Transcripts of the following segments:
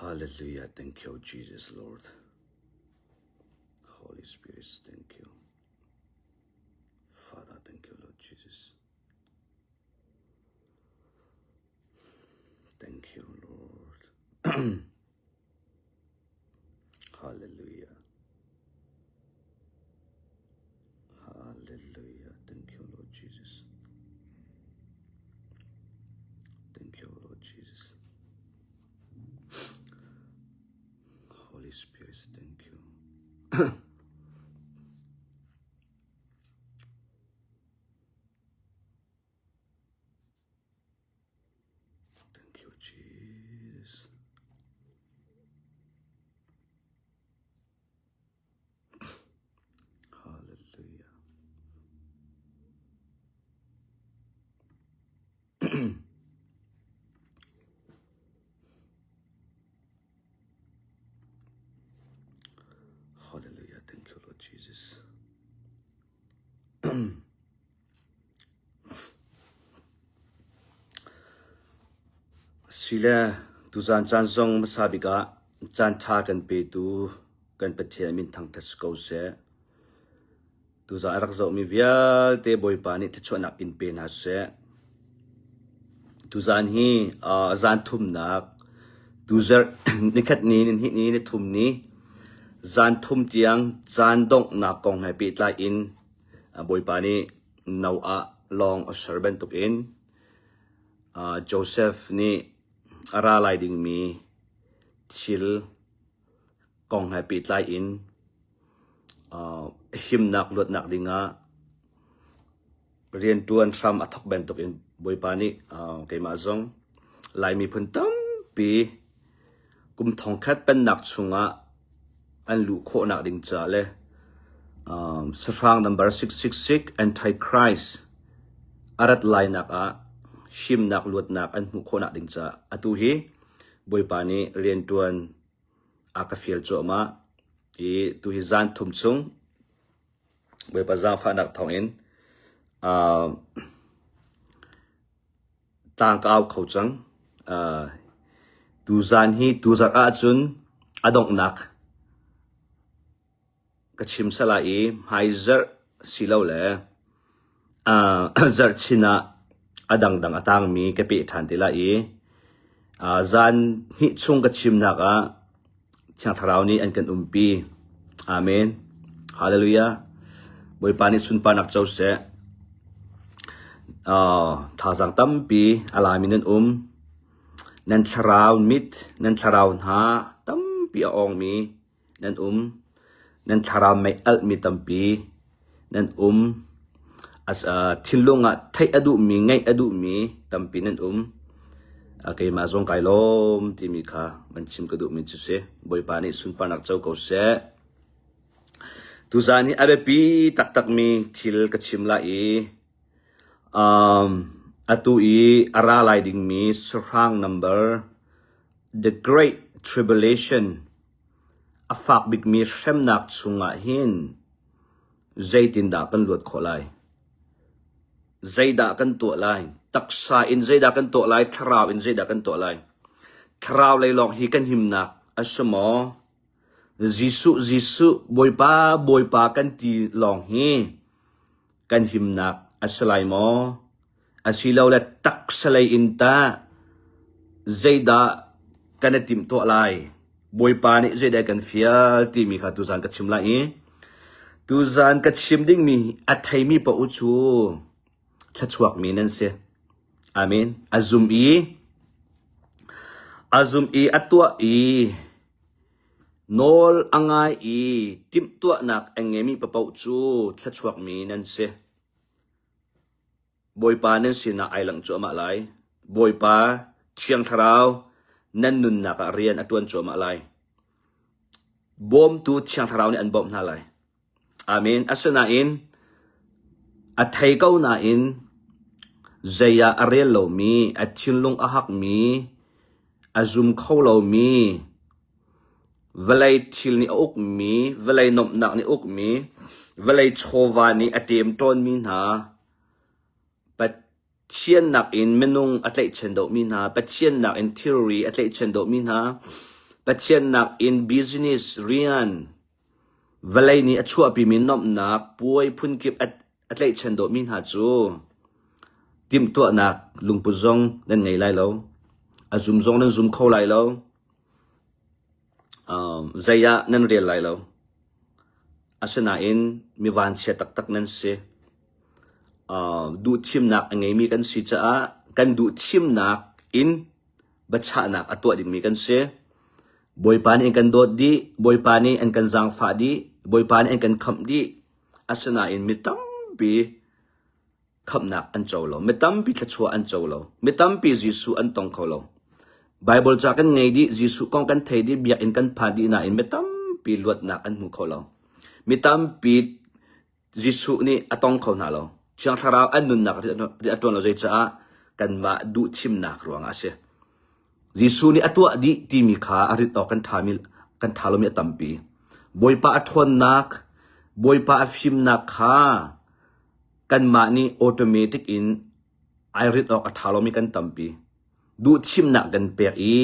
Hallelujah. Thank you, Jesus, Lord. Holy Spirit, thank you. Father, thank you, Lord Jesus. Thank you, Lord. Hallelujah. Hallelujah. Thank you, Lord Jesus. Thank you, Lord Jesus. Holy Spirit, thank you. Thank you, Jesus. Hallelujah. Hallelujah. Thank you, Lord Jesus. Sile tuzaan caan zong hmasa bik ah caan ṭha kan petu kan Pathian min thangṭhat si ko seh. Tuzaan a rak zohmi vialte Bawipa nih thluachuahnak in pe hna seh. Tuzaan hi uh, zaan thumnak tuzarh nikhat ni, nihnih ni, nithum ni zaan thum tiang caan donghnak kong he pehtlai in Bawipa nih Noah lawng a ser bantukin Joseph nih a ra lai dingmi thil kong he pehtlai in himnak luatnak dingah rianṭuan hram a thawk bantukin Bawipa nih keimah zong Lai miphun tampi kum thongkhat pennak chungah an luh khawhnak ding ca le sahrang number 666 Antichrist a rat lainak ah himnak luatnak an hmuh khawhnak ding ca atu hi Bawipa nih rianṭuan a ka fial cuahmah i tu hi zan thum chung Bawipa zaangfahnak thawngin uh, tlang ka au kho cang. Uh, tuzan hi tuzarh ahcun a donghnak ka chim sala i hmaizarh silole uh, zarhchin ah a dangdang a tangmi ka peh ṭhan te lai i uh, zan hnih chung ka chimnak ah Thiang Thlarau nih an kan umpi. Amen. Hallelujah. Bawipa nih sunparnak co seh. Uh, thazaang tampi a lami nan um. Nan thlarau mit, nan thlarau hna tampi a awngmi nan um. Nan thlarau mei alhmi tampi nan um. As, uh, thinlung ah theih a duhmi, ngeih a duhmi tampi nan um. Uh, keimah zong kai lawm timi kha van chim ka duhmi cu si. Bawipa nih sunparnak co ko seh. Tuzaan hi a biapi taktakmi thil ka chim lai i um, atu i a ra lai dingmi sahrang number The Great Tribulation A fak bikmi hremnak chungah hin zeitindah kan luat khawh lai? Zeidah kan tuah lai? Taksa in zeidah kan tuah lai? Thlarau in zeidah kan tuah lai? Thlarau lei lawng hi kan himnak a si maw? Jesuh, Jesuh, Bawipa, Bawipa kan ti lawng hi kan himnak a si lai maw? Asilole taksa lei in tah zeidah kan i timhtuah lai? Bawipa nih zeidah kan fial timi kha tuzaan ka chim lai i tuzaan ka chim dingmi a theimi paoh cu thluachuakmi nan si. Amen. A zum i a zum i a tuah i nawl a ngai i timhtuahnak a ngeimi paoh cu thluachuakmi nan si. Bawipa nan sinah ai langh cuahmah lai. Bawipa Thiang Thlarau nan nunnak ah rian a ṭuan cuahmah lai. Bawmtu Thiang Thlarau nih an bawmh hna lai. Amen. Asinain a thei ko nain zei ah a rel lomi, a thinlung a hakmi, a zum kho lomi, Vawlei thil nih a ukmi, vawlei nuamhnak nih a ukmi, vawlei chawva nih a ṭemṭawnmi hna, Pathian nakin minung a tlaihchan deuhmi hna, Pathian nakin thilri a tlaihchan deuhmi hna, Pathian nakin business rian vawlei nih a chuahpimi nuamhnak puai phunkip a tlaihchan dawhmi hna cu timhtuahnak lungput zong nan ngei lai lo. A zum zong nan zum kho lai lo. Um, zei ah nan rel lai lo. Asinain mi vanchia taktak nan si. Uh, duhthimnak a ngeimi kan si caah kan duhthimnak in biachahnak a tuah dingmi kan si. Bawipa nih an kan dawt dih, Bawipa nih an kan zaangfah dih, Bawipa nih an kan khamh dih. Asinain mi tampi khamhnak an co lo. Mi tampi thluachuah an co lo. Mi tampi Jesuh an tong kho lo. Baibal ca kan ngei dih, Jesuh kong kan thei dih, biakinn kan phan dih nain mi tampi luatnak an hmu kho lo. Mi tampi Jesuh nih a tong kho hna lo. Thiang Thlarau an nunnak rian a ṭuan lo zeicaah kanmah duhthimnak ruangah a si. Jesuh nih a tuah dih timi kha a rit awk kan ṭhami kan ṭha lomi a tampi. Bawipa a ṭhawnnak, Bawipa a fimnak kha kanmah nih automatic in ai rit awk a ṭha lomi kan tampi. Duhthimnak kan pek i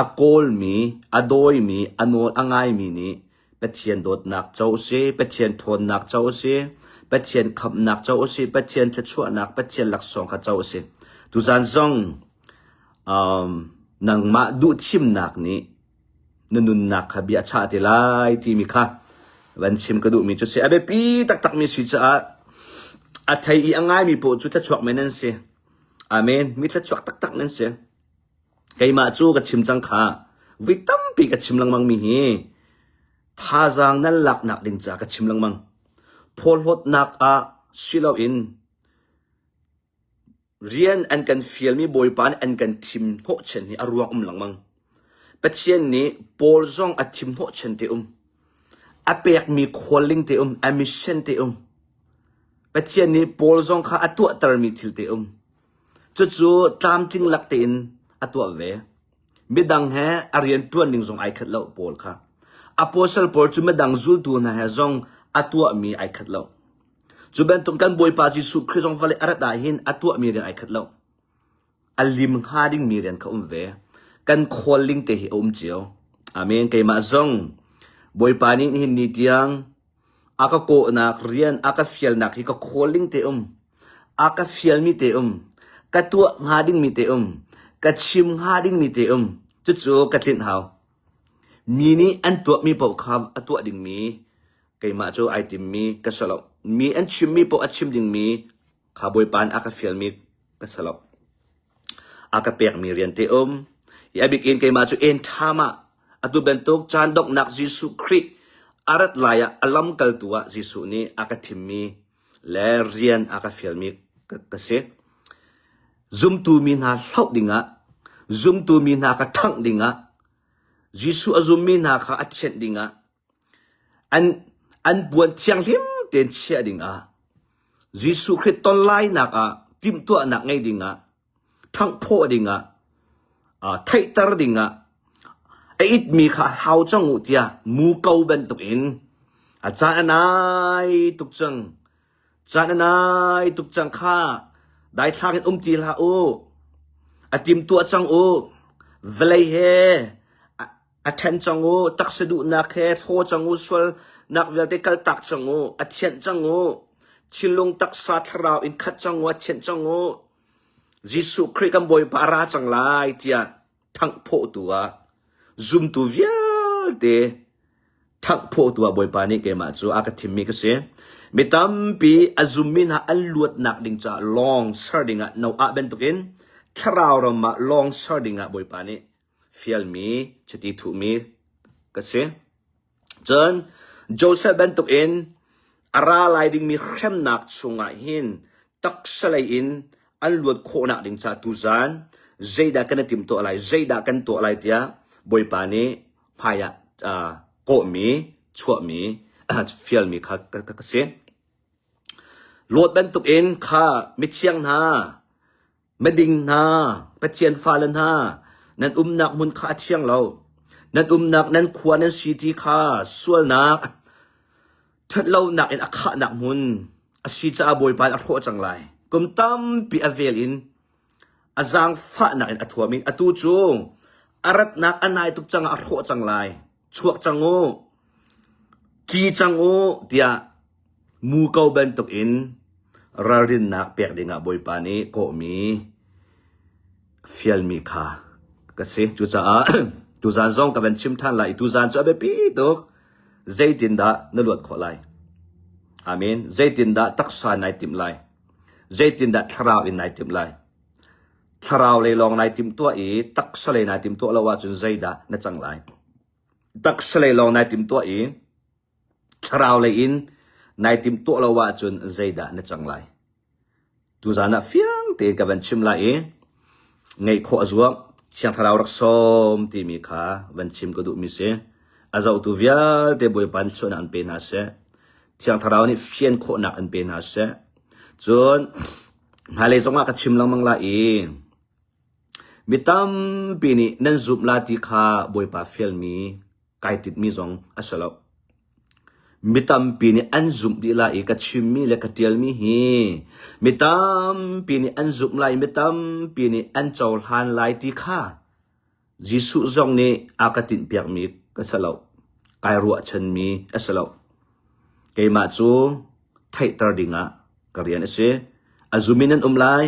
a kawlmi, a dawimi, a nawl a ngaimi nih Pathian dawtnak co a si, Pathian ṭhawnnak co a si, Pathian khamhnak co a si, Pathian thluachuahnak, Pathian laksawng kha co a si. Tuzan zong um, nangmah duhthimnak nih na nunnak kha bia a chah te lai timi kha van chim ka duhmi cu si. A biapi taktakmi si caah a thei i a ngaimi paoh cu thluachuak men an si. Amen. Mi thluachuak taktak nan si. Keimah cu ka chim cang kha. Vui tampi ka chim lengmang mi hi thazaang nan laknak ding ca ka chim lengmang. Phawhlawtnak ah si loin rian an kan fialmi Bawipa nih an kan thim hnawhchan hi a ruang um lengmang. Pathian nih Paul zong a thim hnawhchan te um. A pekmi khualling te um, a mission te um. Pathian nih Paul zong kha a tuahtermi thil te um. Cucu tlamtling lak tein a tuah ve. Midang he a rian ṭuan ning zong ai khat lo Paul kha. Apostle Paul cu midang zultu hna he zong a tuahmi ai khat lo. Cu bantuk kan Bawipa Jesuh Khrih zong vawlei a rat ah hin a tuahmi rian ai khat lo. A lim hnga dingmi rian kha um ve. Kan khualling te hi a um cio. Amen. Keimah zong Bawipa nih nihin ni tiang a ka kawhnak rian a ka fialnak hi ka khualling te um. A ka fialmi te um. Ka tuah hnga dingmi te um. Ka chim hnga dingmi te um. Cucu ka tlinh hau. Mi nih an tuahmi paoh kha a tuah dingmi keimah cu ai timmi ka si lo. Mi an chimmi paoh a chim dingmi kha Bawipa nih a ka fialmi ka si lo. A ka pekmi rian te um. I a bik in keimah cu en ṭham ah atu bantuk caan donghnak Jesuh Khrih a rat lai ah a lamkaltu ah Jesuh nih a ka thimmi le rian a ka fialmi ka, ka si. Zumtu mi hna hloh dingah, zumtu mi hna ka ṭhangh dingah, Jesuh a zummi hna kha a thianh dingah, An, an puan thianghlim tein chiah dingah, Jesuh Khrih ton lainak ah timhtuahnak ngei dingah, ṭhanghphawh dingah, uh, theihter dingah, a itmi kha hlau cang u tiah muko bantukin a caan a nai tuk cang. Caan a nai tuk cang kha daithlang in um ti hlah u. A timtuah cang u. Vawlei he A ṭhen cang u, taksa duhnak he hlaw cang u, sualnak vialte kaltak cang u, a thianh cang u, thinlung taksa thlarau in khat cang u, a thianh cang u. Jesuh Khrih kan Bawipa a ra cang lai tiah ṭhanghphawhtu ah zumtu vialte ṭhanghphawhtu ah Bawipa nih keimah cu a ka thimmi ka si. Mi tampi a zummi hna an luatnak ding caah lawng ser dingah Noah bantukin thlarau ram ah lawng ser dingah Bawipa nih fialmi chiti thuhmi ka si. Cun Joseph bantukin a ra lai dingmi hremnak chungah hin taksa lei in an luat khawhnak ding ca tuzan zeidah kan i timtuah lai, zeidah kan tuah lai tiah Bawipa nih hmaiah uh, kawhmi, chuahmi, fialmi kha ka, ka, ka si. Lot bantukin kha mithiang hna Miding hna, Pathian fale hna, nan umnak hmun kha a thiang lo. Nan umnak nan khua nan city kha sualnak, ṭhatlonak in a khahnak hmun a si caah Bawipa nih a hrawh cang lai. Kum tampi a vel in a zaangfahnak in a thuam in atu cu A ratnak a nai tuk cang ah a hrawh cang lai. Chuak cang u. Tli cang u tiah muko bantukin ralrinnak pek dingah Bawipa nih kawhmi fialmi kha ka si. Cucaah tuzan zong ka van chim ṭhan lai i tuzan cu a biapi tuk. Zeitindah na luat khawh lai? Amen. Zeitindah taksa nai timh lai? Zeitindah thlarau in nai timh lai? Thlarau lei lawng nai timhtuah i taksa lei nai timhtuah lo ahcun zeidah na cang lai? Taksa lei lawng nai timhtuah i thlarau lei in nai timhtuah lo ahcun zeidah na cang lai? Tuzan ah fiang tein ka van chim lai i ngeih khawh a zuam. Thiang Thlarau rak sawm timi kha van chim ka duhmi si. A zohtu vialte Bawipa nih thluachuahnak an pe hna seh. Thiang Thlarau nih fian khawhnak an pe hna seh. Cun hmailei zongah ka chim lengmang lai i mi tampi nih nan zumh la ti kha Bawipa fialmi kai tinhmi zong a si lo. Mi tampi nih an zumh dih lai i ka chimmi le ka ṭialmi hi mi tampi nih an zumh lai i mi tampi nih an cohlan lai ti kha Jesuh zong nih a ka tinhpiakmi ka si lo. Kai ruahchanmi a si lo. Keimah cu theihter dingah ka rian a si. A zum in nan um lai,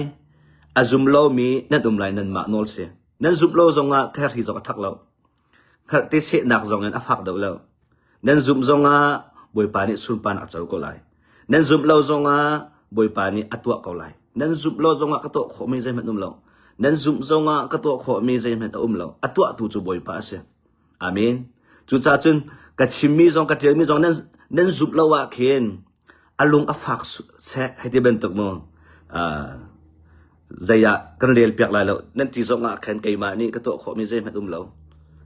a zum lomi nan um lai nanmah nawl si. Nan zumh lo zongah ka herhi zong a thak lo. Hngalhte sehnak zong in a fak deuh lo. Nan zumh zongah Bawipa nih sunparnak a co ko lai. Nan zumh lo zongah Bawipa nih a tuah ko lai. Nan zumh lo zongah ka tuah khawhmi zeihmanh um lo. Nan zumh zongah ka tuah khawhmi zeihmanh a um lo. A tuahtu cu Bawipa a si. Amen. Cucaah cun ka chimmi zong ka ṭialmi zong nan, nan zumh lo ah khin a lung a fak seh hei ti bantuk mu uh, zei ah kan rel piak lai lo nan ti zong ah khan keimah nih ka tuah khawhmi zeihmanh um lo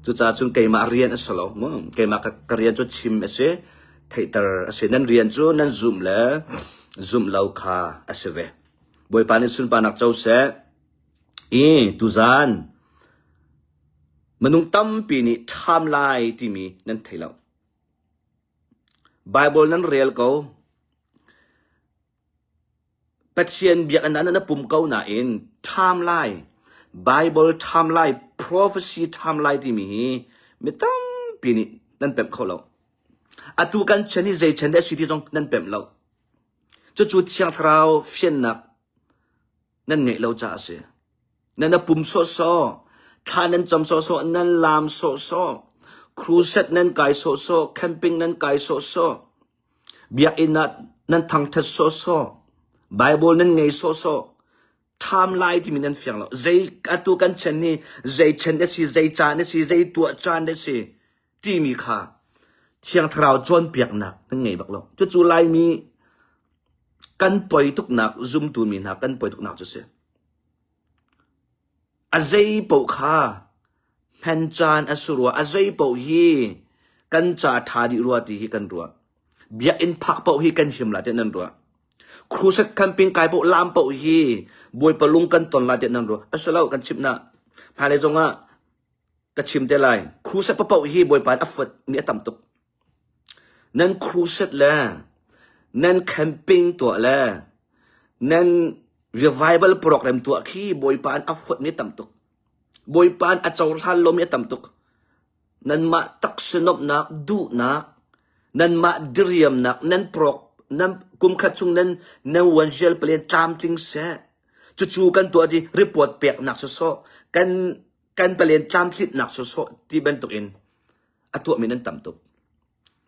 cucaah cun keimah rian a si lo mu keimah ka, ka rian cu chim a si theihter a si nan rian cu nan zumh le zumh lo kha a si ve Bawipa nih sunparnak co seh i tuzan minung tampi nih ṭham lai timi nan thei lo Baibal nan rel ko. Pathian biakinn ah na pum ko nain ṭham lai, Baibal ṭham lai, prophecy ṭham lai timi hi mi tampi nih nan pemh kho lo. Atu kan chan hi zei chan dah a si ti zong nan pemh lo. Cucu Thiang Thlarau fiannak nan ngeih lo caah a si. Nan a pum sawhsawh, thla nan cam sawhsawh, nan laam sawhsawh, crusade nan kai sawhsawh, camping nan kai sawhsawh, biakinn ah nan thangthat sawhsawh, Bible nan ngei sawhsawh, ṭham lai timi nan fiang lo. Zei atu kan chan hi zei chan a si, zei caan a si, zei tuah caan a si timi kha Thiang Thlarau cawnpiaknak nan ngei bak lo. Cucu Laimi kan poi tuknak zumtu mi hna kan poi tuknak cu si. A zei paoh kha hman caan a si rua, a zei paoh hi kan ca ṭha dih rua ti hi kan ruah. Biakinn phak paoh hi kan him lai tiah nan ruah. Crusade camping kai paoh lam paoh hi Bawipa lung kan ton lai tiah nan ruah. A si lo kan chimh na. Hmailei zongah ka chim te lai. Crusade paoh hi Bawipa nih a fuat mi a tam tuk. Nan crusade le nan camping tuah le nan revival program tuah khi Bawipa an a huatmi a tam tuk. Bawipa an a cohlan lomi a tam tuk. Nanmah taksa nuamhnak, duhnak, nanmah diriamnak, nan prok, nan kumkhat chung nan nan wanzial palen tlamtling seh. Cucu kan tuah di report peknak sawsawh, kan kan palen tlamtlinnak sawsawh ti bantukin a tuahmi nan tam tuk.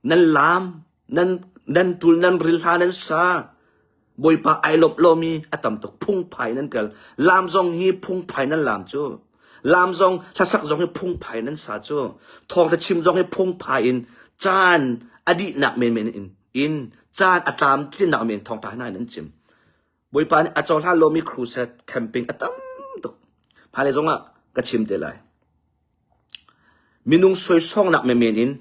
Nan laam, nan, nan ṭul, nan ril hla nan sa. Bawipa ai lawmh lomi a tam tuk. Phungphai nan kal. Laam zong hi phungphai nan laam cu. Laam zong, hlasak zong hi phungphai nan sa cu. Thawngṭha chim zong hi phungphai in caan a dihnak menmen in, in caan a tlamtlinnak men thawngṭha hna in an chim. Bawipa nih a cohlan lomi crusade camping a tam tuk. Hmailei zongah ka chim te lai. Minung soisawngnak menmen in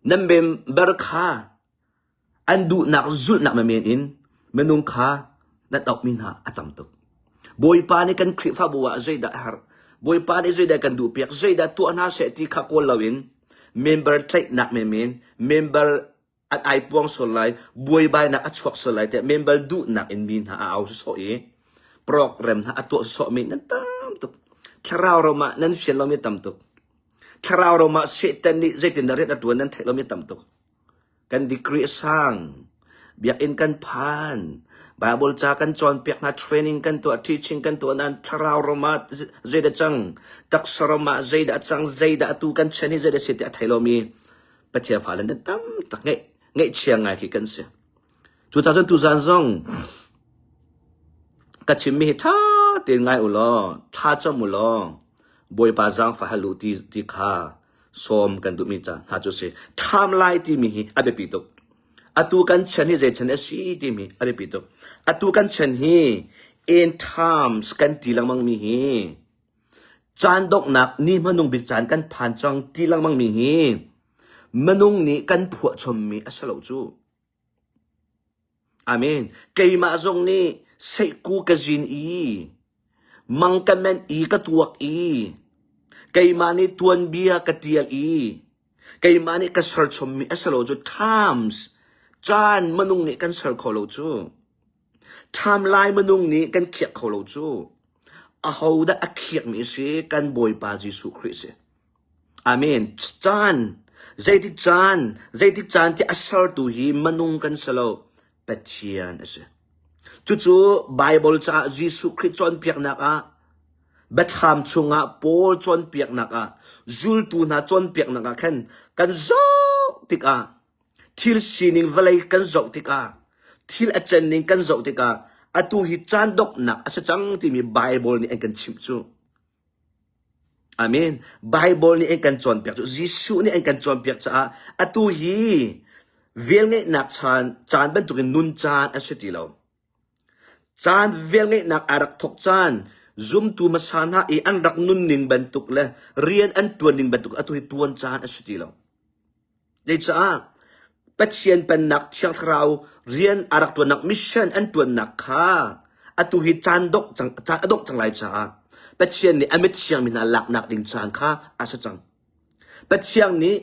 nan member kha an duhnak zulhnak menmen in minung kha nan auhmi hna a tam tuk. Bawipa nih kan Khrihfabu ah zeidah a herh? Bawipa nih zeidah kan duhpiak? Zeidah tuah hna seh ti kha kawl loin member tlaihnak menmen, member an ai puang sual lai, buaibainak a chuak sual lai tiah member duhnak in mi hna a au sawsawh i program hna a tuah sawsawhmi nan tam tuk. Thlarau ram ah nan fian lomi tam tuk. Thlarau ram ah Satan nih zeitindah rian a ṭuan nan theih lomi tam tuk. Kan degree a sang. Biakinn kan phan. Bible ca kan cawnpiak hna, training kan tuah, teaching kan tuah nain thlarau ram ah zeidah cang, taksa ram ah zeidah a cang, zeidah atu kan chan hi zeidah si ti a thei lomi Pathian fale nan tam tak ngeih ngeihchia ngai khi kan si. Cucaah cun tuzan zong ka chimmi hi ṭha tein ngai u law, thla cam u law, Bawipa zaangfah hal u ti, ti kha sawm kan duhmi ca hna cu si. Ṭham lai timi hi a biapi tuk. Atu kan chan hi zei chan a si timi a biapi tuk. Atu kan chan hi end times kan ti lengmangmi hi caan donghnak ni hmanung bik caan kan phan cang ti lengmangmi hi minung nih kan phuahchommi a si lo cu. Amen. Keimah zong nih seihku ka zin i mang ka menh i ka tuak i keimah nih tuanbia ka ṭial i keimah nih ka serchommi a si lo cu times caan minung nih kan ser kho lo cu. Time lai minung nih kan khiak kho lo cu. Ahodah a khiakmi a si? Kan Bawipa Jesuh Khrih a si. Amen. Caan, zeitik caan, zeitik caan ti a sertu hi minung kan si lo, Pathian a si. Cucu Bible caah Jesuh Khrih cawnpiaknak ah, biathlam chungah Paul cawnpiaknak ah, zultu hna cawnpiaknak ah khan kan zoh tikah thil sining vawlei kan zoh tikah thil a can ning kan zoh tikah atu hi caan donghnak a si cang timi Bible nih an kan chimh cu. Amen. Bible nih an kan cawnpiak cu Jesuh nih an kan cawnpiak caah atu hi velngeihnak caan caan bantukin nun caan a si ti lo. Caan velngeihnak aa rak thawk caan zumtu hmasa hna i an rak nunning bantuk le rian an ṭuanning bantuk atu hi ṭuan caan a si ti lo. Zeicah Pathian Pennak Thiang Thlarau rian a rak ṭuannak mission an ṭuannak kha atu hi caan dongh cang caan a dongh cang lai caah Pathian nih a mithiang mi hna laknak ding caan kha a si cang. Pathian nih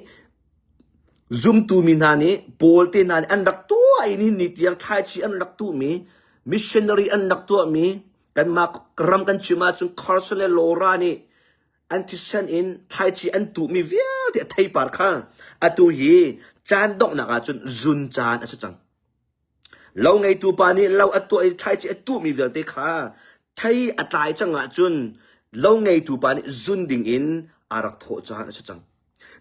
zumtu mi hna nih Paul te hna nih an rak tuah i nihin ni tiang thlaici an rak tuhmi missionary an rak tuahmi kanmah ram kan chim ahcun Carson le Laura nih an thisen in thlaici an tuhmi vialte a theipar kha atu hi caan donghnak ahcun zun caan a si cang. Lo ngeitu pa nih lo a tuah i thlaici a tuhmi vialte kha thei a tlai cang ahcun lo ngeitu pa nih zun ding in aa rak thawh caan a si cang.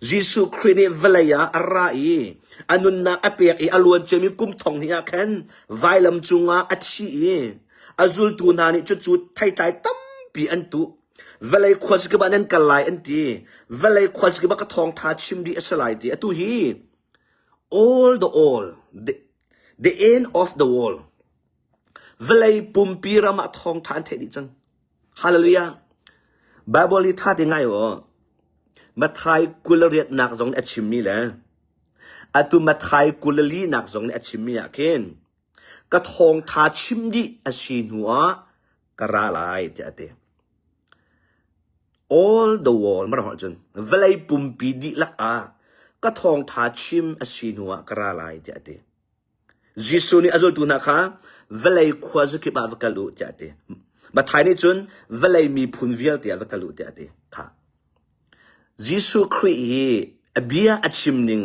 Jesuh Khrih nih vawlei ah a ra i a nunnak a pek i a luan ciami kum thong hnih ah khan vailam cungah a thi i a zultu hna nih cucu theitlai tampi an tuh. Vawlei khuazakip ah nan kal lai an ti. Vawlei khuazakip ah ka thawngtha chim dih a si lai ti. Atu hi all the all, the, the end of the world. Vawlei pumpi ram ah thawngtha an theih dih cang. Hallelujah. Bible hi tha te ngai aw. Mathai 28 nak zong nih a chimmi le atu Mathai 24 nak zong nih a chimmi ah khin ka thawngtha chim dih a si hnu ah ka ra lai tiah a ti. All the world mara cun vawlei pumpi dihlak ah ka thawngtha chim a si hnu ah ka ra lai tiah a ti. Jesuh nih a zultu hna kha vawlei khuazakip ah va kal u tiah a ti. Matthai nih cun vawlei miphun vialte ah va kal u tiah a ti. Kha. Jesuh Khrih hi a bia a chim ning,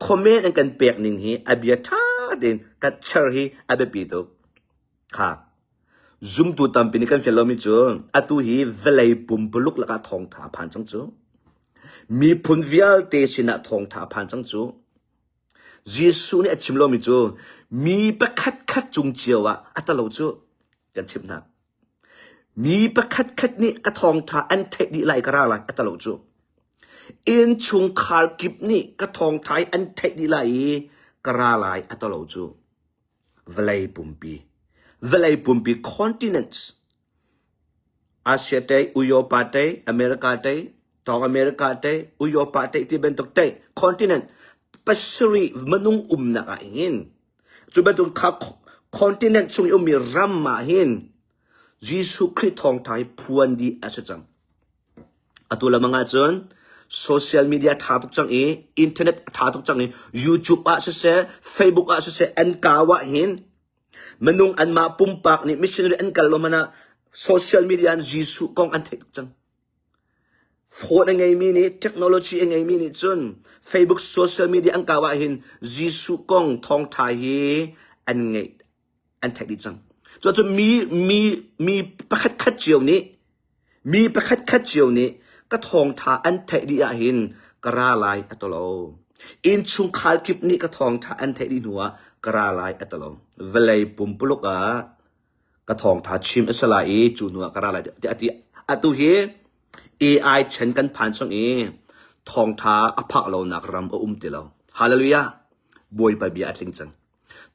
comment an kan pek ning hi a bia ṭha tein kan cher hi a biapi tuk. Kha. Zumtu tampi nih kan fial lomi cu atu hi vawlei pumpuluk lakah thawngṭha a phan cang cu. Miphun vialte sinah thawngṭha a phan cang cu. Jesuh nih a chim lomi cu mi pakhatkhat cung cio ah a talo cu kan chimh hna. Mi pakhatkhat nih ka thawngṭha an theih dih lai ka ra lai a talo cu. Innchungkhar kip nih ka thawngṭha hi an theih dih lai i ka ra lai a talo cu. Vawlei pumpi, vawlei pumpi continents Asia tei, Uyopa tei, America tei, Tawng America tei, Uyopa tei ti bantuk tei continent pasarih minung umnak ah hin cu bantuk kha continent chung i ummi ram ah hin Jesuh Khrih thawngtha hi phuan dih a si cang. Atu lamang ahcun social media tha tuk cang i internet tha tuk cang i YouTube ah siseh, Facebook ah siseh an kau ah hin Minung anmah pumpak nih missionary an kal lo hmanh ah social media in Jesuh kong an theih tuk cang. Phone a ngeimi nih technology a ngeimi nih cun Facebook social media an kau ahhin Jesuh kong thawngṭha hi an ngeih an theih dih cang. Cuacun mi mi mi pakhat khat cio nih mi pakhat khat cio nih ka thawngṭha an theih dih ahhin ka ra lai a ti lo. Innchungkhar kip nih ka thawngṭha an theih dih hnuah ka ra lai a ti lo. Vawlei pumpuluk ah ka thawngṭha chim a si lai i cu hnuah ka ra lai tiah a ti. Atu hi AI chan kan phan cang i thawngṭha a phak lonak ram a um ti lo. Hallelujah! Bawipa bia a tling cang.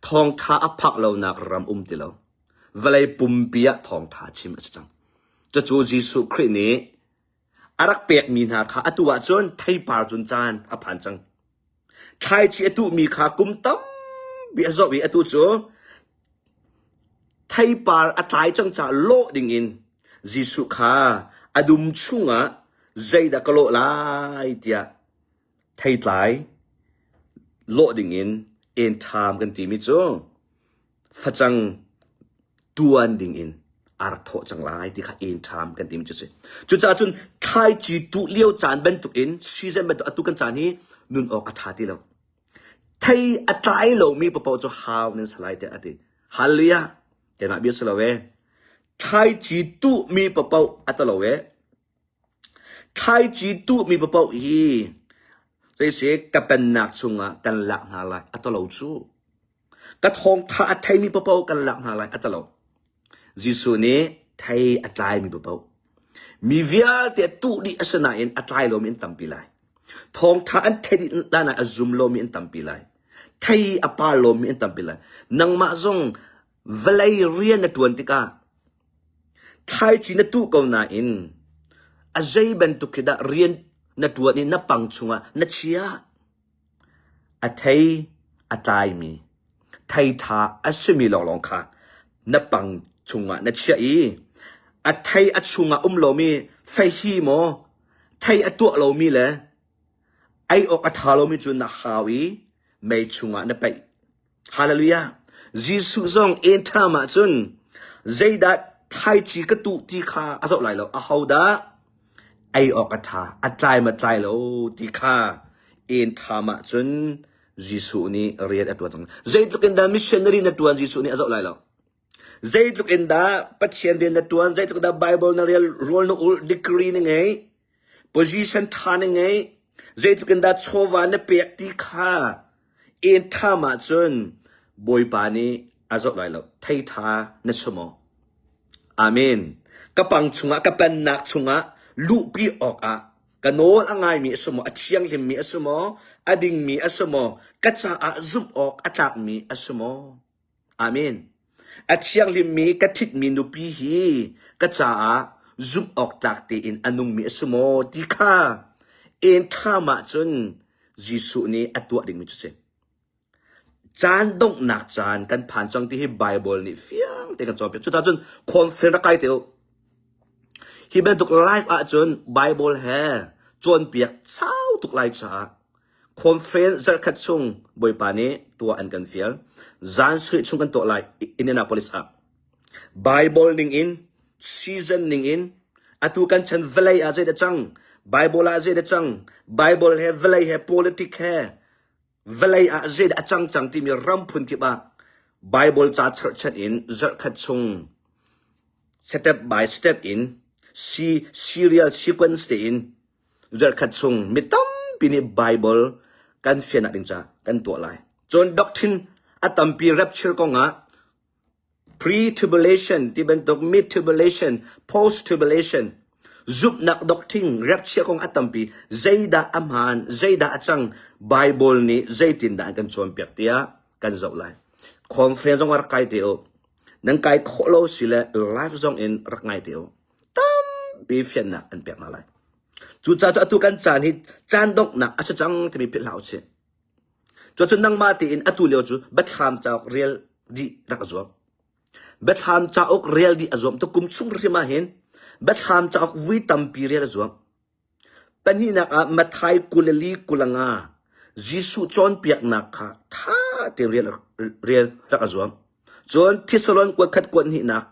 Thawngṭha a phak lonak ram um ti lo. Vawlei pumpi ah thawngṭha chim a si cang. Cucu Jesuh Khrih nih a rak pekmi hna kha atu ahcun theipar cun caan a phan cang. Thlaici a tuhmi kha kum tampi a zoh i atu cu theipar a tlai cang caah lawh dingin Jesuh kha a dum chungah zeidah ka lawh lai tiah theitlai lawh dingin enṭham kan timi cu facang ṭuan dingin aa rak thawh cang lai ti kha enṭham kan timi cu a si. Cucaah cun thlaici tuh lio caan bantukin season bantuk atu kan caan hi nun awk a ṭha ti lo. Thei a tlai lomi paoh cu hau nan si lai tiah a ti. Hallelujah! Keimah bia si lo ee. Thlaici tuhmi paoh a ti lo ee. Thlaici tuhmi paoh hi zeisi ka pennak chungah kan lak hna lai a ti lo cu. Ka thawngtha a theimi paoh kan lak hna lai a ti lo. Jesuh nih thei a tlaimi paoh mi vialte tuh dih a si nain a tlai lomi an tampi lai. Thawngtha an theih dih nain a zum lomi an tampi lai. Thei a par lomi an tampi lai. Nangmah zong vawlei rian na ṭuan tikah Thlaici na tuh ko nain a zei bantuk khi dah rian na ṭuan i na pang chungah na chiah? A thei a tlaimi, thei ṭha a simi lawnglawng kha na pang chungah na chiah i a thei a chungah um lomi feihi maw thei a tuah lomi le ei awk a ṭha lomi cu na hau i mei chungah na paih. Hallelujah! Jesuh zong end time ahcun zeidah thlaici ka tuh ti kha a zoh lai lo. Ahodah ei awk a ṭha, a tlai ma tlai lo ti kha end time ahcun Jesuh nih rian a ṭuan cang. Zeitluk in dah missionary na ṭuan Jesuh nih a zoh lai lo. Zeitluk in dah Pathian rian na ṭuan, zeitluk in dah Bible na rel, rawl na ulh, degree na ngei, position ṭha na ngei, zeitluk in dah chawva na pek ti kha En ṭham ahcun Bawipa nih a zoh lai lo. Thei ṭha na si maw? Amen. Ka pang chungah, ka pennak chungah luhpi awkah ka nawl a ngaimi a si maw? A thianghlimmi a si maw? A dingmi a si maw? Ka caah zumh awk a tlakmi a si maw? Amen. A thianghlimmi ka ṭhitmi nupi hi ka caah zumh awk tlak tein a nungmi a si maw ti kha en ṭham ahcun Jesuh nih a tuah dingmi cu si. Caan donghnak caan kan phan cang ti hi Bible nih fiang tein kan cawnpiak. Cucaah cun conference rak kai te u. Hi bantuk live ahcun Bible he cawnpiak sau tuk lai caah Conference zarhkhat chung Bawipa nih tuah an kan fial. Zan sarih chung kan tuah lai Indianapolis ah. Bible ning in, season ning in, atu kan chan vawlei ah zeidah cang, Bible ah zeidah cang, Bible he vawlei he politic he vawlei ah zeidah a cang cang timi ram phun kip ah Bible ca cherhchan in zarhkhat chung step by step in si serial sequence tein Zarhkhat chung mi tampi nih Baibal kan fiannak ding ca kan tuah lai. Cun doctrine a tampi rapture kongah pre-tribulation ti bantuk mid-tribulation, post-tribulation zumhnak doctrine rapture kong a tampi zeidah a hmaan, zeidah a cang, Bible nih zeitindah an kan cawnpiak tiah kan zoh lai. Conference zong rak kai te u. Nan kai khawh lo si le live zong in rak ngai te u. Tampi fiannak an pek hna lai. Cucaah cu atu kan caan hi caan donghnak a si cang timi philh hlah usih. Cucun nangmah tein atu lio cu Biathlam cauk rel dih rak zuam. Biathlam cauk rel dih a zuam tu kum chung hrim ah hin Biathlam cauk vui tampi rel a zuam. Pahnihnak ah Matthai 24 25 Jesuh cawnpiaknak kha ṭha tein rel, rel rak a zuam. Cun Thessalon kuatkhat kuat hnihnak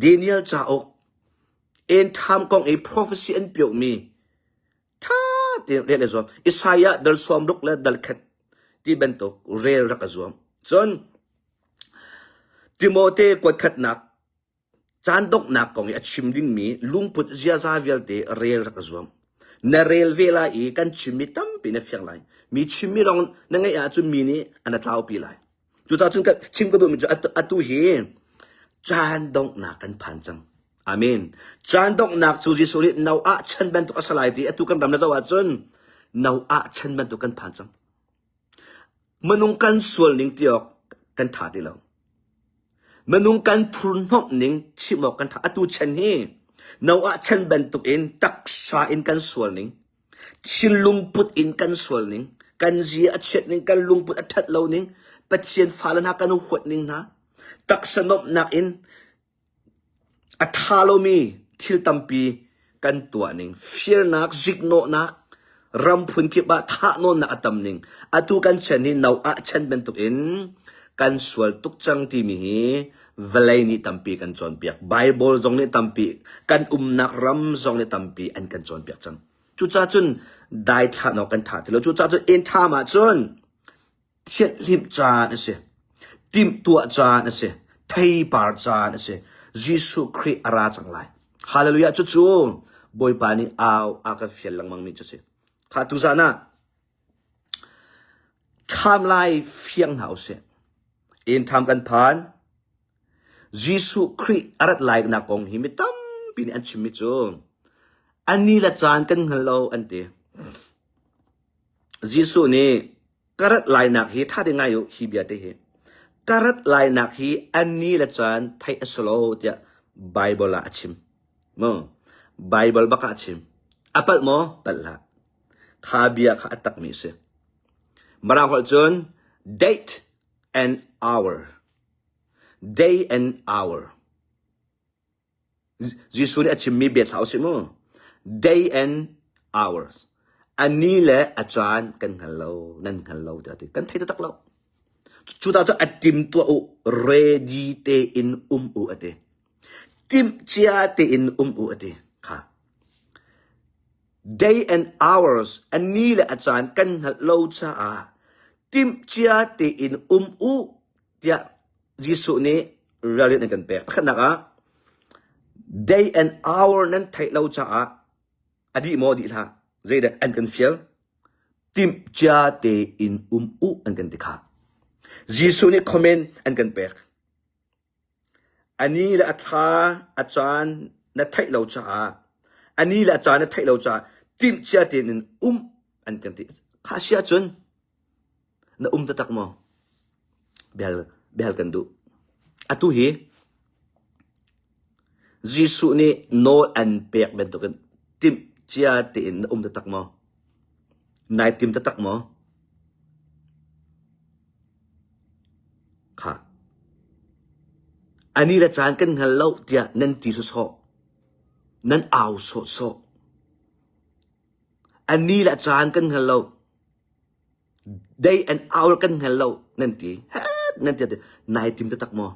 Daniel cauk End time kong i prophecy an piohmi. te rel i zuam. Isaiah dal 60 le dal khat ti bantuk rel rak i zuam. Cun Timote kuat khatnak caan donghnak kong i a chim dingmi lungput ziaza vialte rel rak i zuam. Na rel ve lai i kan chimmi tampi na fiang lai. Mi chimmi lawng na ngeih ahcun mi nih an tlaupi lai. Cucaah cun chim ka duhmi cu atu hi caan donghnak kan phan cang. Amen. Caan donghnak cu Jesuh nih Noah chan bantuk a si lai ti atu kan ram na zoh ahcun Noah chan bantuk kan phan cang. Minung kan sual ning ti awk kan ṭha ti lo. Minung kan thurhnawmh ning chim awk kan ṭha. Atu chan hi Noah chan bantuk in taksa in kan sual ning, thinlung put in kan sual ning, kan zia a chiat ning, kan lungput a ṭhat lo ning, Pathian fale hna kan huat ning hna, taksa nuamhnak in A ṭha lomi thil tampi kan tuah ning, firnak, ziknawhnak, ram phunkip ah thahnawnnak a tam ning, atu kan chan hi Noah chan bantukin kan sual tuk cang timi hi vawlei nih tampi kan cawnpiak. Baibal zong nih tampi, kan umnak ram zong nih tampi an kan cawnpiak cang. Cucaah cun daithlan awk kan ṭha ti lo. Cucaah cun inn ṭham ahcun Thianhhlimh caan a si. Timhtuah caan a si. Theipar caan a si. Jesuh Khrih a ra cang lai. Hallelujah. Cucu Bawipa nih au a kan fial lengmangmi cu a si. Kha tuzan ah ṭham lai fiang hna usih. Inn ṭham kan phan. Jesuh Khrih a rat laiknak kong hi mi tampi nih an chimmi cu a ni le caan kan hngal lo an ti. Jesuh nih ka rat lainak hi ṭha te ngai u hi bia te hi ka rat lainak hi a ni le caan theih a si lo tiah Baibal ah a chim. Mu Baibal bak ah a chim. A palh maw? Palh hlah. Kha bia kha a takmi a si. Mirang holh cun date and hour. Day and hour. Jesuh nih a chimmi bia thla usih mu. Day and hours. A ni le a caan kan hngal lo, nan hngal lo tiah a ti. Kan thei taktak lo. Cu ta cu a tim tuah u, ready tein um u a ti. Timh cia tein um u a ti. Kha. Day and hours, a ni le a caan kan hngalh lo caah timh cia tein um u tiah Jesuh nih ralrin an kan pek. Pakhatnak ah day and hour nan theih lo caah a dih maw dih hlah zeidah an kan fial timh cia tein um u an kan ti kha. Jesuh nih comment an kan pek. A ni le a thla a caan na theih lo caah a ni le a caan na theih lo caah timh cia tein in um an kan ti. Kha si ahcun Na um taktak maw? Biahal, biahal kan duh. Atu hi Jesuh nih nawl an pek bantukin timh cia tein na um taktak maw? Nai tim taktak maw? Kha. Ani le caan kan hngal lo tiah nan ti sawsawh. Nan au sawhsawh. Ani le caan kan hngal lo. Day and hour kan hngal lo nan ti. Nan ti nai tim taktak maw?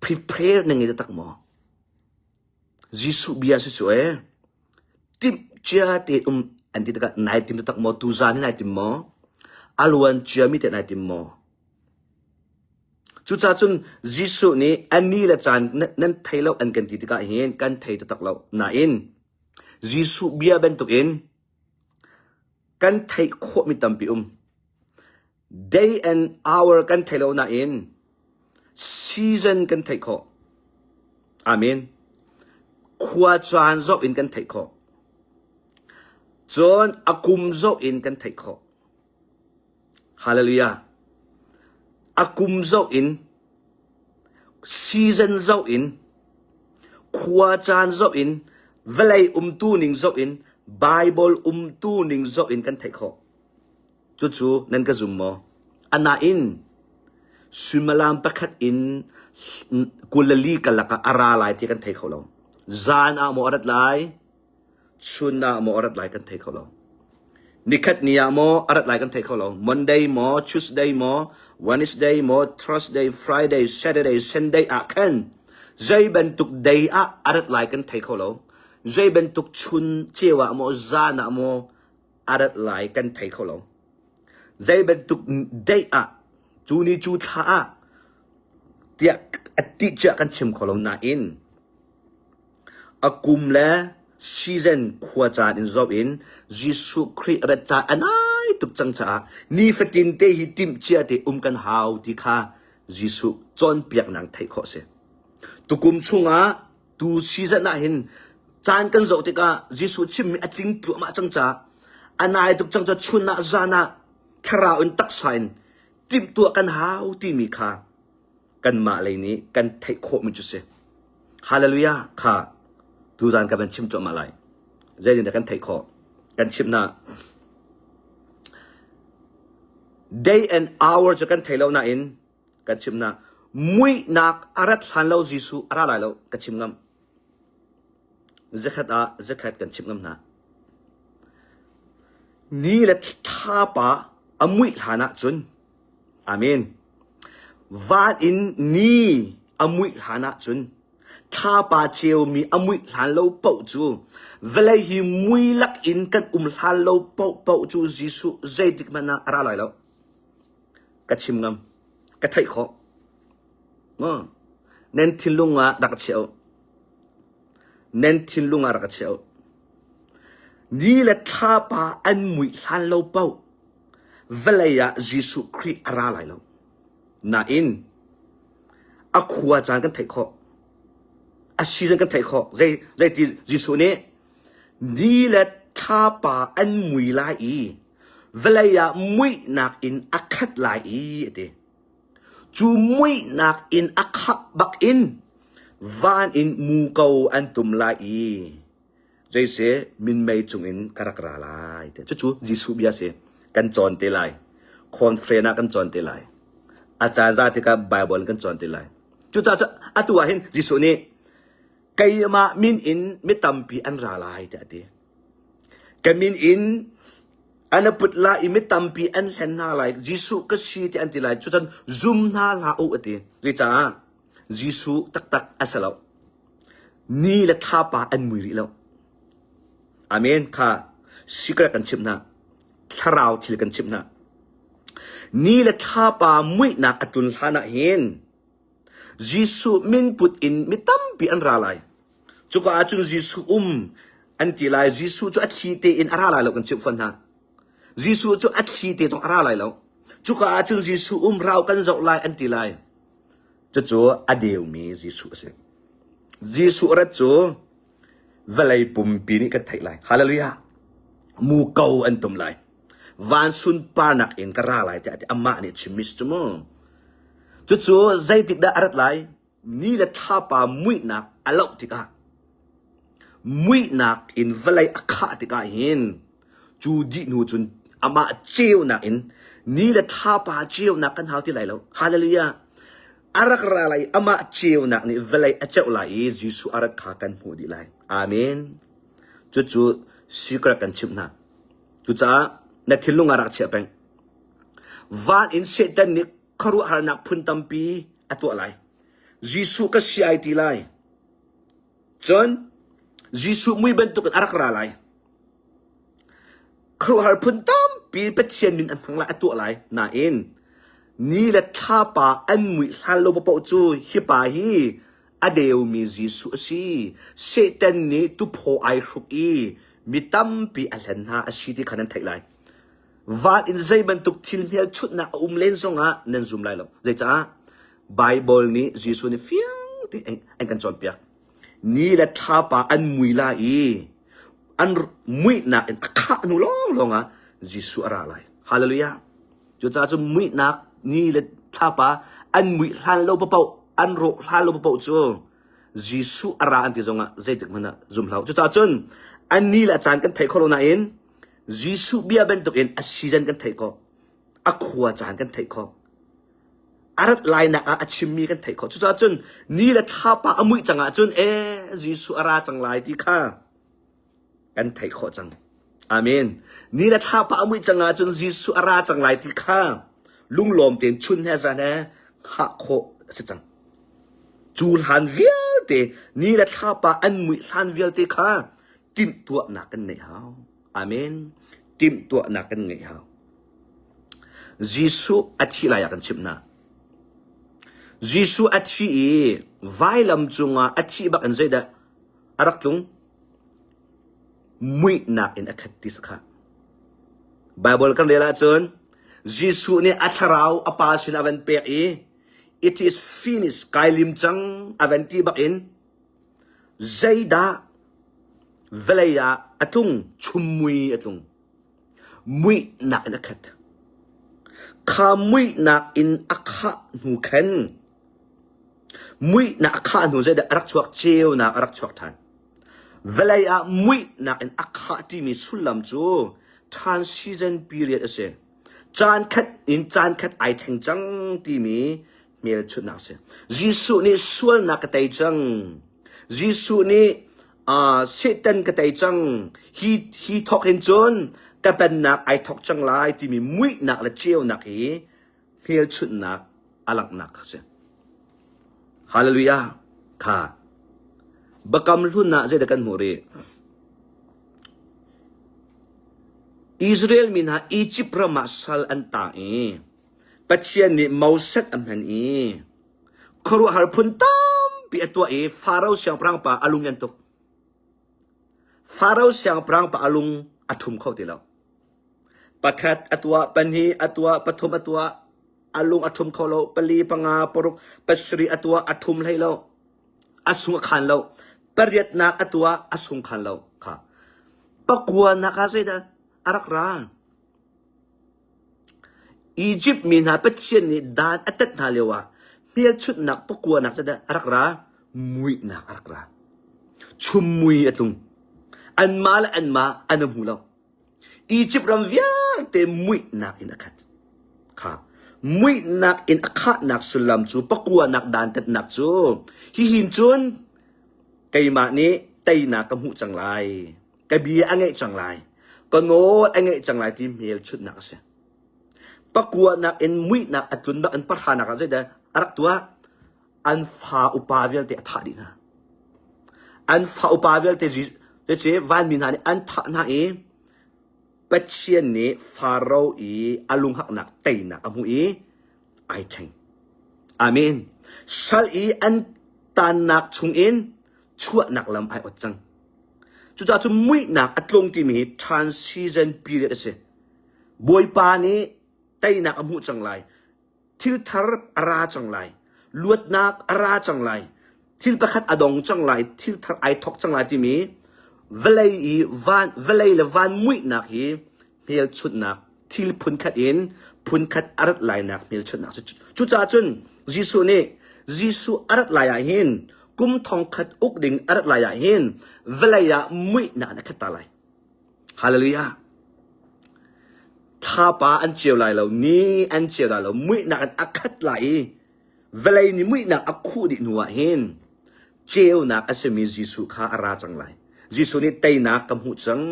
Prepare na ngei taktak maw? Jesuh bia si cu ee. Timh cia te um an ti tikah nai tim taktak maw? Tuzaan hi nai tim maw? A luan cia mi te nai tim maw? Cucaah cun Jesuh nih a ni le caan nan thei lo an kan ti tikah hin kan thei taktak lo. Nain Jesuh bia bantukin Kan theih khawhmi tampi um. Day and hour kan thei lo nain season kan theih khawh. Amen. Khua caan zoh in kan theih khawh. Cun a kum zoh in kan theih khawh. Hallelujah. A kum zoh in season zoh in khua caan zoh in vawlei umtu ning zoh in Bible umtu ning zoh in kan theih khawh. Cucu nan ka zum maw? Anain suimilam pakhat in kulali kalak ah a ra lai ti kan thei kho lo. Zan ah maw a rat lai? Chun ah maw a rat lai kan thei kho lo. Nikhat ni ah maw a rat lai kan thei kho lo. Monday maw, Tuesday maw, Wednesday maw, Thursday, Friday, Saturday, Sunday ah khan zei bantuk day ah a rat lai kan thei kho lo. Zei bantuk chun ceu ah maw zan ah maw a rat lai kan thei kho lo. Zei bantuk date ah cu ni cu thla ah tiah a ti cia kan chim kho lo nain a kum le season khua caan in zoh in Jesuh Khrih rat caan a nai tuk cang caah nifatin te hi timhcia te um kan hau ti kha Jesuh cawnpiaknak theih khawh a si. Tukum chungah tu season ah hin caan kan zoh tikah Jesuh chimmi a tling tluahmah cang caah a nai tuk cang caah chun ah zan ah thlarau in taksa in timhtuah kan hau timi kha kanmah lei nih kan theih khawhmi cu si. Hallelujah kha tuzan ka van chim cuahmah lai. Zeitindah kan theih khawh? Kan chimh na. Day and hour cu kan thei lo nain kan chimh na. Muihnak a rat hlan lo Jesuh a ra lai lo ka chim ngam. Zakhat ah zakhat kan chimh ngam hna. Ni le thlapa a muih hlan ah cun Amen. Van in ni a muih hlan ahcun thlapa ceumi a muih hlan lo paoh cu vawlei hi mui lak in kan um hlan lo paohpaoh cu Jesuh zeitik hmanh ah a ra lai lo. Ka chim ngam. Ka theih khawh. Maw? Nan thinlung ah rak chia u. Nan thinlung ah rak chia u. Ni le thlapa an muih hlan lo paoh vawlei ah Jesuh Khrih a ra lai lo. Nain a khua caan kan theih khawh. A season kan theih khawh. Zei zeiti Jesuh nih ni le thlapa an mui lai i vawlei ah muihnak in a khat lai i a ti. Cu muihnak in a khah bak in van in muko an tum lai i Zeiseh minmei cungin ka rak ra lai ti. Cucu Jesuh bia si. Kan cawn te lai. Conference ah kan cawn te lai. A caan za tikah Bible kan cawn te lai. Cucaah cu atu ah hin Jesuh nih keimah min in mi tampi an ra lai tiah a ti. Ka min in an put lai i mi tampi an hlen hna lai. Jesuh ka si ti an ti lai. Cucun zum hna hlah u a ti. Zeicah Jesuh taktak a si lo. Ni le thlapa an mui rih lo. Amen. Kha secret kan chimh hna. Thlarau thil kan chimh hna. Ni le thlapa muihnak a tlun hlan ah hin Jesuh min put in mi tampi an ra lai. Cuka ah cun Jesuh um an ti lai. Jesuh cu a thli tein a ra lai lo kan chimh fawn hna. Jesuh cu a thli te zong a ra lai lo. Cuka ah cun Jesuh um rau kan zoh lai an ti lai. Cucu a deumi Jesuh a si. Jesuh rat cu vawlei pumpi nih kan theih lai. Hallelujah. Muko an tum lai. Van sunparnak in ka ra lai tiah amah nih a chimmi si cu mu. Cucu zeitik dah a rat lai? Ni le thlapa muihnak a loh tikah muihnak in vawlei a khah tikah hin Cu dih hnu cun amah ceunak in ni le thlapa ceunak kan hau ti lai lo. Hallelujah. A rak ra lai amah ceunak nih vawlei a ceuh lai i Jesuh a rat kha kan hmuh dih lai. Amen. Cucu secret kan chimh hna. Cucaah na thinlung ah rak chiah peng. Van in Satan nih khuaruahharnak phun tampi a tuah lai. Jesuh ka si ai ti lai. Cun Jesuh mui bantukin a rak ra lai. Khuaruahhar phun tampi Pathian min a hmang lai, a tuah lai. Nain ni le thlapa an muih hlan lo paoh cu hi pa hi a deumi Jesuh a si. Satan nih tuphaw ai hruk i mi tampi a hlen hna a si ti kha nan theih lai. Van in zei bantuk thil hmelchunhnak a um len zongah nan zum lai lo. Zeicah? Baibal nih Jesuh nih fiang tein an kan cawnpiak. Ni le thlapa an mui lai i an muihnak in a khah hnu lawnglawng ah Jesuh a ra lai. Hallelujah. Cucaah cun muihnak ni le thlapa an muih hlan lo paoh an rawh hlan lo paoh cu Jesuh a ra an ti zongah zeitik hmanh ah zum hlah. Cucaah cun an ni le a caan kan theih kho lo nain Jesuh bia bantukin a season kan theih khawh. A khua caan kan theih khawh. A rat lainak ah a chimmi kan theih khawh. Cucaah cun ni le thlapa a muih cang ahcun ee Jesuh a ra cang lai ti kha kan theih khawh cang. Amen. Ni le thlapa a muih cang ahcun Jesuh a ra cang lai ti kha lunglawm tein chun he zan he hngah khawh a si cang. Cu hlan vialte ni le thlapa an muih hlan vialte kha. Timhtuahnak kan ngeih hau. Amen. Timhtuahnak kan ngeih hau. Jesuh a thih lai ah kan chimh hna. Jesuh a thi i vailam cungah a thih bak in zeidah a rak tlung? Muihnak in a khat ti sakha. Bible kan rel ahcun Jesuh nih a thlarau a pa sin a van pek i it is finished kai lim cang a van ti bak in zeidah vawlei ah a tlung chummui a tlung. Muihnak in a khat. Kha muihnak in a khah hnu khan muihnak a khah hnu zeidah a rak chuak ceunak a rak chuak ṭhan. Vawlei ah muihnak in a khah timi sullam cu transition period a si. Caan khat in caan khat ai thleng cang timi hmelchunhnak a si. Jesuh nih sualnak ka tei cang. Jesuh nih uh, Satan ka tei cang. Hi, hi thawk hin cun ka pennak ai thawk cang lai timi muihnak le ceunak hi hmelchunhnak a langhnak a si. Hallelujah. Kha. Bakam hlun ah zeidah kan hmuh rih? Israel mi hna Egypt ram ah sal an tang i Pathian nih Moses a hman i khuaruahhar phun tampi a tuah i Faro siangpahrang pa a lung an tuk. Faro siangpahrang pa a lung a ṭhum kho ti lo. Pakhat a tuah, pahnih a tuah, pathum a tuah, a lung a ṭhum kho lo. Pali, panga, paruk, pasarih a tuah, a ṭhum hlei lo. A sung a khan lo. Pariatnak a tuah, a sung khan lo. Kha. Pakuanak ah zeidah a rak ra? Izipt mi hna Pathian nih dan a tat hna lioah hmelchunhnak pakuanak cu dah a rak ra? Muihnak a rak ra. Chummui a tlung. Anmah le anmah an i hmu lo. Izipt ram vialte muihnak in a khat. Kha muihnak in a khahnak sullam cu pakuanak dantatnak cu hihin cun keimah nih teinak ka hmuh cang lai. Ka bia a ngeih cang lai. Ka nawl a ngeih cang lai ti hmelchunhnak a si. Pakuanak in muihnak a tlun bak in pahranak ah zeidah a rak tuah? An fa upa vialte a thah dih hna. An fa upa vialte ce vanmi hna nih an thah hna i Pathian nih Faro i a lunghaknak teinak a hmuh i ai thleng. Amen. Sal i an tannak chungin chuahnak lam ai ot cang. Cucaah cu muihnak a tlung timi hi transition period a si. Bawipa nih teinak a hmuh cang lai. Thil thar a ra cang lai. Luatnak a ra cang lai. Thil pakhat a dong cang lai. Thil thar ai thok cang lai timi vawlei i van vawlei le van muihnak hi hmelchunhnak thil phunkhat in phunkhat a rat lainak hmelchunhnak cu cucaah cun Jesuh nih Jesuh a rat lai ah hin kum thongkhat uk ding a rat lai ah hin vawlei ah muihnak in a khat ta lai. Hallelujah. Thlapa an ceu lai lo, ni an ceu lai lo, muihnak in a khat lai i vawlei nih muihnak a khuh dih hnu ah hin ceunak a simi Jesuh kha a ra cang lai. Jesuh nih teinak ka hmuh cang,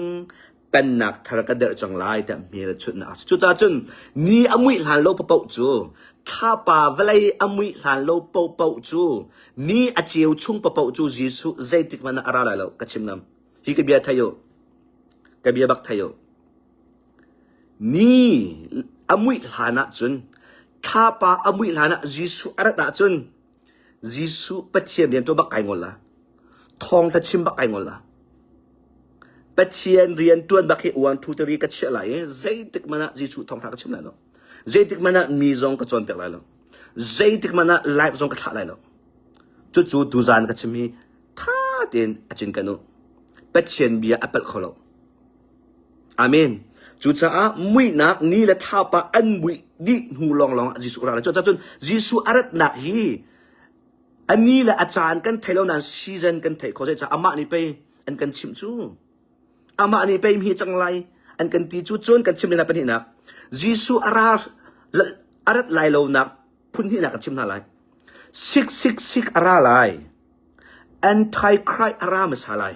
pennak thar ka derh cang lai tiah hmelchunhnak a si. Cucaah cun ni a muih hlan lo paoh cu thlapa vawlei a muih hlan lo paohpaoh cu ni a ceu chung paoh cu Jesuh zeitik hmanh ah a ra lai lo ka chim ngam. Hi ka bia thei u. Ka bia bak thei u. Ni a muih hlan ah cun thlapa a muih hlan ah Jesuh a rat ahcun Jesuh Pathian rian ṭuan bak kai ngol la. Thawngṭha chim bak kai ngol la. Pathian rian ṭuan bak hi 1 2 3 ka chiah lai i zeitik hmanh ah Jesuh thawngṭha ka chim lai lo. Zeitik hmanh ah mi zong ka cawnpiak lai lo. Zeitik hmanh ah live zong ka thlah lai lo. Cucu tuzaan ka chim hi ṭha tein a cinken u. Pathian bia a palh kho lo. Amen. Cucaah muihnak ni le thlapa an muih dih hnu lawnglawng ah Jesuh a ra lai. Cucaah cun Jesuh a ratnak hi a ni le a caan kan thei lo nain season kan theih khawh. Zeicah amah nih pei an kan chimh cu. Amah nih pei mi cang lai an kan ti cu cun kan chim lena pahnihnak. Jesuh a ra a rat lai lonak phun hnihnak kan chim hna lai. Sik sik sik a ra lai. Antichrist a ra hmasa lai.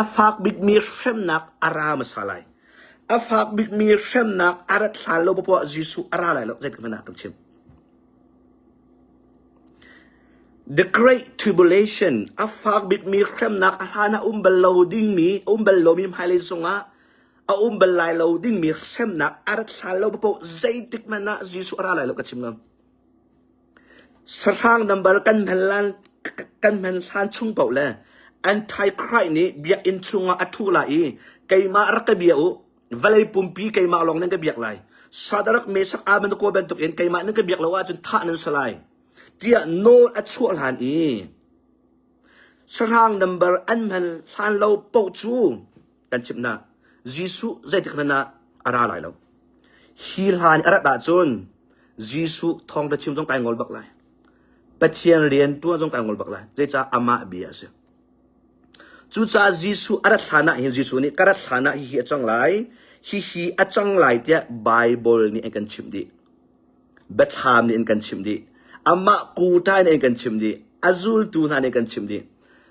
A fak bikmi hremnak a ra hmasa lai. A fak bikmi hremnak a rat hlan lo poah Jesuh a ra lai lo. Zeitik hmanh ah kan chim. The Great Tribulation, a fak bikmi hremnak a hlan ah um bal lo dingmi, um bal lomi hmailei zongah a um bal lai lo dingmi hremnak a rat hlan lo paoh zeitik hmanh ah Jesuh a ra lai lo ka chim ngam. Sahrang number kan hman lan kan hman hlan chung paoh le Antichrist nih biakinn chungah a ṭhu lai i keimah rak ka bia u, vawlei pumpi keimah lawng nan ka biak lai. Shadrach, Meshach, Abednego bantukin keimah nan ka biak lo ahcun thah nan si lai. Tiah nawl a chuah hlan i sahrang number an hman hlan lo paoh cu kan chimh hna. Jesuh zeitik hmanh ah a ra lai lo. Hi hlan a rat ahcun Jesuh thawngṭha chim zong kai ngol bak lai. Pathian rian ṭuan zong kai ngol bak lai. Zeicah amah bia a si. Cucaah Jesuh a rat hlan ah hin Jesuh nih ka rat hlan ah hihi a cang lai, hihi a cang lai tiah Baibal nih an kan chimh dih. Biathlam nih an kan chimh dih. Amah kuta nih an kan chimh dih. A zultu hna nih an kan chimh dih.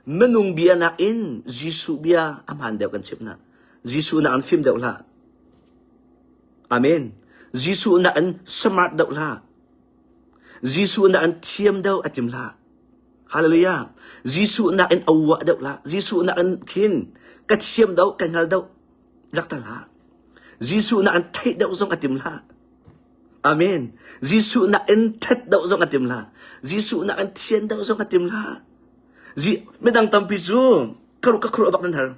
Minung bia nakin Jesuh bia a hmaan deuh kan chimh hna. Jesuh nak in fim deuh hlah. Amen. Jesuh nak in smart deuh hlah. Jesuh nak in thiam deuh a tim hlah. Hallelujah. Jesuh nak in a uah deuh hlah. Jesuh nak in khin ka thiam deuh, ka hngal deuh rak ta hlah. Jesuh nak in theih deuh zong a tim hlah. Amen. Jesuh nak in ṭhat deuh zong a tim hlah. Jesuh nak in thian deuh zong a tim hlah. Midang tampi cu ka ka khuruah bak nan har.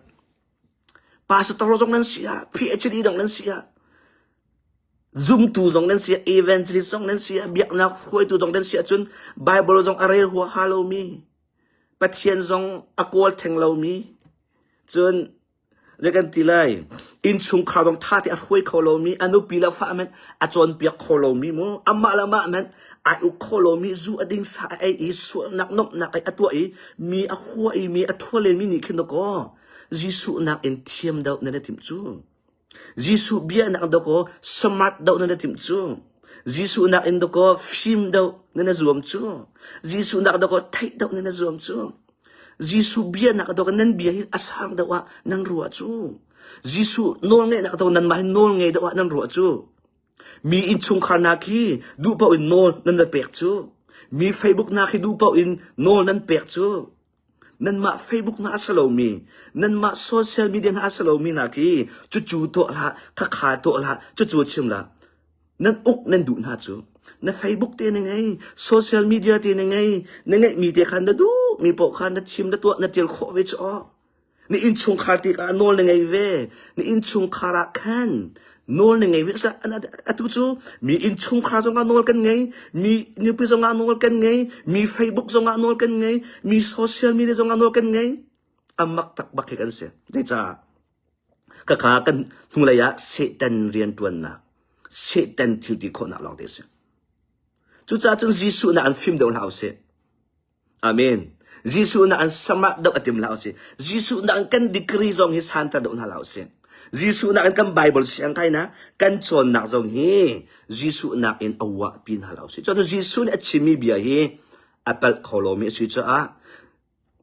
Pastor zong nan si ah, PhD dong nan si ah, zumtu zong nan si ah, evangelist zong nan si ah, biaknak hruaitu zong nan si ahcun Bible zong a rel huaha lomi, Pathian zong a kawl theng lomi, cun Zei kan ti lai? Innchungkhar zong ṭha te a hruai kho lomi, a nupi le fa hmanh a cawnpiak kho lomi mu, amah le amah hmanh ai uk kho lomi, zu a ding sa a ei i sualnak nomhnak ei a tuah i mi a hua i mi a thua lenmi nih khin dawkaw Jesuh nakin thiam deuh nan i timh cu. Jesuh bia nak dawkaw smart deuh nan i timh cu. Jesuh nakin dawkaw fim deuh nan i zuam cu. Jesuh nak dawkaw theih deuh nan i zuam cu. Jesuh bia nak dawk nan bia hi a sang deuh ah nan ruah cu. Jesuh nawlngeihnak dawk nanmah hi nawl ngei deuh ah nan ruah cu. Mi innchungkhar nak hi duh paoh in nawl nan va pek cu. Mi Facebook nak hi duh paoh in nawl nan pek cu. Nanmah Facebook hna a si lomi, nanmah social media hna a si lomi hna khi cucu tuah hlah, khakha tuah hlah, cucu chim hlah. Nan uk nan duh hna cu. Na Facebook te na ngei, social media te na ngei, na ngeihmi te kha na duhmi paoh kha na chim, na tuah, na ṭial khawh ve cu aw. Na innchungkhar ti ah nawl na ngei ve. Na innchungkhar ah khan nawl na ngei ve. Atu cu mi innchungkhar zongah nawl kan ngei, mi nupi zongah nawl kan ngei, mi Facebook zongah nawl kan ngei, mi social media zongah nawl kan ngei. A mak tak bak hi kan si. Zeicah? Khakha kan hnulei ah Satan rianṭuannak, Satan thil ti khawhnak lawngte a si. Cucaah cun Jesuh nak an fim deuh hlah usih. Amen. Jesuh nak an smart deuh a tim hlah usih. Jesuh nak an kan degree zong hi santer deuh hna hlah usih. Jesuh nak in kan Bible siang kainak, kan cawnnak zong hi Jesuh nak in a uahpi hna hlah usih. Cun Jesuh nih a chimmi bia hi a palh kho lomi a si caah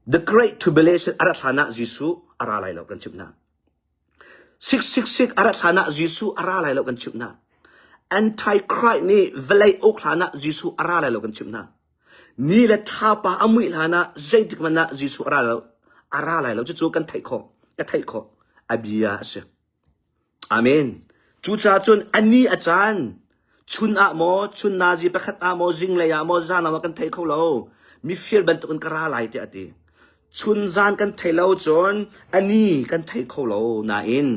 The Great Tribulation a rat hlan ah Jesuh a ra lai lo kan chimh hna. 666 a rat hlan ah Jesuh a ra lai lo kan chimh hna. Antichrist nih vawlei uk hlan ah Jesuh a ra lai lo kan chimh hna. Ni le thlapa a muih hlan ah zeitik hmanh ah Jesuh a ra lo a ra lai lo cucu kan theih khawh ka theih khawh a bia a si. Amen. Cucaah cun a ni a caan chun ah maw chun nazi pakhat ah maw zinglei ah maw zan ah maw kan thei kho lo. Mifir bantukin ka ra lai tiah a ti. Chun zan kan thei lo cun a ni kan thei kho lo nain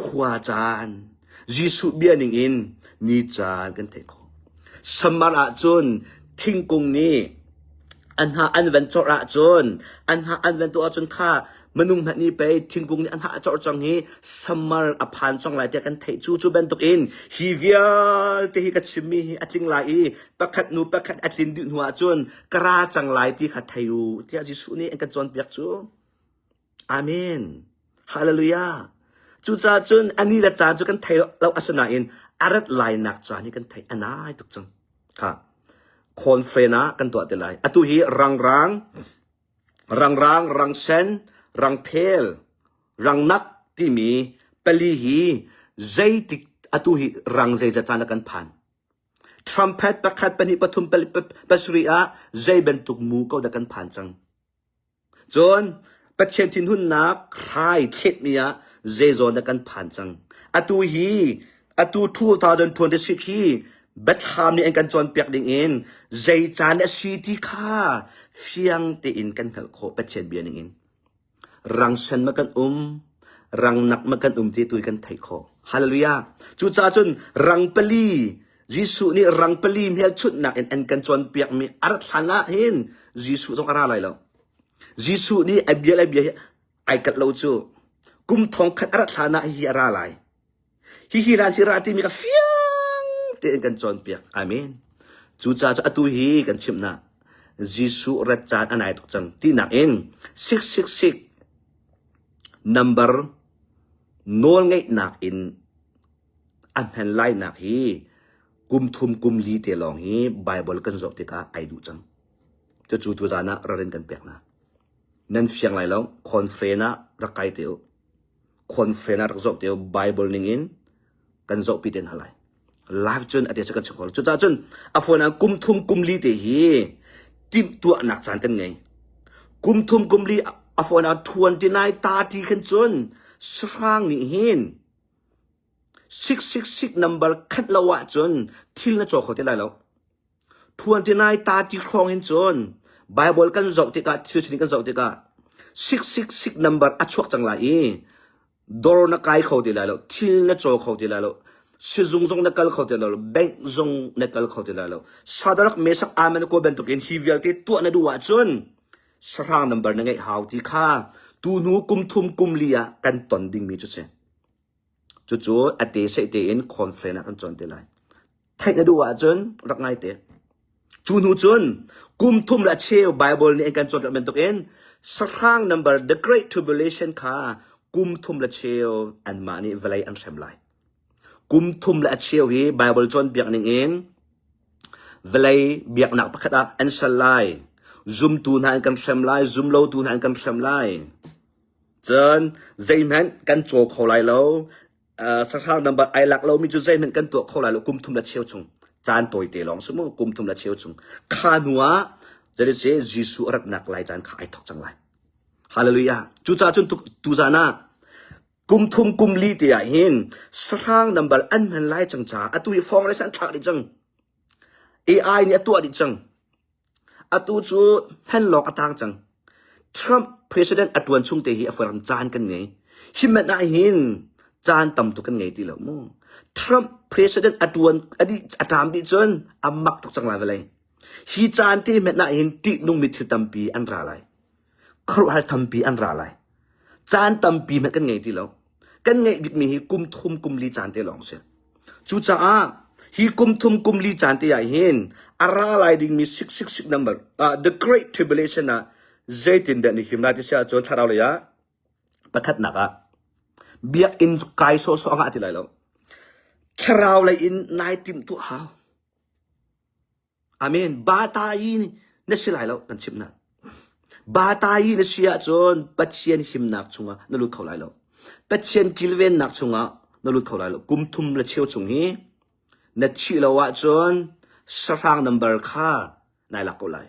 khua caan Jesuh bia ning in ni caan kan thei kho. Summer ah cun thingkung nih an ha an van corh ahcun an ha an van tuah ahcun kha minung hmanh nih pei thingkung nih an ha a corh cang hi summer a phan cang lai tiah kan theih cu cu bantuk in hi vialte hi ka chimmi hi a tling lai i pakhat nu pakhat a tlin dih hnu ahcun ka ra cang lai ti kha thei u tiah Jesuh nih an kan cawnpiak cu Amen. Hallelujah. Cucaah cun a ni le caan cu kan thei lo asinain a rat lainak caan hi kan thei a nai tuk cang. Kha conference ah kan tuah te lai. Atu hi rangrang, rangrang, rangsen, rangphel, rangnak timi pali hi zeitik atu hi rang zeizat caan ah kan phan. Trumpet pakhat pahnih pathum pasarih ah zei bantuk mu ko dah kan phan cang. Cun Pathian thinhunnak hrai thletmi ah zeizawn dah kan phan cang. Atu hi atu 2026 hi biathlam nih an kan cawnpiak ding in zei caan a si ti kha fiang tein kan hngalh khawh Pathian bia ning in. Rang sen ma kan um, rang nak ma kan um ti tu kan theih khawh. Hallelujah. Cucaah cun rang pali Jesuh nih rang pali hmelchunhnak in an kan cawnpiakmi a rat hlan ah hin Jesuh zong a ra lai lo. Jesuh nih a bia le bia hi ai kalh lo cu. Kum thong khat a rat hlan ah hihi a ra lai. Hihi hlan hi ra timi kha fiang tein kan cawnpiak. Amen. Cucaah cu atu hi kan chimh na Jesuh rat caan a nai tuk cang tinak in 666 number nawlngeihnak in a hman lainak hi kum thum kum li te lawng hi Bible kan zoh tikah ai duh cang. Cucu tuzaan ah ralrin kan pek hna. Nan fiang lai lo, conference ah rak kai te u. Conference ah rak zoh te u. Bible ning in kan zohpi te hna lai. Live cun a te cu kan chim ko. Cucaah cun a phone ah kum thum kum li te hi timhtuahnak caan kan ngei. Kum thum kum li a phone ah 29 30 khan cun sahrang nih hin 666 number khat lo ahcun thil na caw kho ti lai lo. 29 30 hrawng in cun Bible kan zoh tikah thil sining kan zoh tikah 666 number a chuak cang lai i dawr na kai kho ti lai lo, thil na caw kho ti lai lo, sizung zong na kal kho ti lai lo, bank zong na kal kho ti lai lo. Sadarak Mesak Amen ko bantukin hi vialte tuah na duh ahcun sahrang number na ngeih hau ti kha tu hnu kum thum kum li ah kan ton dingmi cu si. Cucu a te seh tein conference ah kan cawn te lai. Theih na duh ahcun rak ngai te. Cu hnu cun kum thum le a cheu Bible nih an kan cawnpiak bantukin sahrang number the great tribulation kha kum thum le cheu anmah nih vawlei an hrem lai. Kum thum le a cheu hi Bible cawnpiak ning in vawlei biaknak pakhat ah an sal lai. Zumtu hna an kan hrem lai, zumlotu hna an kan hrem lai. Cun zeihmanh kan caw kho lai lo. Uh, sahrang number ai lak lomi cu zeihmanh kan tuah kho lai lo kum thum le cheu chung. Caan tawite lawng si mu kum thum le cheu chung. Kha hnu ah jadi si Jesuh a ratnak lai caan kha ai thok cang lai. Hallelujah. Cucaah cun tuzan ah kum thum kum li te ah hin sahrang number an hman lai cang caah atu hi fong le san thlak dih cang. AI nih a tuah dih cang. Atu cu hman lawng a tang cang. Trump president a tuan chung te hi a fuaram caan kan ngei. Hi manh ah hin caan tam tuk kan ngei ti lo mu. Trump president a tuan a dih a ṭam dih cun a mak tuk cang lai vawlei. Hi caan te hmanh ah hin ṭihnungmi thil tampi an ra lai. Khuaruahhar tampi an ra lai. Caan tampi hmanh kan ngei ti lo. Kan ngeih bikmi hi kum thum kum li caan te lawng si. Cucaah hi kum thum kum li caan te ah hin a ra lai dingmi 666 number uh, the great tribulation ah zeitindah ni him lai ti si ahcun thlarau lei ah pakhatnak ah biakinn kai sawhsawh a ngah ti lai lo. Thlarau lei in nai timh tuah hau. Amen. Bata i na si lai lo kan chimh hna. Bata i na si ahcun Pathian himnak chungah na lut kho lai lo. Pathian kilvennak chungah na lut kho lai lo. Kum thum le cheu chung hi na thih lo ahcun sahrang number kha nai lak ko lai.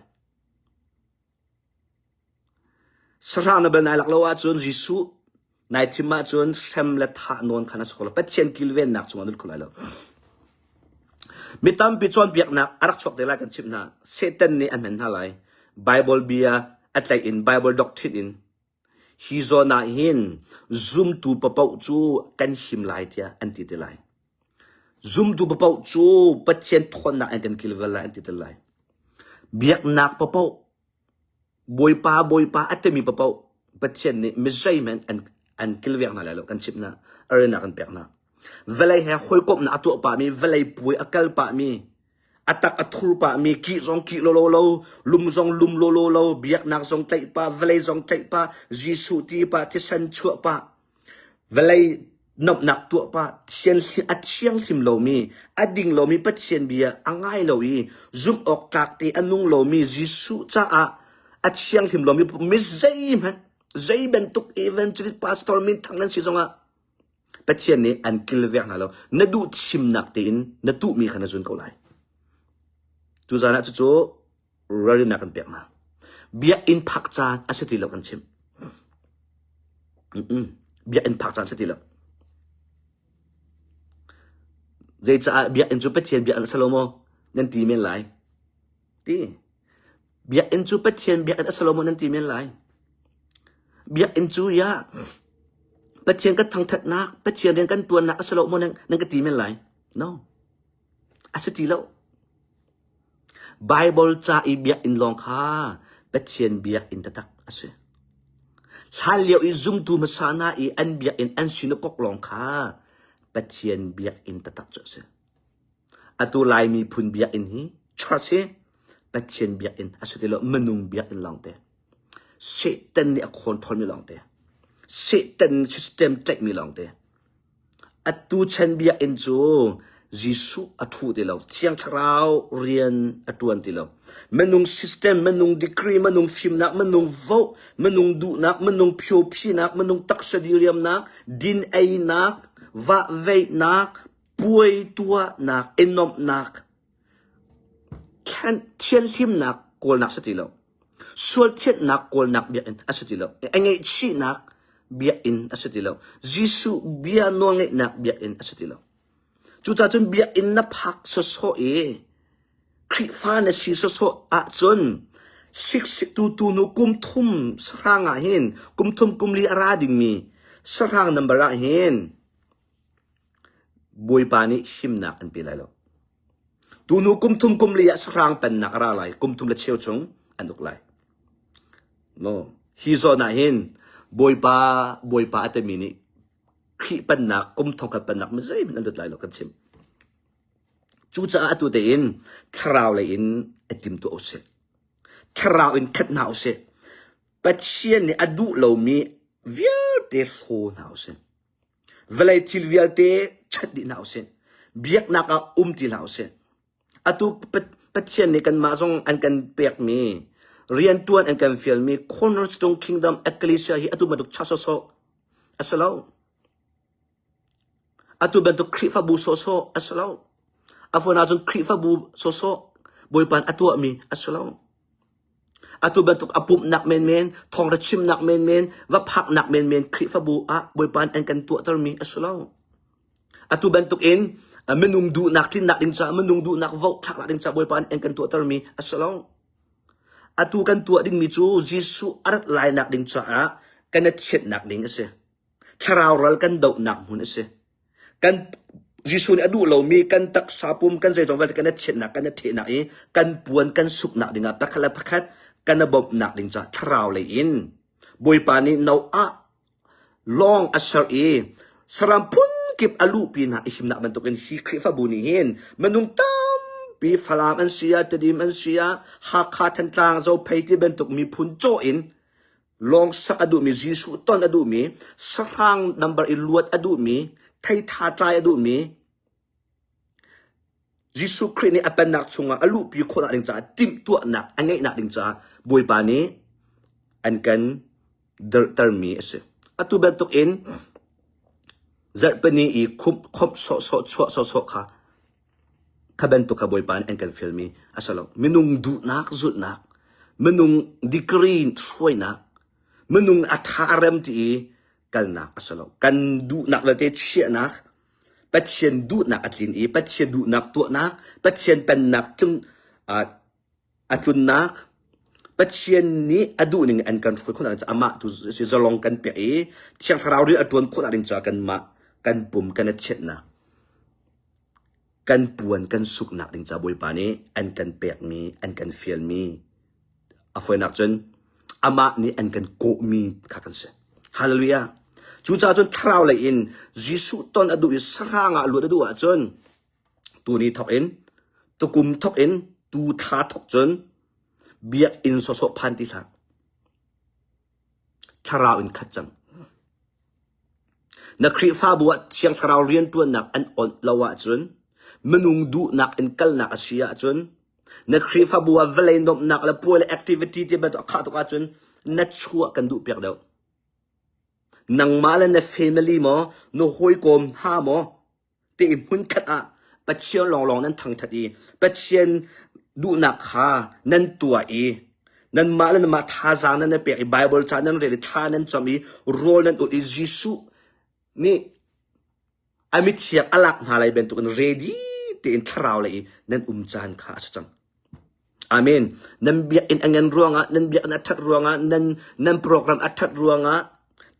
Sahrang na bel nai lak lo ahcun Jesuh nai thim ahcun hrem le thah nawn kha na si kho lo. Pathian kilvennak chungah na lut kho lai lo. Mi tampi cawnpiaknak a rak chuak te lai kan chimh hna. Satan nih a hman hna lai. Bible bia a tlaih in Bible doctrine in hi zawn ah hin zumtu papoh cu kan him lai tiah an ti te lai. Zumtu papoh cu Pathian thawnnak an kan kilven lai an ti te lai. Biaknak papoh Bawipa Bawipa a timi papoh Pathian nih mi zeihmanh an an kilveng hna lai lo kan chimh hna arena kan pek hna. Vawlei he hawikomhnak a tuah pahmi vawlei puai a kal pahmi a tak a thur pahmi kih zong kih lawlaw lo lum zong lum lawlaw lo biaknak zong tlaih pah vawlei zong tlaih pah Jesuh ti pah thisen chuah pah Vawlei nuamhnak tuah pah a thianghlim lomi, a ding lomi Pathian bia a ngai lo i zumh awk tlak te a nung lomi Jesuh caah a thianghlim lomi mi zeihmanh zei bantuk evangelist pastor minthang nan si zongah Pathian nih an kilveng hna lo. Na duh chimnak tein na tuhmi kha na zun ko lai. Cu zan ah cucu ralrinnak kan pek hna. Biakinn phak caan a si ti lo kan chimh. Biakinn phak caan si ti lo. Zeicaah biakinn cu Pathian biakinn a si lo maw? Nan ti men lai. Ti. Biakinn cu Pathian biakinn a si lo maw nan ti men lai. Biakinn cu ya Pathian kan thangthatnak, Pathian rian kan tuannak a si lo maw nan, nan ka ti men lai. No. A si ti lo. Baibal ca i biakinn lawng kha Pathian biakinn taktak a si. Hlanlio i zumtu hmasa hna i an biakinn an sinakok lawng kha Pathian biakinn taktak cu a si. Atu Lai miphun biakinn hi church hi Pathian biakinn a si ti lo, minung biakinn lawngte. Satan nih a khawn ṭhawnmi lawngte. Satan system tlaihmi lawngte. Atu chan biakinn cu Jesuh a ṭhu ti lo, Thiang Thlarau rian a ṭuan ti lo. Minung system, minung degree, minung fimnak, minung vote, minung duhnak, minung phiophinak, minung taksa diriamnak, din einak, vahveihnak, puai tuahnak, i nuamhnak, thianhlimnak kawlnak si ti lo. Sual thianhnak kawlnak biakinn a si ti lo. A ngaihchihnak biakinn a si ti lo. Jesuh bia nawlngeihnak biakinn a si ti lo. Cucaah cun biakinn na phak sawsawh i Khrihfa na si sawsawh ahcun siksitu tunu kum thum sahrang ah hin kum thum kum li a ra dingmi sahrang number ah hin Bawipa nih himnak an pe lai lo. Tuhnu kum thum kum li ah sahrang pennak a ra lai. Kum thum le cheu chung an uk lai. No. Hi zawn ah hin Bawipa Bawipa a timi nih Khrih pennak kum thongkhat pennak mi zeihmanh an lut lai lo kan chim. Cucaah atu tein thlarau lei in a tim tuah usih. Thlarau in khat hna usih. Pathian nih a duh lomi vialte hlaw hna usih. Vawlei thil vialte chat dih hna usih. Biaknak ah um ti hlah usih. Atu Pathian nih kanmah zong an kan pekmi riantuan an kan fialmi Cornerstone Kingdom Ecclesia hi atu bantuk cha sawsawh a si lo. Atu bantuk Khrihfabu sawsawh a si lo. A fawn ahcun Khrihfabu sawsawh Bawipa a tuahmi a si lo. Atu bantuk a pumhnak menmen, thawngṭha chimnak menmen, va phaknak menmen Khrihfabu ah Bawipa nih an kan tuahtermi a si lo. Atu bantuk in minung duhnak tlinnak ding caah, minung duhnak vote thlaknak ding caah Bawipa nih an kan tuahtermi a si lo. Atu kan tuah dingmi cu Jesuh a rat lainak ding caah kan i thianhnak ding a si. Thlarau ral kan dohnak hmun a si. Kan Jesuh nih a duh lomi kan taksa pum kan zeizong vialte kan i thianhnak kan i thehnak i kan puan kan suknak dingah pakhat le pakhat kan i bawmhnak ding caah thlarau lei in Bawipa nih Noah lawng a ser i saram phunkip a luhpi hna i himnak bantukin hi Khrihfabu nih hin minung tampi Falam an si ah Tedim an si ah Hakha Thantlang Zophei ti bantuk miphun cawh in Lawng sak a duhmi, Jesuh ton a duhmi, sahrang number i luat a duhmi, theitha tlai a duhmi, Jesuh Khrih nih a pennak chungah a luhpi khawhnak ding caah timhtuahnak a ngeihnak ding caah Bawipa nih an kan dirhtermi a si. Atu bantuk in zarhpini i khumh khomh sawhsawh chuah sawhsawh kha Kha bantuk kha Bawipa nih an kan fialmi a si lo. Minung duhnak zulhnak, minung degree hruainak, minung a ṭha a rem ti i kalnak a si lo. Kan duhnak vialte chiahnak, Pathian duhnak a tlin i Pathian duhnak tuahnak, Pathian pennak tlung a tlunnak, Pathian nih a duhning in an kan hruai khawhnak ding caah amah tu si zalong kan pek i Thiang Thlarau rian a ṭuan khawhnak ding caah kanmah kan pum kan i thianhnak kan puan kan suknak ding caah Bawipa nih an kan pekmi an kan fialmi a fawinak cun amah nih an kan kawhmi kha kan si. Hallelujah. Cucaah cun thlarau lei in Jesuh ton a duh i sahrang ah luat a duh ahcun tuni thawk in tukum thawk in tu thla thawk cun biakinn sawsawh phan ti hlah. Thlarau in khat cang. Na Khrihfabu ah Thiang Thlarau rianṭuannak an awnh lo ahcun, minung duhnak in kalnak a si ahcun, na Khrihfabu ah vawlei nuamhnak le puai le activity ti bantuk a khah tuk ahcun na chuah kan duh piak deuh. Nangmah le na family maw, na hawikom hna maw, te i hmunkhat ah Pathian lawnglawng nan thangṭhat i Pathian. duhnak kha nan tuah i nanmah le nanmah thazaang nan i pek i Baibal ca nan rel i thla nan cam i rawl nan ulh i Jesuh nih a mithiang a lak hna lai bantukin ready tein thlarau lei i nan um caan kha a si cang. Amen. Nan biakinn a ngan ruangah, nan biakinn a ṭhat ruangah, nan nan program a ṭhat ruangah,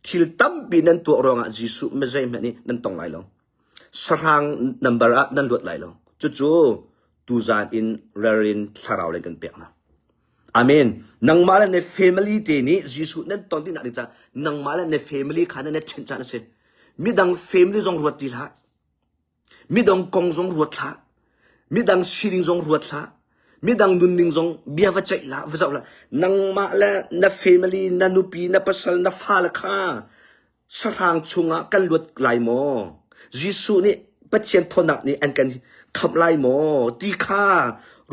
thil tampi nan tuah ruangah Jesuh zeihmanh nih nan tong lai lo. Sahrang number ah nan luat lai lo. Cucu tuzaan in ralrin thlarau lei kan pek hna. Amen. Nangmah le na family te nih Jesuh nan ton dih nak ding caah nangmah le na family kha nan i ṭhen caan a si. Midang family zong ruat ti hlah. Midang kong zong ruat hlah. Midang sining zong ruat hlah. Midang nunning zong bia va ceih hlah, va zoh hlah. Nangmah le na family, na nupi, na pasal, na fale kha sahrang chungah kan luat lai maw? Jesuh nih Pathian thawnnak nih an kan khamh lai maw? Ti kha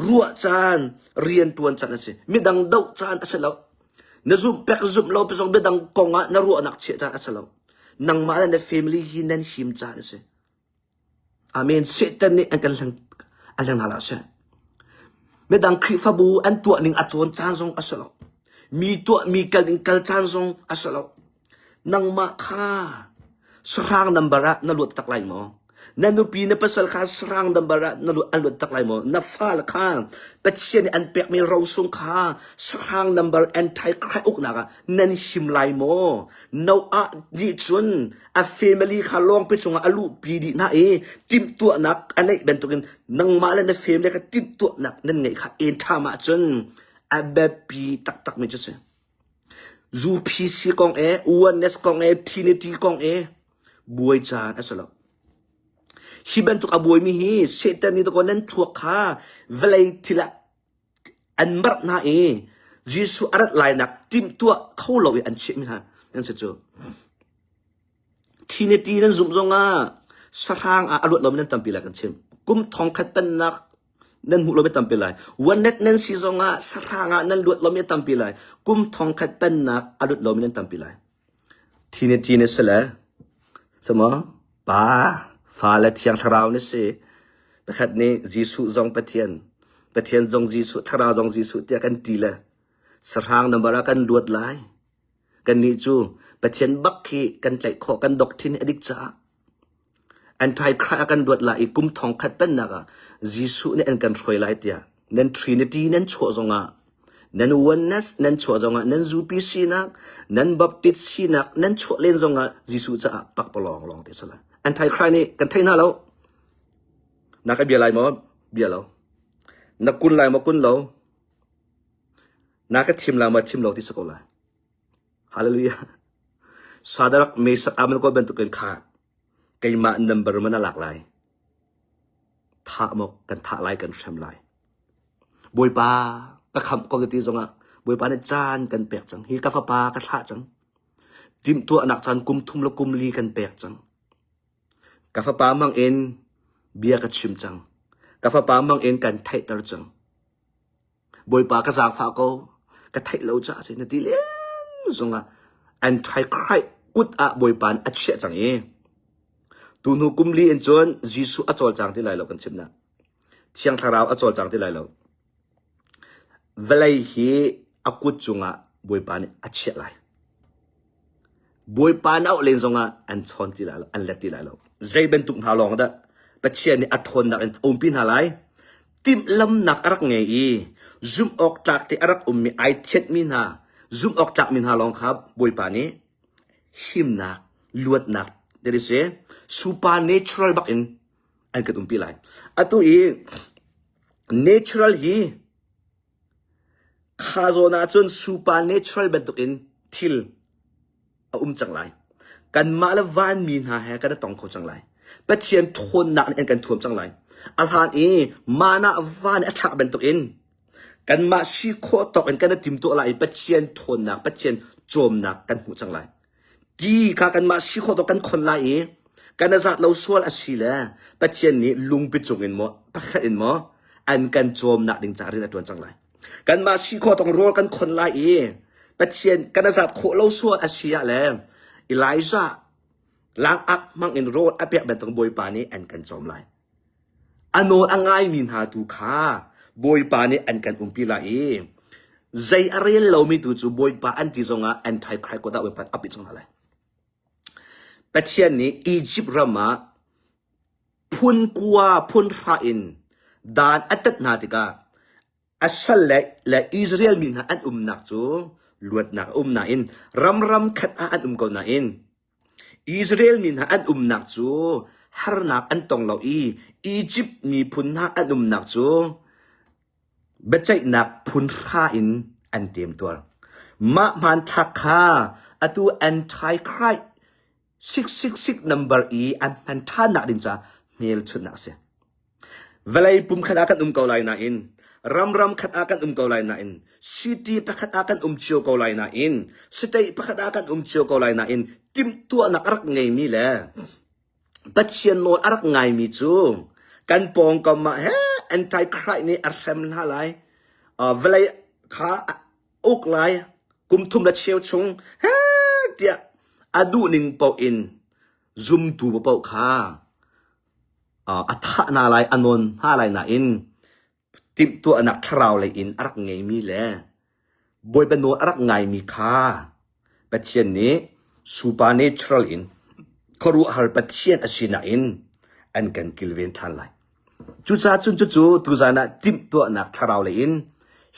ruah caan, rian ṭuan caan a si. Midang doh caan a si lo. Na zumh pek zumh lo zong midang kong ah na ruahnak chiah caan a si lo. Nangmah le na family hi nan him caan a si. Amen. Satan nih an kan hleng an hleng hna hlah seh. Midang Khrihfabu an tuah ning a cawn caan zong a si lo. Mi tuah mi kal ning kal caan zong a si lo. Nangmah kha sahrang number ah na luat tak lai maw? Na nupi na pasal kha sahrang number ah na luat an luat tak lai maw? Na fale kha Pathian nih an pekmi rosung kha sahrang number anti-Christ uknak ah nan him lai maw? Noah nih cun a family kha lawngpi cungah a luhpi dih hna i timhtuahnak a neih bantukin nangmah le na family kha timhtuahnak nan ngeih kha en ṭham ahcun a biapi taktakmi cu si. UPC kong e, oneness kong e, Trinity kong e, buai caan a si lo. Hi bantuk a buaimi hi Satan nih dakaw nan thluak kha vawlei thil ah an marh hna i Jesuh a rat lainak timhtuah kho lo i an chiahmi hna nan si cu. Trinity nan zumh zongah sahrang ah a luat lomi nan tampi lai kan chim. Kum thongkhat pennak nan hmuh lomi tampi lai. One nan si zongah sahrang ah nan luat lomi tampi lai. Kum thongkhat pennak a luat lomi nan tampi lai. Trinity na si le samaw Pa, Fa le Thiang Thlarau na si. Pakhat nih Jesuh zong Pathian, Pathian zong Jesuh, Thlarau zong Jesuh tiah kan ti le sahrang number ah kan luat lai. Kannih cu Pathian bak hi kan tlaih khawh, kan doctrine hi a dik caah Antichrist a kan luat lai i kum thongkhat pennak ah Jesuh nih an kan hruai lai tiah nan Trinity nan chuah zongah nan oneness nan chuah zongah nan UPC nak nan Baptist sinak nan chuah len zongah Jesuh caah pakpalawng lawng te sala. Antichrist nih kan thei hna lo. Na ka bia lai maw? Bia lo. Na kun lai maw? Kun lo. Na ka thim lai maw? Thim lo ti si ko lai. Hallelujah. Sadarak Mesak Abednego bantukin kha keimah number man a lak lai. Thah maw kan thah lai kan hrem lai. Bawipa ka khamh ko ti zongah Bawipa nih caan kan pek cang. Hi ka fapa ka thlah cang. Timhtuahnak caan kum thum le kum li kan pek cang. Ka fapa mang in bia ka chim cang. Ka fapa mang in kan theihter cang. Bawipa ka zaangfah ko, ka theih lo caah si na ti len zongah Antichrist kut ah Bawipa nih a chiah cang i tuhnu kum li in cun Jesuh a cawlcang ti lai lo kan chim na. Thiang Thlarau a cawlcang ti lai lo. Vawlei hi a kut cungah Bawipa nih a chiah lai. Bawipa na auh len zongah an chawn ti lai lo, an let ti lai lo. Zei bantuk hna lawng dah Pathian nih a ṭhawnnak in a umpi hna lai? Timhlamnak a rak ngei i zumh awk tlak te a rak ummi ai thianhmi hna, zumh awk tlakmi hna lawng kha Bawipa nih himnak, luatnak, that is a supernatural bak in an kan umpi lai. Atu i natural hi Kha zawn ahcun supernatural bantukin thil a um cang lai. Kanmah le vanmi hna he kan i tong kho cang lai. Pathian ṭhawnnak nih an kan thuam cang lai. A hlan i manah van a thlak bantukin kanmah si khawh tawk in kan i timtuah lai i Pathian ṭhawnnak, Pathian cawmnak kan hmuh cang lai. Ti kha kanmah si khawh tawk kan khon lai i kan i zat lo sual a si le Pathian nih lungpi cung in maw pakhat in maw an kan cawmnak ding caah rian a ṭuan cang lai. Kanmah si khawh tawk rawl kan khon lai i Pathian kan i zat khawh lo sual a si ah le Elijah langak hmang in rawl a pek bantuk Bawipa nih an kan cawm lai. A nawl a ngaimi hna tu kha. Bawipa nih an kan umpi lai i zei a rel lomi tu cu Bawipa an ti zongah anti-Christ kut ah Bawipa ap cang hna lai. Pathian nih Egypt ram ah phun kua phun hra in dan a tat hna tikah a sal le, le Israel mi hna an umnak cu luatnak a um nain ramram khat ah an um ko nain Israel mi hna an umnak cu harnak an tong lo i Egypt miphun hna an umnak cu biaceihnak phun hra in an temtuar. Mah hmanthlak kha atu Antichrist 666 number i an hman ṭhannak ding caah hmelchunhnak a si. Vawlei pumkhat ah kan um ko lai nain, ramram khat ah kan um ko lai nain, city pakhat ah kan um cio ko lai nain, state pakhat ah kan um cio ko lai nain, timhtuahnak a rak ngeimi le Pathian nawl a rak ngaimi cu kan pawngkam ah he anti-Christ nih a hrem hna lai. Uh, vawlei kha a uk lai kum thum le cheu chung he tiah a duhning paoh in zumtu paoh kha a thah hna lai, a nawn hna lai nain timhtuahnak thlarau lei in a rak ngeimi le Bawipa nawl a rak ngaimi kha Pathian nih supernatural in khuaruahhar Pathian a sinak in an kan kilven ṭhan lai. Cucaah cun cucu tuzan ah timhtuahnak thlarau lei in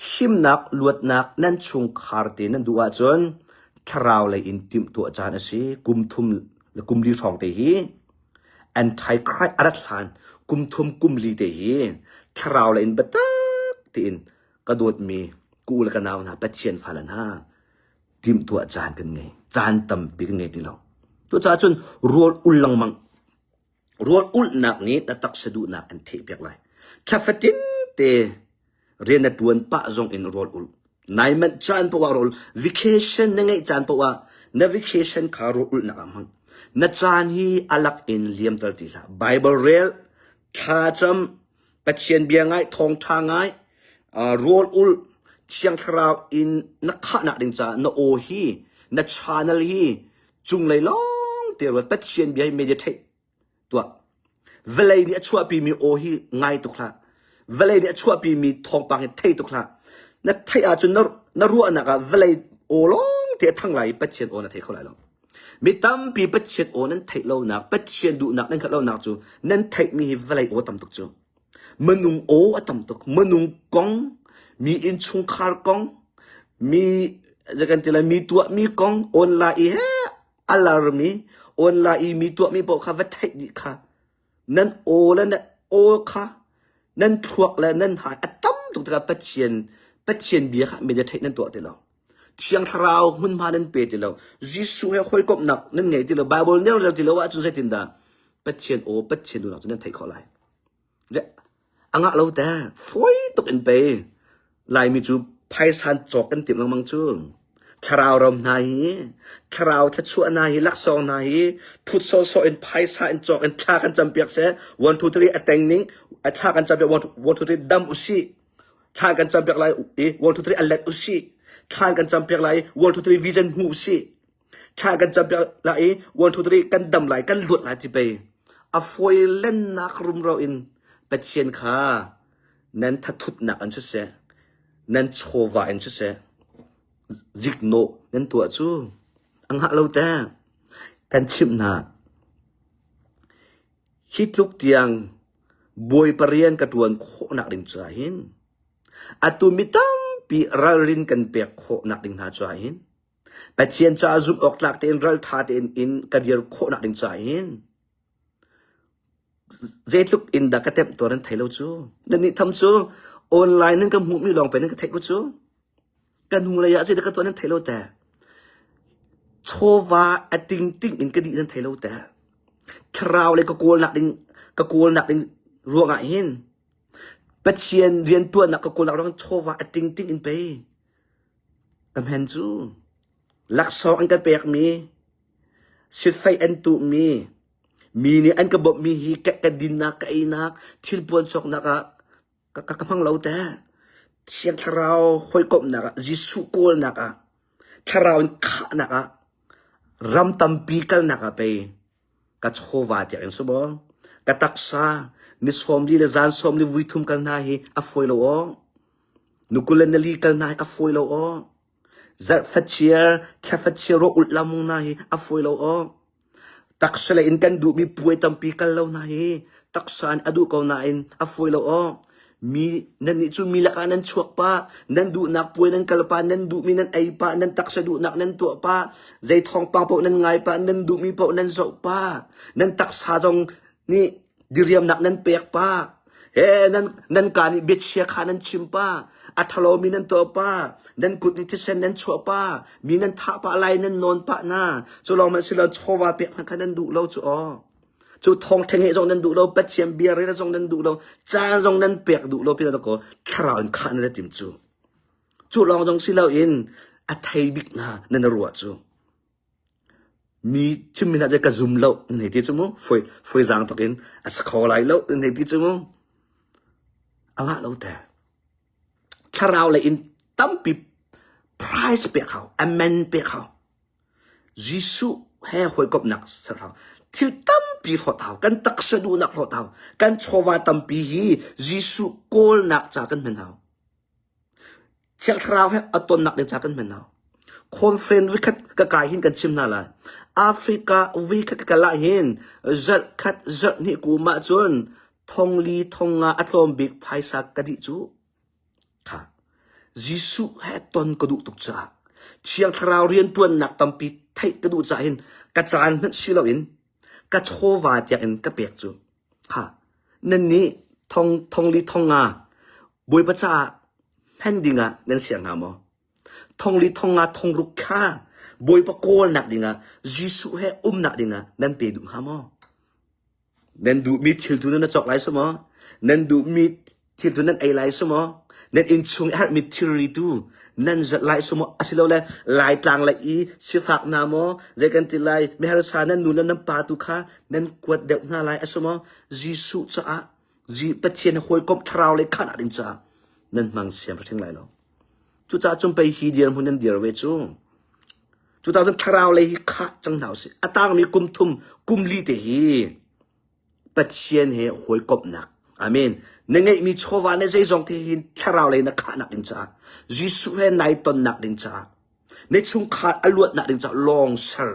himnak luatnak nan chungkhar te nan duh ahcun thlarau lei in timhtuah caan a si. Kum thum le kum li hrawng te hi Antichrist a rat hlan kum thum kum li te hi thlarau lei in biatak tein ka dawtmi ka u le ka nau hna Pathian fale hna timhtuah caan kan ngei. Caan tampi kan ngei ti lo. Cucaah cun rawl ul lengmang rawl ulhnak nih na taksa duhnak an thehpiak lai. Thla fatin te rian na ṭuan pah zong in rawl ul. Nai manh caan paoh ah rawl vacation na ngeih caan paoh ah na vacation kha rawl ulhnak ah hmang. Na caan hi a lak in liamter ti hlah. Bible rel, thlacam, Pathian bia ngai, thawngṭha ngai, uh, rawl ul, Thiang Thlarau in na khahnak ding caah na aw hi, na channel hi cunglei lawng te ruat Pathian bia hi meditate tuah. Vawlei nih a chuahpimi aw hi ngai tuk hlah. Vawlei nih a chuahpimi thawngpang hi thei tuk hlah. Na theih ahcun na, na ruahnak ah vawlei aw lawng te a thang lai i Pathian aw na thei kho lai lo. Mi tampi Pathian aw nan theih lonak, Pathian duhnak nan hngalh lonak cu nan theihmi hi vawlei aw tam tuk cu. Minung aw a tam tuk. Minung kong, mi innchungkhar kong, mi zei kan ti lai, mi tuahmi kong online i he a larmi online i mi tuahmi paoh kha va theih dih kha nan aw le nan aw kha nan thluak le nan hai a tam tuk tikah Pathian Pathian bia kha meditate nan tuah ti lo. Thiang Thlarau hmunhma nan pe ti lo. Jesuh he hawikomhnak nan ngei ti lo. Bible nan rel ti lo ahcun zeitindah Pathian aw Pathian duhnak cu nan theih khawh lai. A ngah lo te. Fawi tuk in pei Laimi cu phaisan cawk kan timh lengmang cu. Thlarau ram hna hi, thlarau thluachuah hna hi, laksawng hna hi, thut sawhsawh in phaisa in cawk in thla kan campiak seh. 1 2 3 a teng ning, a thla kan campiak 1 2 3 dam usih. Thla kan campiak lai i 1 2 3 a let usih. Thla kan campiak lai i 1 2 3 vision hmu usih. Thla kan campiak lai i 1 2 3 kan dam lai, kan luat lai ti pei. A fawi lennak rumro in Pathian kha nan thathutnak in siseh, nan chawva in siseh, ziknawh nan tuah cu a ngah lo te. Kan chimh hna. Hi tluk tiang Bawipa rian ka ṭuan khawhnak ding caah hin atu mi tampi ralrin kan pek khawhnak ding hna caah hin Pathian caah zumh awk tlak tein ralṭha tein in ka dir khawhnak ding caah hin zeitluk in dah ka temh tuar nan thei lo cu. Nannih tham cu online nan ka hmuhmi lawng pe nan ka theih ko cu. Ka hnu lei ah zeidah ka tuah nan thei lo te. Chawva a tingting in ka dih nan thei lo te. Thlarau le ka kawlnak ding ka kawlnak ding ruangah hin Pathian riantuannak ka kawlnak ruangah chawva a tingting in pei Ka hmen cu laksawng an ka pekmi, sifeih an tuhmi, mi nih an ka bawmhmi hi ka, ka dinnak, ka einak, thilpuan cawknak ah ka, ka, ka hmang lo te. Thiang Thlarau hawikomhnak ah, Jesuh kawlnak ah, Thlarau in khahnak ah, ram tampi kalnak ah pei ka chawva tiah in si maw? Ka taksa. Ni 40 le zan 40 vui thum kal hna hi a fawi lo aw. Ni 20 le nili kal hna hi a fawi lo aw. Zarh fachiar, thla fachiar rawh ulh lamung hna hi a fawi lo aw. Taksa lei in kan duhmi puai tampi kal lo hna hi taksa in a duh ko nain a fawi lo aw. Mi nannih cu mi lakah nan chuak pah, nan duhnak puai nan kal pah, nan duhmi nan ei pah, nan taksa duhnak nan tuah pah, zei thawngpang paoh nan ngai pah, nan duhmi paoh nan zoh pah, nan taksa zong nih diriamnak nan pek pah. He nan nan ka nih biachia kha nan chim pah, a ṭhalomi nan tuah pah, nan kut nih thisen nan chuah pah, mi nan thah pah lai nan nawn pah na. Cu lawng hmanh si lo chawva pek hmanh kha nan duh lo cu aw. Cu thawngṭha ngeih zong nan duh lo, Pathian bia rel zong nan duh lo, caan zong nan pek duh lo pin ko thlarau in khah nan tim cu. Cu lawng zong si loin a thei bik hna nan ruah cu. Mi chimmi hna cu ka zum lo nan hei ti cu mu. Foi foi zaang tuk in a sa kho lai lo nan hei ti cu mu. A ngah lo te. Thlarau lei in tampi price pek hau, amen pek hau. Jesuh he hawikomhnak ser hau. Thil tampi hlawt hau. Kan taksa duhnak hlawt hau. Kan chawva tampi hi Jesuh kawlnak ca kan hman hau. Thiang Thlarau he a tonnak ding ca kan hman hau. Conference vikhat ka kai hin kan chim hna lai. Africa vikhat ka kal ah hin zarh khat zarh hnih kum ah cun thongli thonga a tlawm bik phaisa ka dih cu. Kha Jesuh he ton ka duh tuk caah Thiang Thlarau rianṭuannak tampi theih ka duh caah hin ka caan hmanh si loin ka chawva tiangin ka pek cu. Ha nannih thong thong li thong nga Bawipa caah hman dingah nan siang hnga maw? Thong li thong nga thong ruk kha Bawipa kawlnak dingah Jesuh he umnak dingah nan pe duh hnga maw? Nan duhmi thil tu nan cawk lai si maw? Nan duhmi thil tu nan ei lai si maw? Nan innchung i herhmi thilri tu nan zalh lai si maw? Asilole Laitlang lei i sifak hna maw? Zei kan ti lai? Miharsa nan nu le nan pa tu kha nan kuat deuh hna lai a si maw? Jesuh caah Pathian hawikom thlarau lei khanah ding caah nan hmang siamhring lai lo. Cucaah cun pei hi dirhmun nan dir ve cu. Cucaah cun thlarau lei hi khah cang hna usih. A tangmi kum thum, kum li te hi Pathian he hawikomhnak. Amen. Na ngeihmi chawva le zeizong te hin thlarau lei na khahnak ding caah, Jesuh he nai tonnak ding caah, na chungkhar a luatnak ding caah lawng ser.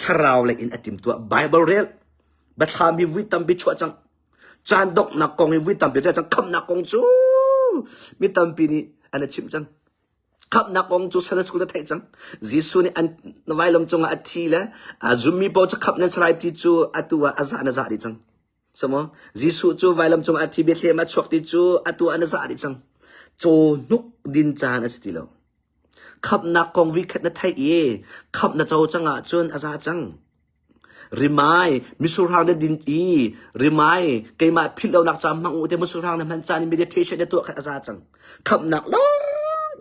Thlarau lei in a timtuah. Bible rel. Biathlam hi vui tampi chuah cang. Caan donghnak kong hi vui tampi rel cang. Khamhnak kong cu mi tampi nih an i chimh cang. Khamhnak kong cu Sunday school na theih cang. Jesuh nih an vailam cungah a thi le a zummi paoh cu khamh nan si lai ti cu atu ah a zah na zah dih cang. Samaw Jesuh cu vailam cungah a thi Bethlehem ah chuak ti cu atu ah na zah dih cang. Caw hnuk din caan a si ti lo. Khamhnak kong vikhat na theih i khamh na co cang ahcun a za cang. Rimai, misurhang na din i rimai keimah philh lonak ca hmang u te misurhang na hman caan i meditation na tuah khan a za cang. Khamhnak lawng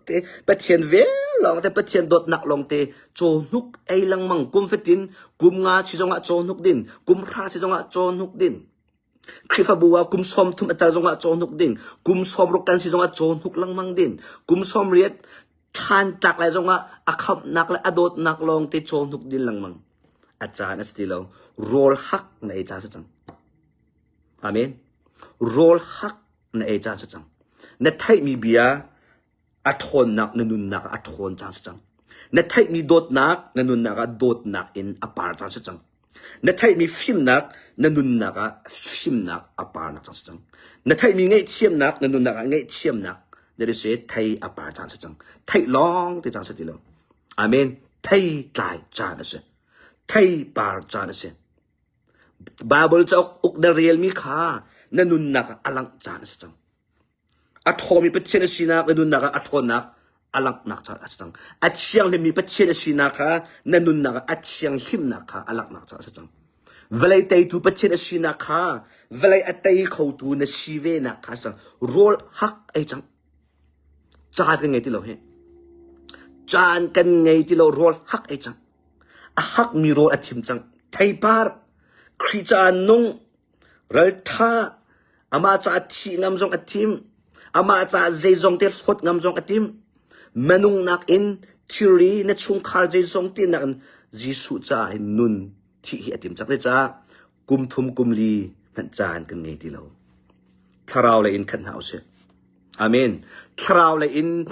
te Pathian vel lawng te Pathian dawtnak lawng te cawhnuk ei lengmang kum fatin kum nga si zongah cawhnuk din kum hra si zongah cawhnuk din Khrihfabu ah kum 30 a tar zongah cawhnuk ding kum 60 kan si zongah cawhnuk lengmang din kum 80 thlan tlak lai zongah a khamhnak le a dawtnak lawng te cawhnuk din lengmang a caan a si ti lo rawl hak na ei caan si cang amen rawl hak na ei caan si cang na theihmi bia a ṭhawnnak na nunnak ah a ṭhawn cang si cang. Na theihmi dawtnak na nunnak ah dawtnak in a par cang si cang. Na theihmi fimnak na nunnak ah fimnak a parnak cang si cang. Na theihmi ngaihthiamnak na nunnak ah ngaihthiamnak that is it thei a par cang si cang. Theih lawng te cang si ti lo. Amen. Thei tlai caan a si. Thei par caan a si. Bible cauk uk na relmi kha na nunnak ah a langh caan a si cang. A ṭhawmi Pathian a sinak na nunnak ah a ṭhawnnak a langhnak caah a si cang. A thianghlimmi Pathian a sinak kha na nunnak ah a thianghlimnak kha a langhnak caah a si cang. Vawlei teitu Pathian a sinak kha vawlei a tei khotu na si venak kha a si cang. Rawl hak ei cang. Caan kan ngei ti lo hi. Caan kan ngei ti lo rawl hak ei cang. A hakmi rawl a thim cang. Theipar, Khrih caah nung, Ralṭha, amah caah thih ngam zong a thim. Amah caah zeizong te hlawt ngam zong a tim. Minung nakin thilri na chungkhar zeizong te nakin Jesuh caah hin nun thih hi a tim cang. Zeicah kum thum kum li. Hmanh caan kan ngei ti lo. Thlarau lei in khat hna usih. Amen. Thlarau lei in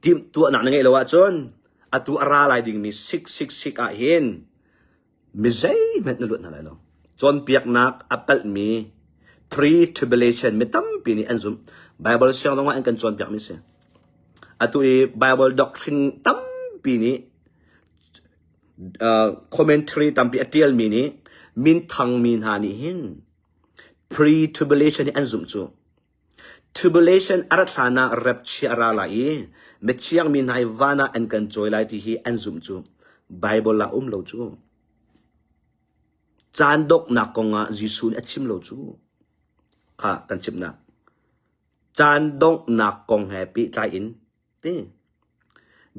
timhtuahnak na ngeih lo ahcun atu a ra lai dingmi 666 ah hin mi zeihmanh na luat hna lai lo. Cawnpiaknak a palhmi pre-tribulation mi tampi nih an zumh. Bible siang zong ah an kan cawnpiakmi si. Atu i Bible doctrine tampi nih uh, commentary tampi a ṭialmi nih minthangmi hna nih hin pre-tribulation hi an zumh cu. Tribulation a rat hlan ah rapchia a ra lai i mithiang mi hna hi van ah an kan cawi lai ti hi an zumh cu. Bible ah um lo cu. Caan donghnak kong ah Jesuh nih a chim lo cu. Kha kan chimnak. Caan donghnak kong he pehtlai in ti.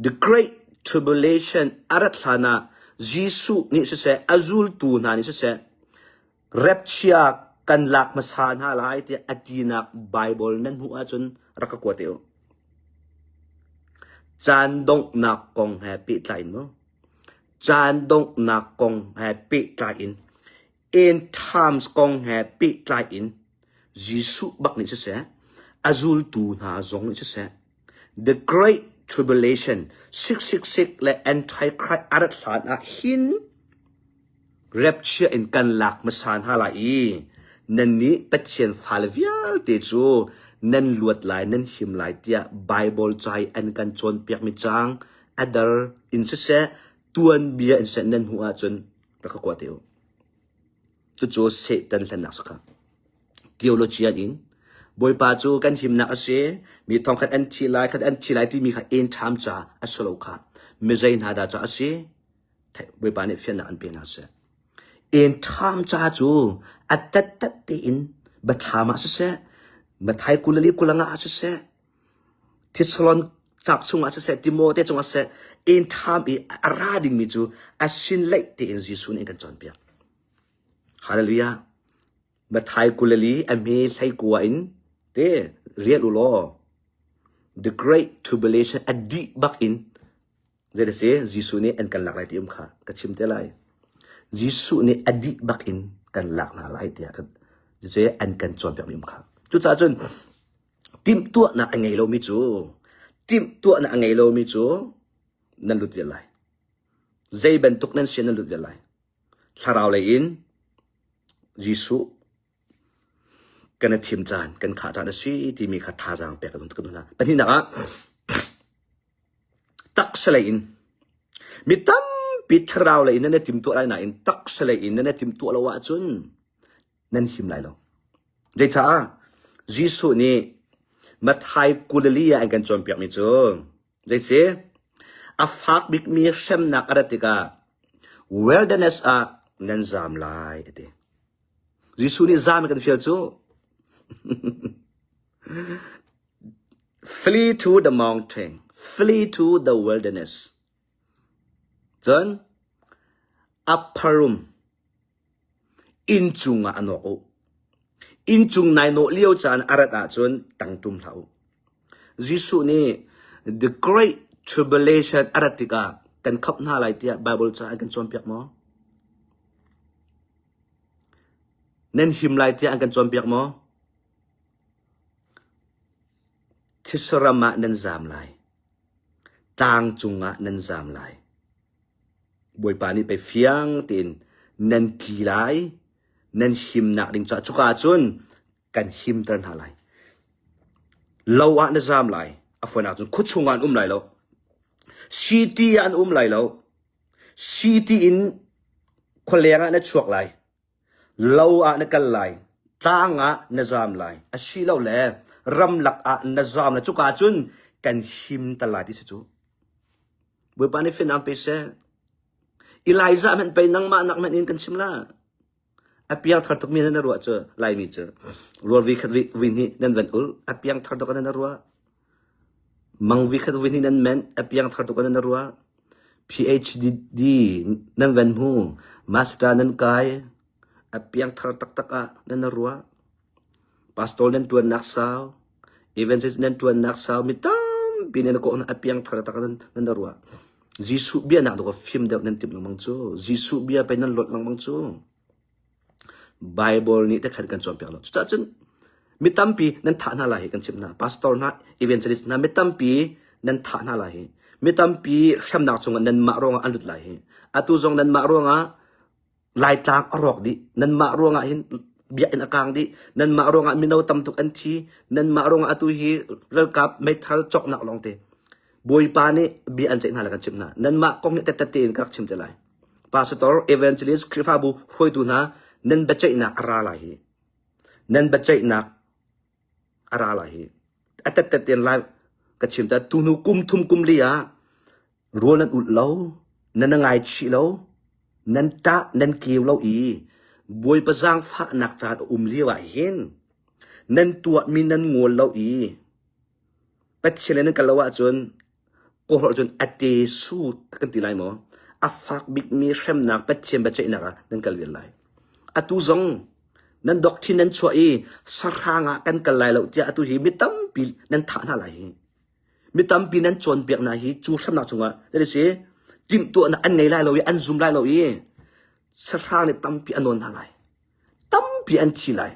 The Great Tribulation a rat hlan ah Jesuh nih siseh, a zultu hna nih siseh, rapchia kan lak hmasa hna lai tiah a tinak Bible nan hmuh ahcun rak ka kua te u. Caan donghnak kong he pehtlai in mu. Caan donghnak kong he pehtlai in end times kong he pehtlai in Jesuh bak nih siseh, a zultu hna zong nih siseh, The Great Tribulation 666 le Antichrist a rat hlan ah hin rapchia in kan lak hmasa hna lai i nannih Pathian fale vialte cu nan luat lai, nan him lai tiah Bible ca i an kan cawnpiakmi caang a dar in siseh, tuanbia in siseh nan hmuh ahcun rak ka kua te u. Cucu Satan hlennak si kha. Theologian in Bawipa cu kan himnak a si, mi thongkhat an thi lai, khat an thi lai timi kha end time ca a si lo kha. Mizei hna dah ca a si? Bawipa nih fiannak an pe hna seh. End time ca cu a tattat tein Biathlam ah siseh, Matthai 24 kulanga ah siseh, Thessalon cak chungah siseh, Timote chungah siseh, end time i a ra dingmi cu a sin leih tein Jesuh nih an kan cawnpiak. Hallelujah. Matthai 24 a hme 19 in te rial u law The Great Tribulation a dih bak in Zei si Jesuh nih an kan lak lai ti um kha ka chim te lai. Jesuh nih a dih bak in kan lak hna lai tiah kan cucu an kan cawnpiakmi um kha. Cucaah cun timhtuahnak a ngei lomi cu timhtuahnak a ngei lomi cu nan lut vial lai. Zei bantuk nan si nan lut vial lai. Thlarau lei in Jesuh kan i thim caan, kan khah caan a si timi kha thazaang pek kan duh hna. Pahnihnak ah taksa lei in mi tampi thlarau lei in nan i timtuah lai nain taksa lei in nan i timtuah lo ahcun nan him lai lo. Zeicah? Jesuh nih Matthai 24 ah an kan cawnpiakmi cu Zeisi? A fak bikmi hremnak a rat tikah wilderness ah nan zaam lai a ti. Jesuh nih zaam kan fial cu. Flee to the mountain, flee to the wilderness. Cun upper room Innchung ah a nawk u. Innchung nai nawh lio caan a rat ahcun tang tum hlah u. Jesuh nih the great tribulation a rat tikah kan khamh hna lai tiah Bible ca an kan cawnpiak maw? Nan him lai tiah an kan cawnpiak maw? Thisaram ah nan zaam lai. Tlang cungah nan zaam lai. Bawipa nih pei fiang tein nan tli lai, nan himnak ding caah cuka ah cun kan himter hna lai. Lo ah na zaam lai, a fawinak cun khuachung ah an um lai lo. City ah an um lai lo. City in khualeng ah na chuak lai. Lo ah na kal lai, tlang ah na zaam lai, asilole ramlak ah na zaam lai. Cuka ah cun kan him tal lai ti si cu. Bawipa nih fianang pe seh. Elijah hmanh pei nangmah nak hmanh in kan chim la. A piangthar tukmi nan ruah cu Laimi cu rual vi khat vi hnih nan van ul a piangthar tuk nan ruah. Mang vi khat vi hnih nan men a piangthar tuk nan ruah. PhD nan van hmu master nan kai a piangthar taktak ah nan ruah. Pastor nan ṭuannak sau, evangelist nan ṭuannak sau, mi tampi nih na kawh hna a piangthar tak nan nan ruah. Jesuh bia nak dawh fim deuh nan timh lengmang cu. Jesuh bia pei nan lawt lengmang cu. Bible nih te khan kan cawnpiak lo. Cucaah cun mi tampi nan thah hna lai hi kan chimh hna. Pastor hna, evangelist hna mi tampi nan thah hna lai hi. Mi tampi hremnak chungah nanmah ruangah an lut lai hi. Atu zong nanmah ruangah Laitlang a rawk dih. Nanmah ruangah hin biakinn a kang dih. Nanmah ruangah mino tam tuk an thi. Nanmah ruangah atu hi ralkap meithal cawknak lawngte. Bawipa nih bia an ceih hna le kan chimh hna. Nanmah kong hi tettet tein ka rak chim te lai. Pastor, evangelist, Khrihfabu hruaitu hna nan biaceihnak a ra lai hi. Nan biaceihnak a ra lai hi. A tettet tein lai ka chim ta. Tuhnu kum thum kum li ah Rawl nan ulh lo, nan i ngaichih lo, nan ṭah nan keu lo i Bawipa zaangfahnak caan a um lio ah hin nan tuahmi nan ngawl lo i Pathian le nan kal lo ahcun kawhrawh cun a te su kan ti lai maw? A fak bikmi hremnak Pathian biaceihnak ah nan kal vial lai. Atu zong nan doctrine nan chuah i sahrang ah kan kal lai lo tiah atu hi mi tampi nan thah hna lai hi. Mi tampi nan cawnpiak hna hi cu hremnak chungah that is timhtuahnak an ngei lai lo i an zum lai lo i sahrang nih tampi a nawn hna lai. Tampi an thi lai.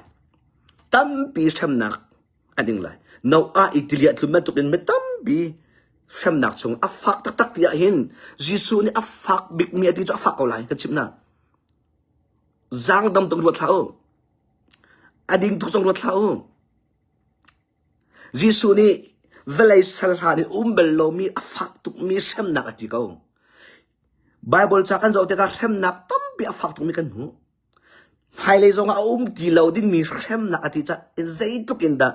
Tampi hremnak an ing lai. Noah i tiliah tlun bantukin mi tampi hremnak chung a fak taktak ti ah hin Jesuh nih a fak bikmi a ti cu a fak ko lai kan chimh hna. Zaangdam tuk ruat hlah u. A ding tuk zong ruat hlah u. Jesuh nih vawlei sal hlan in um bal lomi a fak tukmi hremnak a ti ko. Baibal ca kan zoh tikah hremnak tampi a fak tukmi kan hmuh. Hmailei zongah a um ti lo dingmi hremnak a ti caah zeitluk in dah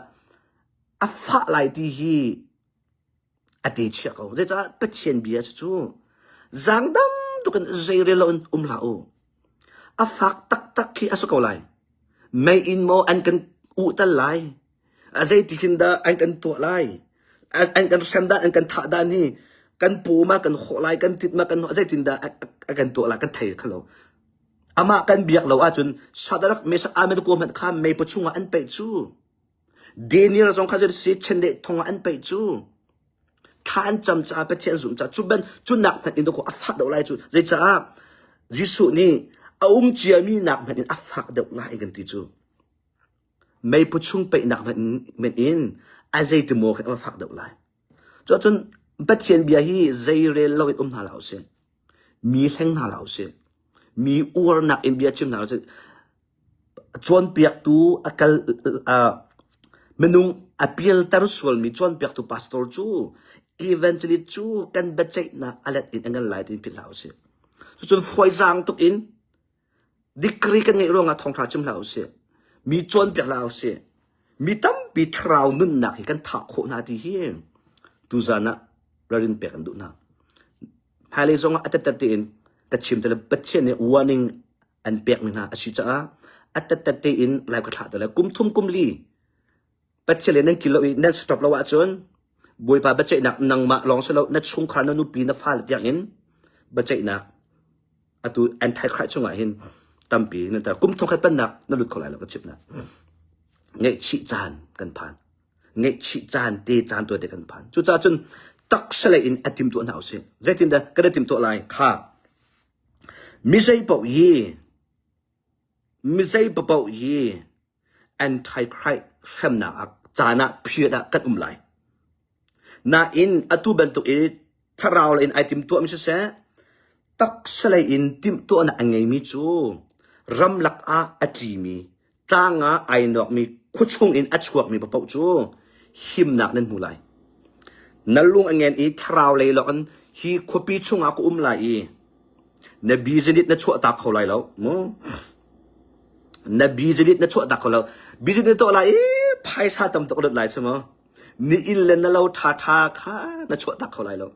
a fah lai ti hi a te chia ko. Zeicah Pathian bia si cu zaangdam tuk in zeirel loin um hlah u. A fak taktak khi a si ko lai. Mei in maw an kan uhtal lai? A zeiti khin dah an kan tuah lai? An kan hrem dan, an kan thah dan hi kan paw ma kan hawh lai, kan tit ma kan hawh, zeitin dah a kan tuah lai kan thei kha lo. Amah kan biak lo ahcun Shadrach, Meshach, Abednego hmanh kha mei paw chungah an paih cu. Daniel zong kha si chendeh thong ah an paih cu. Thla an cam caah Pathian zumh caah cu ban cu nak hmanh in dawkaw a fak deuh lai cu. Zeicah Jesuh nih a um ciami nak hmanh in a fak deuh lai kan ti cu. Meiphu chung peihnak hmanh in a zeiti maw khin a fak deuh lai. Cuahcun Pathian bia hi zeirel lo in um hna hlah usih. Mi hleng hna hlah usih. Mi uarnak in bia chim hna usih. Cawnpiaktu a kal uh, minung a pialter sualmi cawnpiaktu pastor cu evangelist cu kan biaceihnak a let in a ngan lai tiin philh hlah usih. Cucun fawizaang tuk in degree kan ngeih ruangah thawngṭha chim hlah usih. Mi cawnpiak hlah usih. Mi tampi thlarau nunnak hi kan thah khawh hna ti hi tuzan ah ralrin pek an duh hna. Hmailei zongah a tettet tein ka chim te le Pathian nih warning an pekmi hna a si caah a tettet tein live ka thlah te le kum thum kum li Pathian le nan kil lo i nan stop lo ahcun Bawipa biaceihnak nangmah lawng si lo na chungkhar na nupi na fale tiang in biaceihnak atu antichrist chungah hin tampi nan tar kum thongkhat pannak na lut kho lai lo ka chimh na ngaihchih caan kan phan ngaihchih caan te caan tuah te kan phan cucaah cun taksa lei in a timtuah hna usih zeitindah kan i timtuah lai kha Mi zeipaoh hi mi zeipaoh hi antichrist hremnak ah caan ah period ah kan um lai. Nain atu bantuk i thlarau lei in ai timtuahmi siseh, taksa lei in timhtuahnak a ngeimi cu ramlak ah a tlimi Tlang ah ai nawkmi khuachung in a chuakmi paoh cu himnak nan hmu lai. Na lung a ngen i thlarau lei lawng in hi khuapi chungah ka um lai i na business na chuahtak kho lai lo mu. Na business na chuahtak kho lo. Business na tuah lai i phaisa tam tuk a lut lai si mu. Ni inn le na lo ṭhaṭha kha na chuahtak kho lai lo.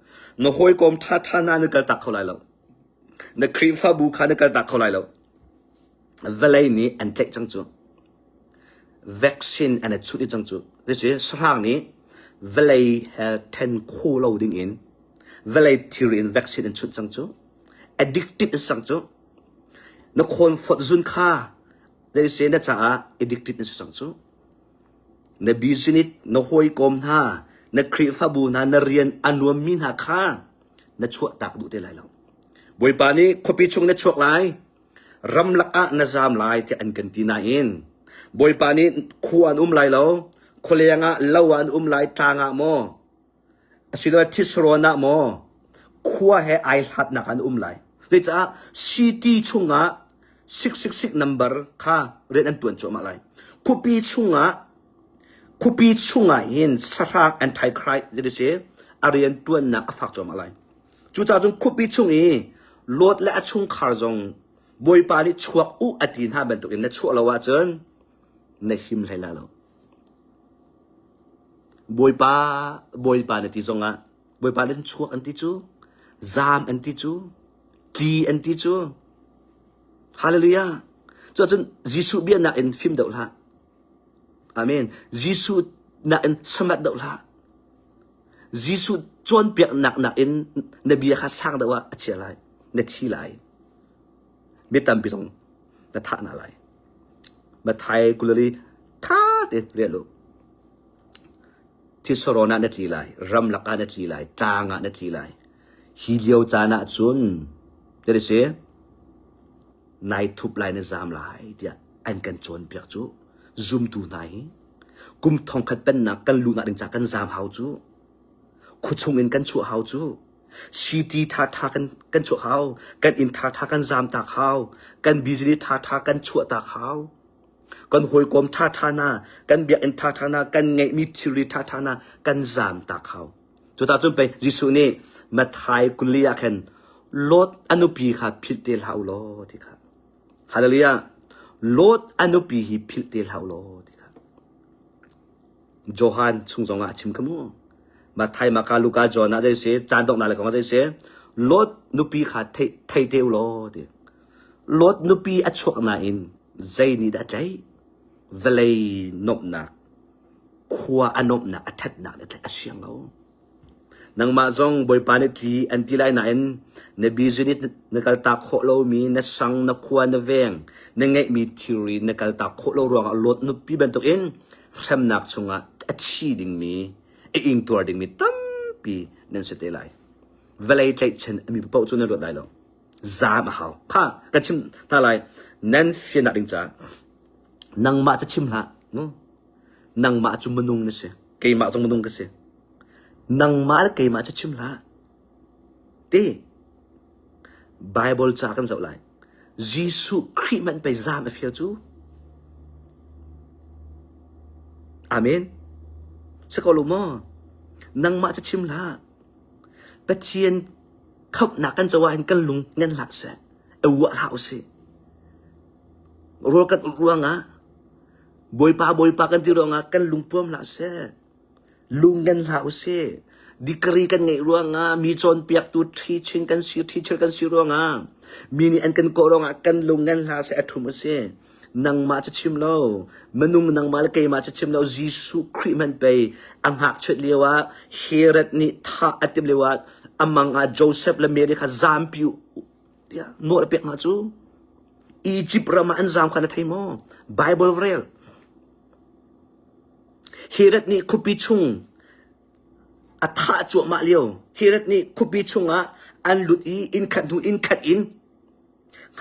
Na hawikom ṭhaṭha hna na kaltak kho lai lo. Na Khrihfabu kha na kaltak kho lai lo. Vawlei nih an tlaih cang cu. Vaccine an i chunh cang cu. This is sahrang nih vawlei he then kho lo ding in vawlei thilri in vaccine an chunh cang cu. Addicted an sang cu. Na khawn fawt zun kha zei se na caah addicted na si cang cu. Na business, na hawikom hna, na Khrihfabu hna, na rian a nuammi hna kha na chuahtak duh te lai lo. Bawipa nih khuapi chung na chuak lai. Ramlak ah na zaam lai tiah an kan ti nain Bawipa nih khua an um lai lo, khualeng ah lo ah an um lai, tlang ah maw, asiloah thisrawn ah maw, khua he ai hlatnak ah an um lai. Cucaah city chungah 666 number kha rian an tuan cuahmah lai. Khuapi chungah khuapi chungah hin sahrang antichrist ti si a rian tuannak a fak cuahmah lai. Cucaah cun khuapi chung i Lot le a chungkhar zong Bawipa nih chuak u a ti hna bantukin na chuah lo ahcun na him hlei lai lo. Bawipa, Bawipa na ti zongah Bawipa nih chuak an ti cu, zaam an ti cu, tli an ti cu. Hallelujah. Cuahcun Jesuh bia nakin fim deuh hlah. Amen. Jesuh nakin samat deuh hlah. Jesuh cawnpiaknak nakin na bia kha sang deuh ah a chia lai, na thi lai. Mi tampi zong na thah hna lai. Matthai kulali tha tein rel u. Thisarawn ah na tli lai, ramlak ah na tli lai, tlang ah na tli lai. Hi lio caan ah cun, ti si, nai thup lai na zaam lai tiah an kan cawnpiak cu zumtu hna hi kum thongkhat pennak kan luhnak ding ca kan zaam hau cu khuachung in kan chuah hau cu city ṭhaṭha kan kan chuah hau kan inn ṭhaṭha kan zaam tak hau kan business ṭhaṭha kan chuah tak hau kan hawikom ṭhaṭha hna kan biakinn ṭhaṭha hna kan ngeihmi thilri ṭhaṭha hna kan zaam tak hau cuta cun pei Jesuh nih Matthai 24 ah khan Lot a nupi kha philh te hlah u law ti kha Hallelujah Lot a nupi hi philh te hlah u law ti kha Johan chung zongah a chim kha mu Matthai Maka Luka John ah zei si caan donghnak le kong ah zei si Lot nupi kha thei thei te u law ti Lot nupi a chuak nain zei nih dah a tlaih vawlei nuamhnak khua a nuamhnak a ṭhatnak le tlaih a siang lo Nangmah zong Bawipa nih tli an ti lai nain na business na kaltak khawh lomi, na sang, na khua, na veng, na ngeihmi thilri na kaltak khawh lo ruangah Lot nupi bantukin hremnak chungah a thi dingmi, a ingtuar dingmi tampi nan si te lai. Vawlei tlaihchan a mi paoh cu nan ruat lai lo. Zaam a hau. Kha, kan chim hna lai. Nan fiannak ding caah nangmah cu chim hlah. Nangmah cu minung na si. Keimah zong minung ka si. Nangmah le keimah cu chim hlah. Ti. Bible ca kan zoh lai. Jesuh Khrih hmanh pei zaam a fial cu. Amen. Si ko lo maw? Nangmah cu chim hlah. Pathian khamhnak kan co ah hin kan lung ngan hlah seh. E uah hlah usih. Rawl kan ulh ruangah Bawipa Bawipa kan ti ruangah kan lungpuam hlah seh. Lung ngan hlah usih. Degree kan ngeih ruangah mi cawnpiaktu teaching kan si teacher kan si ruangah mi nih an kan kawh ruangah kan lung ngan hlah seh a ṭhum a si. Nangmah cu chim lo, minung nangmah le keimah cu chim lo, Jesuh Khrih hmanh pei a ngakchiat lio ah Herod nih thah a timh lio ah a mang ah Joseph le Mary kha zaampi u tiah nawl a pek hna cu. Egypt ram ah an zaam kha na thei maw? Bible rel. Herod nih khuapi chung a thah cuahmah lio. Herod nih khuapi chungah an lut i inn khat hnu inn khat in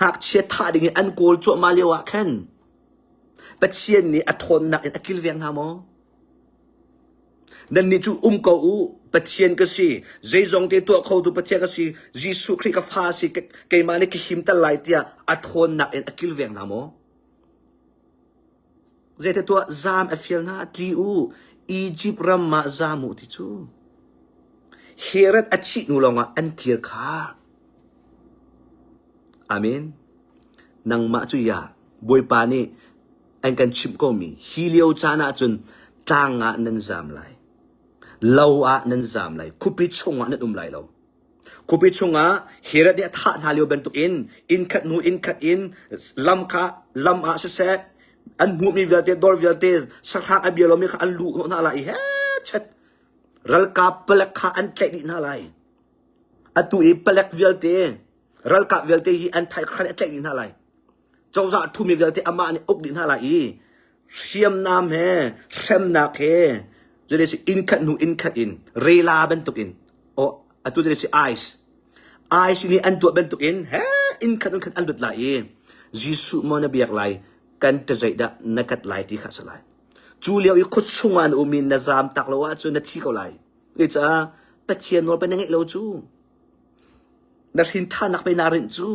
ngakchia thah ding in an kawl cuahmah lio ah khan Pathian nih a ṭhawnnak in a kilveng hna maw? Nannih cu um ko u, Pathian ka si, zeizong te tuah khotu Pathian ka si, Jesuh Khrih ka fa si, keimah nih ka himter lai tiah a ṭhawnnak in a kilveng hna maw? Zeite tuah zaam a fial hna, tli u, Egypt ram ah zaam u ti cu. Herod a thih hnu lawngah an kir kha. Amen. Nangmah cu ya, Bawipa nih an kan chimh komi hi lio caan ahcun tlang ah nan zaam lai lo ah nan zaam lai khuapi chungah nan um lai lo khuapi chungah Herod nih a thah hna lio bantukin inn khat hnu inn khat in lam kha lam ah siseh an hmuhmi vialte dawr vialte sahrang a bia lomi kha an luh hnawh hna lai i hechet ralkap palek kha an tlaih dih hna lai atu i palek vialte ralkap vialte hi an thai khan a tlaih dih hna lai Cozah ṭhumi vialte amah nih uk dih hna lai i hriamnam he hremnak he cun si inn khat hnu inn khat in rela bantuk in oh atu cun si ice ice nih an tuah bantuk in he inn khat inn khat an lut lai i. Jesuh maw na biak lai, kan ṭazeih dah na kat lai ti kha a si lai. Cu lio i khua chungah na um i na zaam tak lo ahcun na thi ko lai. Zeicah Pathian nawl pei na ngeih lo cu. Na hrin ṭhanak pei naa rinh cu.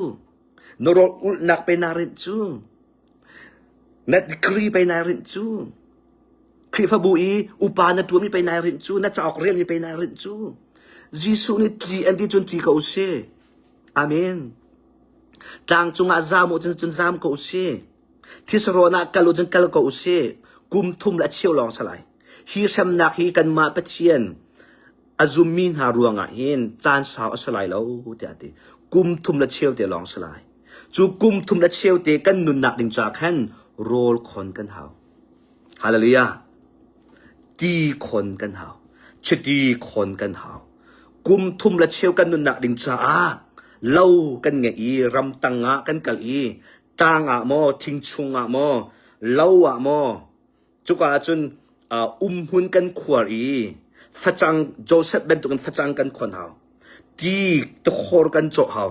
Na rawl ulhnak pei naa rinh cu. Na degree pei naa rinh cu. Khrihfabu i upa na ṭuanmi pei naa rinh cu. Na cauk relmi pei naa rinh cu. Jesuh nih tli an ti cun tli ko usih. Amen. Tlang cungah zaam u cun zaam ko usih. Thisarawn ah kal u cun kal ko usih. Kum thum le a cheu lawng si lai. Hi hremnak hi kanmah Pathian a zummi hna ruangah hin caan sau a si lai lo tiah a ti. Kum thum le cheu te lawng si lai. Cu kum thum le cheu te kan nunnak ding caah khan rawl khon kan hau. Hallelujah. Ti khon kan hau. Chiti khon kan hau. Kum thum le cheu kan nunnak ding caah lo kan ngeih i ramtang ah kan kal i tlang ah maw thing chung ah maw lo ah maw Cuka ah cun umhmun kan khuar i facang Joseph bantukin facang kan khon hau. Ti tikhor kan cawh hau.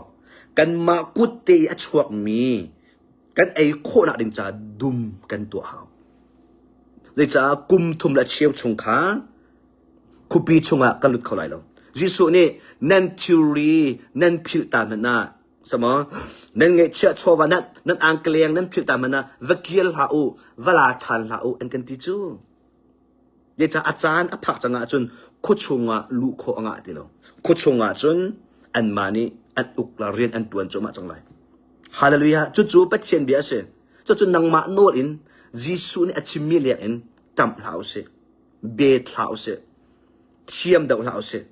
Kanmah kut te i a chuakmi kan ei khawhnak ding caah dum kan tuah hau. Zeicah kum thum le cheu chung kha khuapi chungah kan lut kho lai lo. Jesuh nih nan thilri nan philh ta hmanh ah Sama nan ngeihchiah chawva nan nan angkeleng nan philh ta mana va kir hlah u va la ṭhan hlah u an kan ti cu. Zeicah a caan a phak cang ahcun khuachung ah luh khawh a ngah ti lo. Khuachung ah cun anmah nih an uk la rian an ṭuan cuahmah cang lai. Hallelujah. Cucu Pathian bia a si. Cucu nangmah nawl in Jesuh nih a chimmi leng in ṭamh hlah usih. Bet hlah usih. Thiam deuh hlah usih.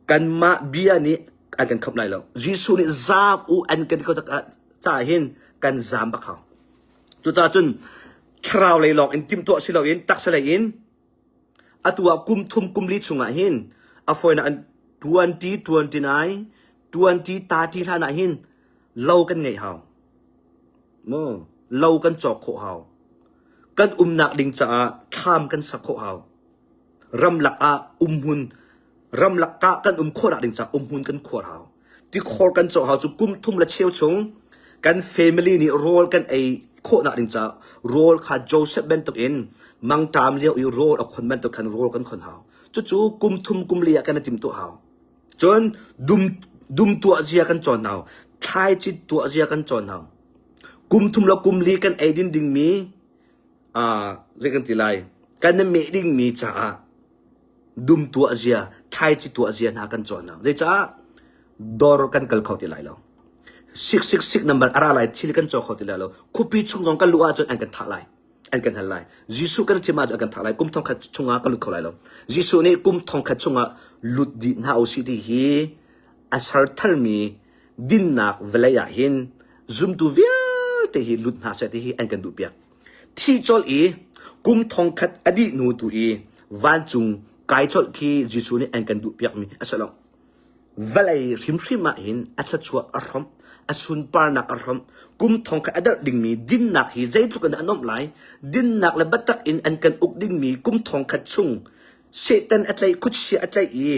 Kanmah bia nih an kan khamh lai lo. Jesuh nih zaam u an kan ti ko caah hin kan zaam bak hau. Cucaah cun thlarau lei lawng in timhtuah si loin taksa lei in atu ah kum thum kum li chungah hin a fawinak an 20 29 20 30 hlan ah hin lo kan ngeih hau. Mu lo kan cawk khawh hau. Kan umnak ding caah thlam kan sak khawh hau. Ramlak ah umhmun ramlak ah kan um khawhnak ding caah umhmun kan khuar hau. Tikhor kan cawh hau cu kum thum le cheu chung kan family nih rawl kan ei khawhnak ding caah rawl kha Joseph bantuk in mangṭam lio i rawl a khon bantuk khan rawl kan khon hau. Cucu kum thum kum li ah kan i timtuah hau. Cun dum dum tuah zia kan cawn hau. Thlaici tuah zia kan cawn hau. Kum thum le kum li kan ei din dingmi zei kan ti lai kan i meh dingmi caah dum tuah zia thlaici tuah zia hna kan cawn hna zeicah dawr kan kal kho ti lai lo sik sik sik number a ra lai thil kan caw kho ti lai lo khuapi chung zong kan luh ahcun an kan thah lai an kan hal lai Jesuh kan thim ahcun an kan thah lai kum thongkhat chungah kan lut kho lai lo Jesuh nih kum thongkhat chungah lut dih hna usih ti hi a ser tharmi dinnak vawlei ah hin zumtu vialte hi lut hna seh ti hi an kan duhpiak. Thih colh i kum thongkhat a dih hnu tu i vancung kai colh khi Jesuh nih an kan duhpiakmi a si lo. Vawlei hrimhrim ah hin a thluachuah a hrawmh, a sunparnak a hrawmh, kum thongkhat a darh dingmi dinnak hi zeitluk in dah a nuamh lai? Dinnak le biatak in an kan uk dingmi kum thongkhat chung Satan a tlaih, khuachia a tlaih i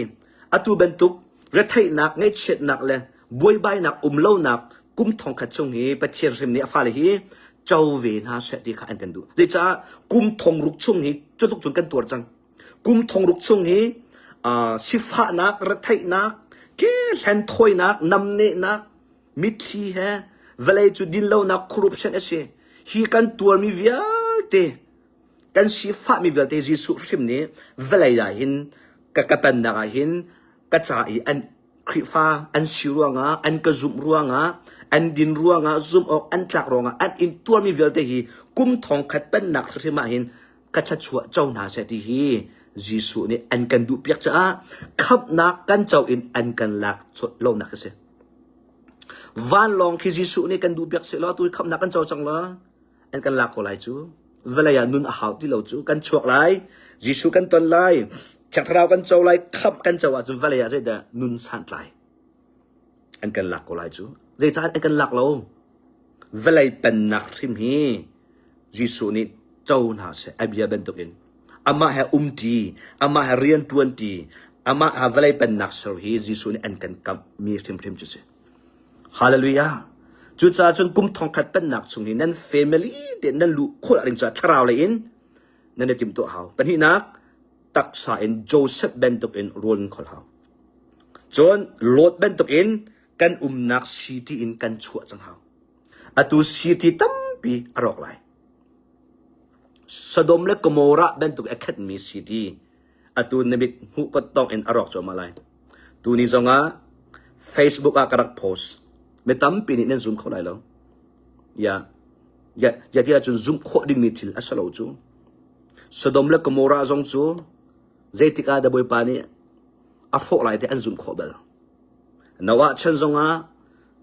atu bantuk retheihnak, ngaihchiatnak le buaibainak um lonak kum thongkhat chung hi Pathian hrim nih a fale hi co ve hna seh ti kha an kan duh. Zeicah kum thongruk chung hi cutluk cun kan tuar cang. Kum thongruk chung hi uh, sifahnak, retheihnak, ke hlenthawinak, namnehnak, mitthli he vawlei cu dinlonak corruption a si. Hi kan tuarmi vialte kan sifahmi vialte Jesuh hrim nih vawlei ah hin ka ka pennak ah hin ka ca i an Khrihfa an si ruangah an ka zumh ruangah an din ruangah zumh awk an tlak ruangah an in tuarmi vialte hi kum thongkhat pennak hrimhrim ah hin ka thluachuah co hna seh ti hi Jesuh nih an kan duhpiak caah khamhnak kan co in an kan lak lonak a si. Vanlawng khi Jesuh nih kan duhpiak seh law tu hi khamhnak kan co cang law an kan lak ko lai cu vawlei ah nun a hau ti lo cu kan chuak lai Jesuh kan ton lai Thiang Thlarau kan co lai khamh kan co ahcun vawlei ah zeidah nun santlai an kan lak ko lai cu zeicah an kan lak lo vawlei pennak hrim hi Jesuh nih co hna seh a bia bantukin amah he umṭi amah he rian ṭuanṭi amah he vawlei pennak ser hi Jesuh nih an kan kamh mi hrimhrim cu si Hallelujah. Cucaah cun kum thongkhat pennak chung hi nan family te nan luh khawh ding caah thlarau lei in nan i timhtuah hau. Pahnihnak, taksa in Joseph bantuk in rawl nan kholh hau. Cun Lot bantuk in kan umnak city in kan chuah cang hau. Atu city tampi a rawk lai. Sodom le Gomorrah bantuk a khatmi city atu na mit hmuh kot tawk in a rawk cuahmah lai. Tuni zongah Facebook ah ka rak post. Mi tampi nih nan zum kho lai lo. Ya, ya, ya ti ahcun zumh khawh dingmi thil a si lo cu. Sodom le Gomorrah zong cu zeitik ah dah Bawipa nih a hrawh lai ti an zumh khawh bal. Noah chan zongah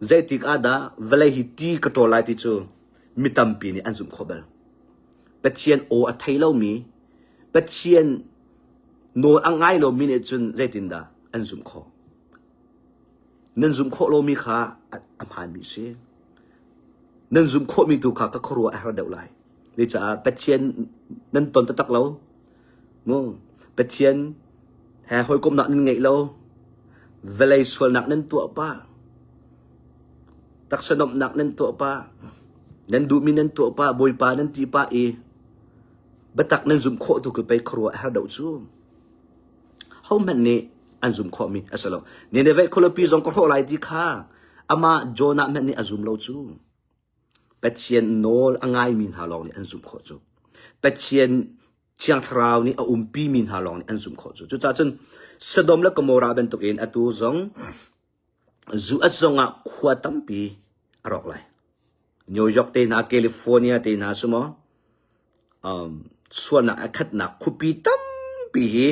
zeitik ah dah vawlei hi ti ka ṭawl lai ti cu mi tampi nih an zumh khawh bal. Pathian aw a thei lomi, Pathian nawl a ngai lomi nih cun zeitindah an zumh khawh? Nan zumh khawh lomi kha a hmaanmi a si. Nan zumh khawhmi tu kha ka khuaruah a har deuh lai. Zeicah Pathian nan ton taktak lo. Mu Pathian he hawikomhnak nan ngeih lo. Vawlei sualnak nan tuah pah. Taksa nuamhnak nan tuah pah. Nan duhmi nan tuah pah, Bawipa nan ti pah i biatak nan zumh khawh tu khi pei khuaruah a har deuh cu. Hohmanh nih an zum khawhmi a si lo. Nineveh khualipi zong ka hrawh lai ti kha amah Jonah hmanh nih a zum lo cu. Pathian nawl a ngaimi hna lawng nih an zumh khawh cu. Pathian Thiang Thlarau nih a umpimi hna lawng nih an zumh khawh cu. Cucaah cun Sodom le Gomorrah bantukin atu zong US zongah khua tampi a rawk lai. New York te hna, California te hna su maw, um, sualnak a khatnak khuapi tampi hi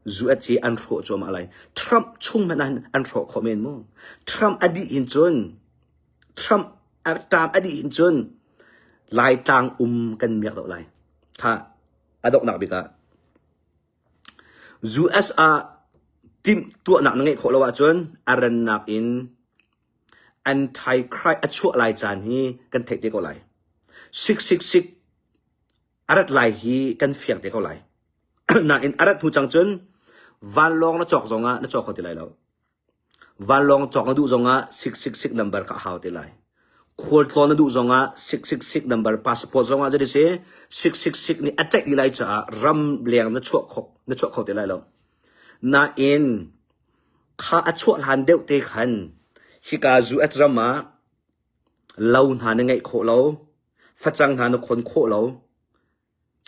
US hi an hrawh cuahmah lai. Trump chung hmanh ah an hrawh khawh men mu. Trump a dih hin cun Trump a term a dih hin cun Laitlang um kan miak deuh lai. Kha a donghnak bik ah US ah timhtuahnak na ngeih khawh lo ahcun a rannak in anti-Christ a chuah lai caan hi kan theih te ko lai. 666 a rat lai hi kan fiang te ko lai. Nain a rat hnu cang cun vanlawng na cawk zongah na cawk kho ti lai lo. Vanlawng cawk na duh zongah 666 number kha a hau te lai. Khualtlawn na duh zongah 666 number passport zongah jadi si 666 nih a tlaih dih lai caah ram leng na chuah kho na chuah kho te lai lo. Nain kha a chuah hlan deuh te khan hika US ram ah lo hna na ngeih khawh lo, facang hna na khon khawh lo,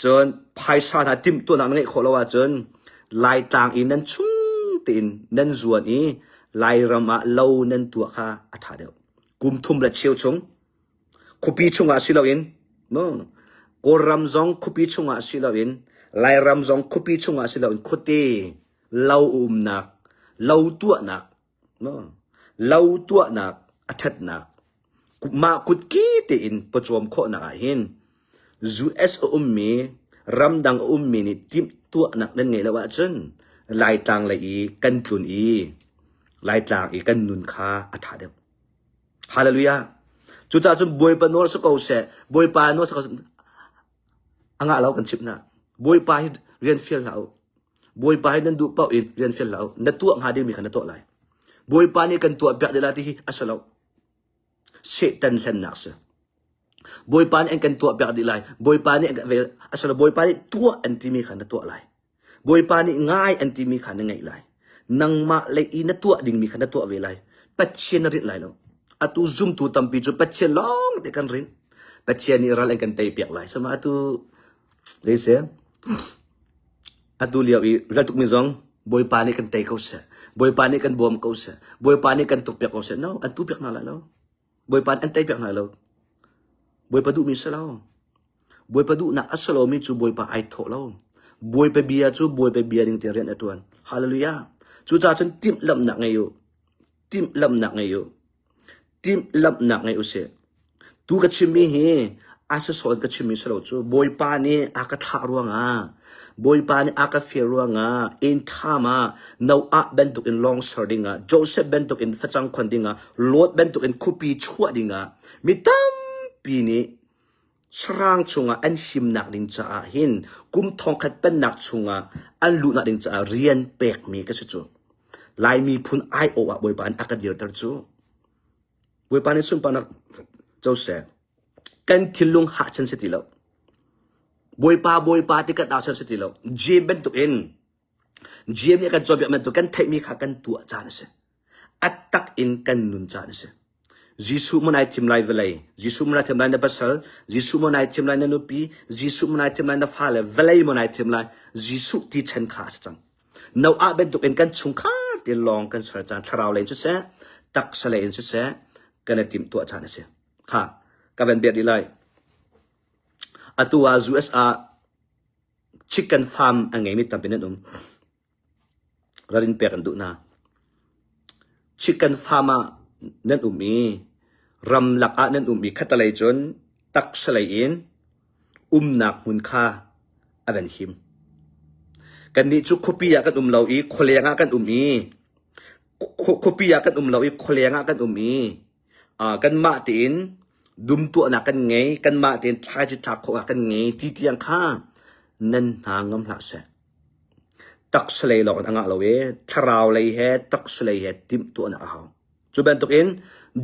Cun phaisa hna timhtuahnak na ngeih khawh lo ahcun Laitlang i nan chung tein nan zuan i Lairam ah lo nan tuah kha a ṭha deuh. Kum thum le cheu chung khuapi chungah si loin no Kawlram zong khuapi chungah si loin Lairam zong khuapi chungah si loin khuate lo umnak lo tuahnak Lo tuahnak a ṭhatnak mah kutke tein pawcawm khawhnak ah hin US a ummi ramdang a ummi nih timhtuahnak nan ngeih lo ahcun Laitlang lei i kan tlun i Laitlang i kan nun kha a ṭha deuh. Hallelujah. Cucaah cun Bawipa nawl si ko seh, Bawipa nawl si ko seh, a ngah lo kan chimh hna. Bawipa hi rian fial hlah u. Bawipa hi nan duh paoh in rian fial hlah u. Na tuah hnga dingmi kha na tuah lai. Bawipa nih kan tuah piak dih lai ti hi a si lo. Satan hlennak si. Bawipa nih an kan tuah piak dih lai. Bawipa nih a si lo. Bawipa nih tuah an timi kha na tuah lai. Bawipa nih ngai an timi kha na ngaih lai. Nangmah lei i na tuah dingmi kha na tuah ve lai. Pathian na rinh lai lo. Atu zumtu tampi cu Pathian lawng te kan rinh. Pathian nih ral an kan tei piak lai. Sama atu Leise atu lio i ral tukmi zong Bawipa nih kan tei ko seh. Bawipa nih kan bawm ko seh. Bawipa nih kan tuk piak ko seh. No, an tu piak hna lai lo. Bawipa nih an tei piak hna lo. Bawipa duhmi si lo. Bawipa duhnak a si lomi cu Bawipa ai thawh lo. Bawipa bia cu Bawipa bia ning tein rian a ṭuan. Hallelujah. Cucaah cun timhlamhnak ngei u. Timhlamhnak ngei u. Timhlamhnak ngei usih. Tu ka chimmi hi a sawsawh in ka chimmi si lo cu Bawipa nih a ka thlah ruangah Bawipa nih a ka fial ruangah inn ṭham ah Noah bantukin lawng ser dingah Joseph bantukin facang khon dingah Lot bantukin khuapi chuah dingah mi tampi nih Sahrang chungah an himnak ding caah hin kum thongkhat pennak chungah an luhnak ding caah rian pekmi ka si cu. Lai miphun aiawh ah Bawipa nih a ka dirter cu. Bawipa nih sunparnak co seh. Kan thinlung hah chan si ti lo. Bawipa Bawipa ti kan au chan si ti lo. Jeim bantuk in Jeim nih a kan cawnpiak bantuk kan theihmi kha kan tuah caan a si. A tak in kan nun caan a si. Jesuh maw nai thim lai vawlei, Jesuh maw nai thim lai na pasal, Jesuh maw nai thim lai na nupi, Jesuh maw nai thim lai na fale, vawlei maw nai thim lai, Jesuh ti chan kha a si cang. Noah bantuk in kan chungkhar te lawng kan ser caan thlarau lei in siseh, taksa lei in siseh, kan i timhtuah caan a si. Kha, ka van biak dih lai. Atu ah US ah chicken farm a ngeimi tampi nan um. Ralrin pek an duh hna. Chicken farm ah nan um i ramlak ah nan um i khatalei cun taksa lei in umnak hmun kha a van him. Kannih cu khuapi ah kan um lo i khualeng ah kan um i khuapi ah kan um lo i khualeng ah kan um i kanmah tein dum tuahnak kan ngei, kanmah tein thlaici thlak khawhnak kan ngei ti tiang kha nan hna ngam hlah seh. Taksa lei lawng in a ngah lo i thlarau lei he taksa lei he timhtuahnak a hau. Cu bantukin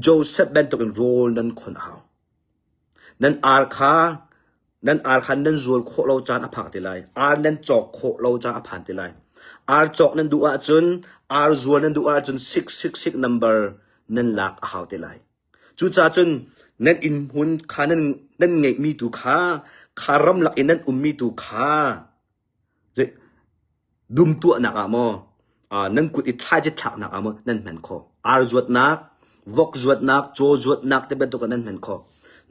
Joseph bantukin rawl nan khon a hau. Nan ar kha nan ar kha nan zual khawh lo caan a phak te lai. Ar nan cawk khawh lo caan a phan te lai. Ar cawk nan duh ahcun ar zual nan duh ahcun 666 number nan lak a hau te lai. Cucaah cun nan inn hmun kha nan nan ngeihmi tu kha kha ramlak i nan ummi tu kha Dum tuahnak ah maw, nan kut i thlaici thlaknak ah maw nan hman khawh. Ar zuatnak, vok zuatnak, caw zuatnak te bantuk ah nan hman khawh.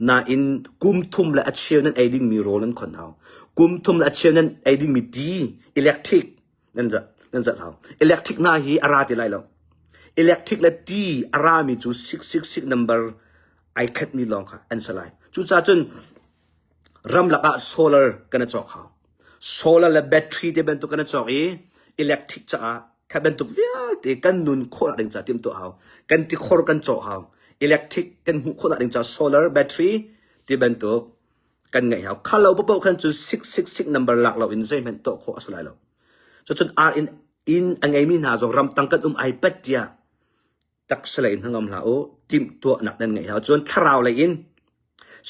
Nain kum thum le a cheu nan ei dingmi rawl nan khon hau. Kum thum le a cheu nan ei dingmi ti, electric nan zat nan zat hau. Electric hna hi a ra ti lai lo. Electric le ti a rami cu 666 number ai khatmi lawng kha an si lai. Cucaah cun Ramlak ah solar kan i cawk hau. Solar le battery te bantuk kan i cawk i electric caah kha bantuk vialte kan nun khawhnak ding caah timhtuah hau. Kan tikhor kan cawh hau. Electric kan hmuh khawhnak ding caah solar battery ti bantuk kan ngeih hau. Kha lo paoh khan cu 666 number lak lo in zeihmanh tuah khawh a si lai lo. Cucun ar in inn a ngeimi hna zong ramtang kan um ai pat tiah taksa lei in hnangam hlah u timhtuahnak nan ngeih hau cun thlarau lei in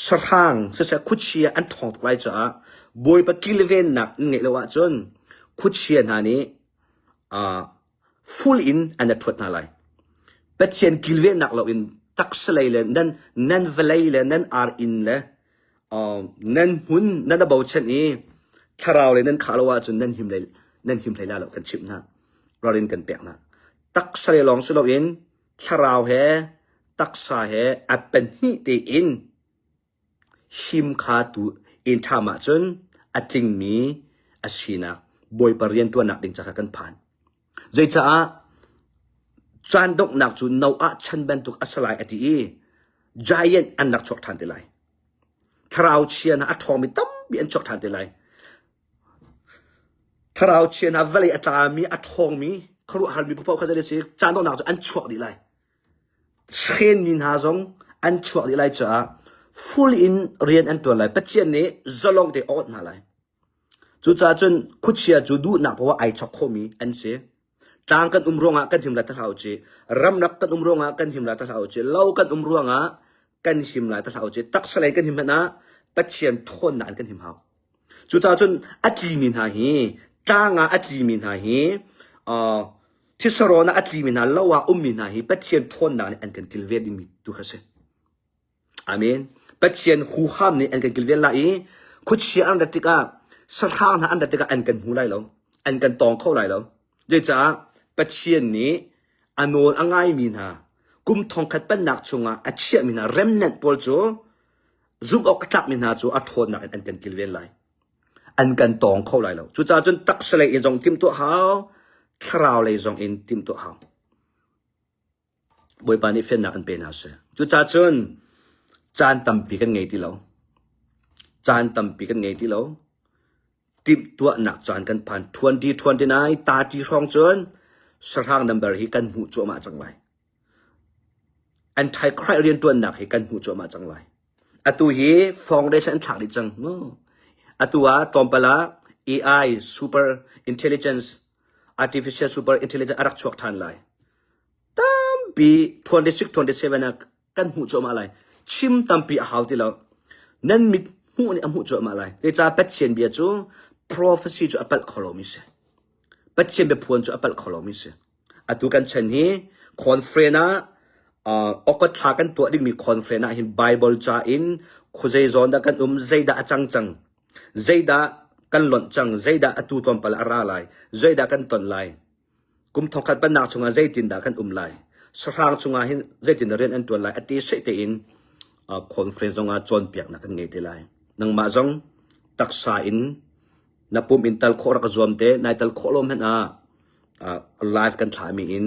sahrang siseh khuachia an ṭhawng tuk lai caah Bawipa kilvennak nan ngeih lo ahcun khuachia hna nih uh, full in an ṭhuat hna lai Pathian kilvennak lo in taksa lei le nan nan vawlei le nan ar inn le uh, nan hmun nan a bochan i thlarau lei nan khah lo ahcun nan him lei nan him hlei la lo kan chimh hna ralrin kan pek hna Taksa le lawng si loin thlarau he taksa he a pahnih tein him kha tu in ṭham ahcun a tlingmi a sinak Bawipa rianṭuannak ding ca kha kan phan. Zeicaah caan donghnak cu Noah chan bantuk a si lai a ti i giant an rak chuak ṭhan te lai. Thlarau chia hna a ṭhawngmi tampi an chuak ṭhan te lai. Thlarau chia hna vawlei a tlami, a ṭhawngmi, khuaruahharmi paohpaoh kha zei a si, caan donghnak cu an chuak dih lai. Hrenmi hna zong an chuak dih lai caah full in rian an ṭuan lai. Pathian nih zalong te a awnh hna lai. Cucaah cun khuachia cu duhnak paoh ah ai chawk khomi an si. Tlang kan um ruangah kan him lai ta hlah u ci. Ramlak kan um ruangah kan him lai ta hlah u ci. Lo kan um ruangah kan him lai ta hlah u ci. Taksa lei kan him hmanh ah Pathian ṭhawnnak in kan him hau. Cucaah cun a tlimi hna hi tlang ah a tlimi hna hi uh, thisarawn ah a tlimi hna lo ah ummi hna hi Pathian ṭhawnnak nih an kan kilven dingmi tu kha si. Amen. Pathian huham nih an kan kilven lai i khuachia an rat tikah sahrang hna an rat tikah an kan hmu lai lo. An kan tawng kho lai lo. Zeicah Pathian nih a nawl a ngaimi hna kum thongkhat pennak chungah a chiahmi hna remnant pawl cu zumh awk a tlakmi hna cu a ṭhawnnak in an kan kilven lai. An kan tawng kho lai lo. Cucaah cun taksa lei in zong timhtuah hau, thlarau lei zong in timhtuah hau. Bawipa nih fiannak an pe hna seh. Cucaah cun caan tampi kan ngei ti lo. Caan tampi kan ngei ti lo. Timhtuahnak caan kan phan. 2029 30 hrawng cun sahrang number hi kan hmuh cuahmah cang lai. Antichrist rianṭuannak hi kan hmuh cuahmah cang lai. Atu hi foundation an thlak dih cang. Atu ah tlawmpal ah AI super intelligence artificial super intelligence a rak chuak ṭhan lai. Tampi 26 27 ah. Kan hmuh cuahmah lai. Chim tampi a hau ti lo. Nan mit hmuh nih a hmuh cuahmah lai. Zeicah Pathian bia cu prophecy cu a palh kho lomi si. Pathian biaphuan cu a palh kho lomi si. Atu kan chan hi conference ah uh, August thla kan tuah dingmi conference ah hin Bible ca in khuazei zawn dah kan um, zeidah a cang cang, zeidah kan lonh cang, zeidah atu tlawmpal a ra lai, zeidah kan ton lai, kum thongkhat pannak chungah zeitindah kan um lai, sahrang chungah hin zeitindah rian an tuan lai, a ti seh tein uh, conference zongah cawnpiaknak kan ngei te lai. Nangmah zong taksa in na pum in tal khawh rak zuam te, nai tal khawh lo hmanh ah uh, live kan thlahmi in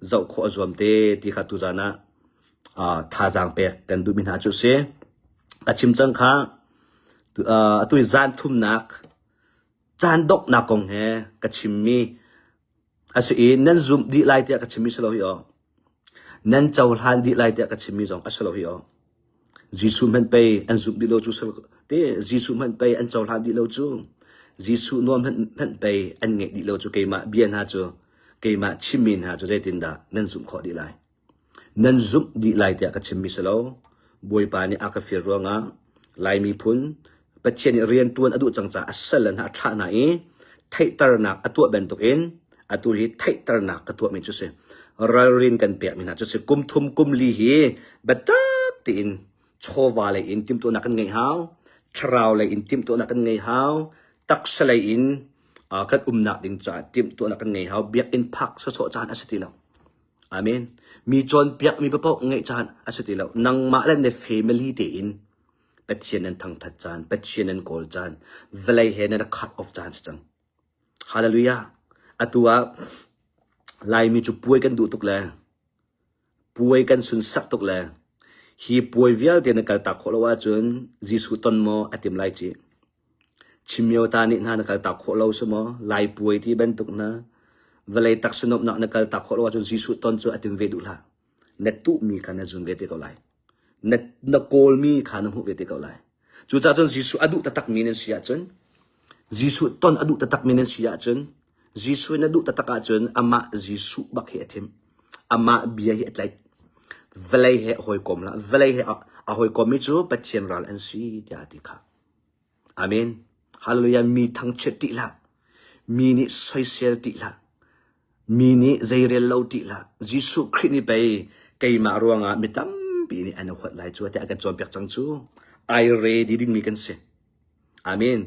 zoh khawh a zuam te ti kha tuzan ah uh, thazaang pek kan duhmi hna cu si. Ka chim cang kha uh, atu hi zan thumnak caan donghnak kong he ka chimmi a si i nan zumh dih lai tiah ka chimmi si lo hi aw. Nan cohlan dih lai tiah ka chimmi zong a si lo hi aw. Jesuh hmanh pei an zumh dih lo cu te Jesuh hmanh pei an cohlan dih lo cu Jesuh nuam hmanh hmanh pei an ngeih dih lo cu keimah bia hna cu keimah chimmi hna cu zeitindah nan zumh khawh dih lai. Nan zumh dih lai tiah ka chimmi si lo. Bawipa nih a ka fir ruangah Lai miphun Pathian nih rianṭuan a duh cang caah a sal le hna a thlah hna i theihternak a tuah bantukin atu hi theihternak ka tuahmi cu si. Ralrin kan pekmi hna cu si. Kum thum kum li hi biatak tein chawva lei in timhtuahnak kan ngeih hau, thlarau lei in timhtuahnak kan ngei hau, taksa lei in uh, kan umnak ding caah timhtuahnak kan ngei hau, biakinn phak sawsawh caan a si ti lo. Amen. Mi cawnpiakmi paoh ngeih caan a si ti lo. Nangmah le na family tein Pathian nan thangthat caan, Pathian nan kawl caan, vawlei he nan cut off caan si cang. Hallelujah. Atu ah Laimi cu puai kan duh tuk le puai kan sunsak tuk le hi puai vialte na kaltak khawh lo ahcun Jesuh ton maw a tim lai ci. Chimyo ta nih hna na kaltak khawh lo si maw? Lai puai ti bantuk hna vawlei taksa nuamhnak na kaltak khawh lo ahcun Jesuh ton cu a tim ve duh hlah. Na tuhmi kha na zun ve te ko lai. Na, na kawlmi kha na hmuh ve te ko lai. Cucaah cun Jesuh a duh taktakmi nan si ahcun Jesuh ton a duh taktakmi nan si ahcun Jesuh na duh taktak ahcun amah Jesuh bak hi a thim. Amah bia hi a tlaih. Vawlei he a hawikom lah. Vawlei he a, a hawikommi cu Pathian ral an si tiah a ti kha. Amen. Hallelujah. Mi thangchiat ṭih hlah. Mi nih soisel ṭih hlah. Mi nih zeirel lo ṭih hlah. Jesuh Khrih nih pei keimah ruangah mi tampi nih an i huat lai cu tiah a kan cawnpiak cang cu. Ai ready dingmi kan si. Amen.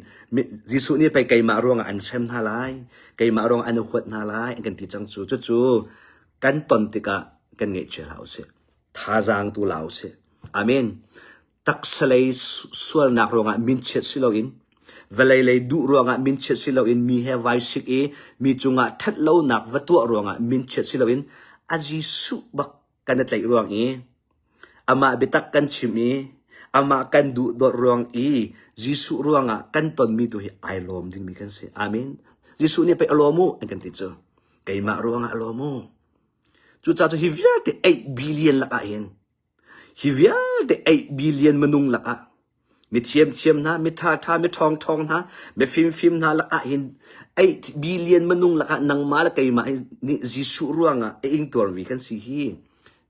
Jesuh nih pei keimah ruangah an hrem hna lai, keimah ruangah an i huat hna lai an kan ti cang cu. Cucu kan ton tikah kan ngaihchia hlah usih. Thazaang tu la usih. Amen. Taksa lei sualnak ruangah minchiat si loin vawlei lei duh ruangah minchiat si loin mi he vai sik i mi cungah ṭhatlonak va tuah ruangah minchiat si loin a Jesuh bak kan i tlaih ruang i amah biatak kan chim i amah kan duhdawt ruang i Jesuh ruangah kan tonmi tu hi ai lawm dingmi kan si. Amen. Jesuh nih pei a lawm u an kan ti cu. Keimah ruangah a lawm u. Cucaah cu hi vialte 8 billion lakah hin Hi vialte 8 billion minung lakah mi thiamthiam hna, mi ṭhaṭha, mi ṭhawngṭhawng hna, mi fimfim hna lakah hin 8 billion minung lakah nangmah le keimah nih Jesuh ruangah a ingtuarmi kan si hi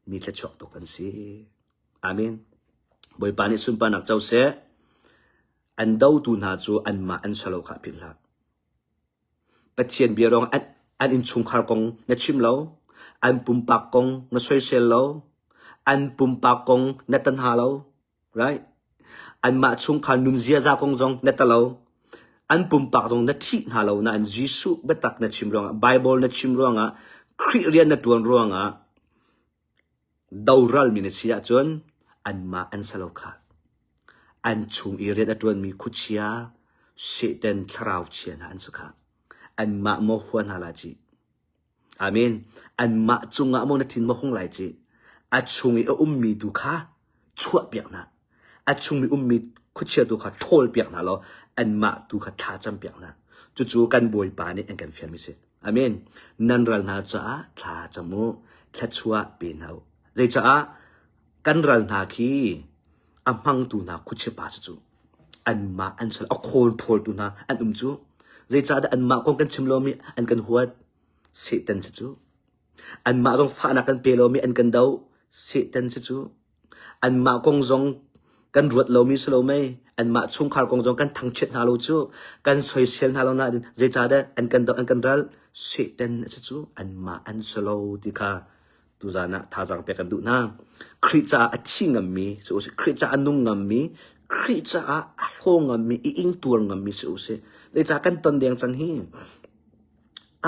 mi thluachuak tuk kan si. Amen. Bawipa nih sunparnak co seh. An dotu hna cu anmah an si lo kha philh hlah. Pathian bia ruangah an, an innchungkhar kong na chim lo, an pumpak kong na soisel lo, an pumpak kong na tan hna lo, right? Anmah chungkhar nun ziaza kong zong na ta lo, an pumpak zong na thih hna lo nain Jesuh biatak na chim ruangah, Bible na chim ruangah, Khrih rian na ṭuan ruangah Doralmi na si ahcun anmah an si lo khah. An chung i rian a ṭuanmi khuachia, Satan thlarau chia hna an si khah. Anmah maw hua hna lai cih. Amen. Anmah cungah maw na thin maw hung lai cih. A chung i a ummi tu kha chuahpiak hna. A chung i ummi khuachia tu kha ṭhawlpiak hna law anmah tu kha thla campiak hna. Cucu kan Bawipa nih an kan fialmi si. Amen. Nan ral hna caah thla cam u, thluachuah pe hna u. Zeicaah kan ral hna khi a hmangtu hna khuachia pa cu cu anmah an sual a khawl ṭhawltu hna an um cu. Zeicahdah anmah kong kan chim lomi an kan huat? Satan si cu. Anmah zong fahnak kan pe lomi an kan doh? Satan si cu. Anmah kong zong kan ruat lomi si lo mei. Anmah chungkhar kong zong kan thangchiat hna lo cu. Kan soisel hna lo nain zeicahdah an kan doh an kan ral? Satan a si cu. Anmah an si lo ti kha tuzan ah thazaang pek kan duh hna. Khrih caah a thi ngammi si usih. Khrih caah a nung ngammi, Khrih caah a hlaw ngammi, i ingtuar ngammi si usih. Zeicah kan ton deng cang hi?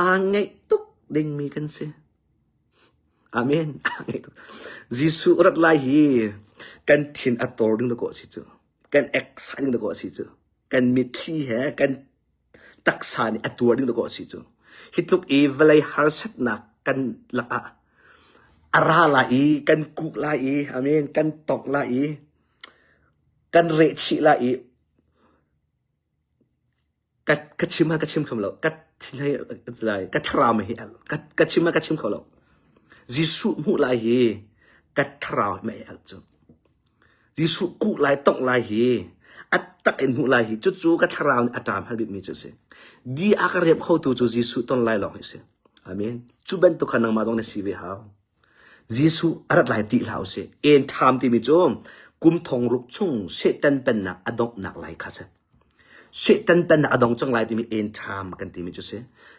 Aa ngeih tuk dingmi kan si. Amen. Aa ngeih tuk. Jesuh rat lai hi kan thin a tor ding dakaw a si cu. Kan ek sa ding dakaw a si cu. Kan mitthli he kan taksa nih a tuar ding dakaw a si cu. Hi tluk i vawlei harsatnak kan lakah a ra lai i kan kuh lai i amen kan tongh lai i kan rehchih lai i ka ka chim ha ka chim kho lo ka lai ka thlarau hi ka ka chim ha ka chim kho lo Jesuh hmuh lai hi ka thlarau mei al cu Jesuh kuh lai tongh lai hi a tak in hmuh lai hi cucu ka thlarau nih a ṭam hal bikmi cu a si di a ka riap khotu cu Jesuh ton lai lawng hi a si amen cu bantuk kha nangmah zong na si ve hau Jesuh a rat lai ti hlah usih. En ṭham timi cu kum thong ruk chung Satan pennak a donghnak lai kha si. Satan pennak a dong cang lai timi en ṭham kan timi cu si.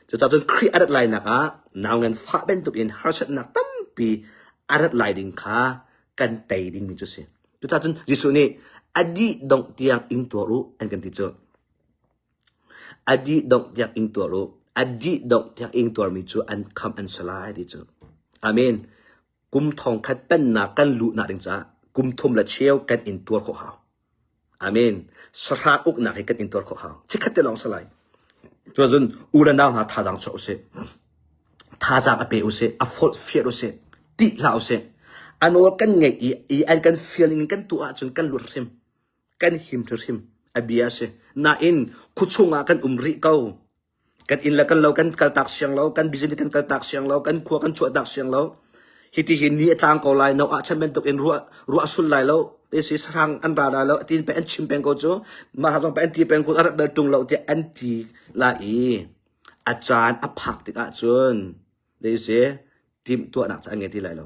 Cucaah cun Khrih a rat lainak ah nau ngan fah bantuk in harsatnak tampi a rat lai ding kha kan tei dingmi cu si. Cucaah cun Jesuh nih a dih dongh tiang ing tuar u an kan ti cu. A dih dongh tiang ing tuar u. A dih dongh tiang ing tuarmi cu an khamh an si lai ti cu. Amen. Kum thong khat pennak kan luhnak ding caah kum thum le cheu kan in tuar khawh hau. Amen. Sahrang uknak hi kan in tuar khawh hau. Chikkhat te lawng si lai. Tuazun u le nau hna thazaang chuah usih. Thazaang a pe usih, a forh fial usih, tih hlah usih. A nawl kan ngeih i, i an kan fial in kan tuah ahcun kan luat hrim. Kan him hrimhrim. A bia a si. Nain khuachung ah kan um rih ko. Kan inn le kan lo kan kaltak siang lo, kan business kan kaltak siang lo, kan khua kan chuahtak siang lo. Hiti hin ni a tlang ko lai, no ah chan bantuk in ruah ruah sul lai lo. Esi sarang an ra lai lo, tin pe an chim peng ko cu. Mah zong pe an ti peng ko, a rat bel tung lo tiah an ti lai i a caan a phak tikah cun Deise timhtuahnak cu an ngei ti lai lo.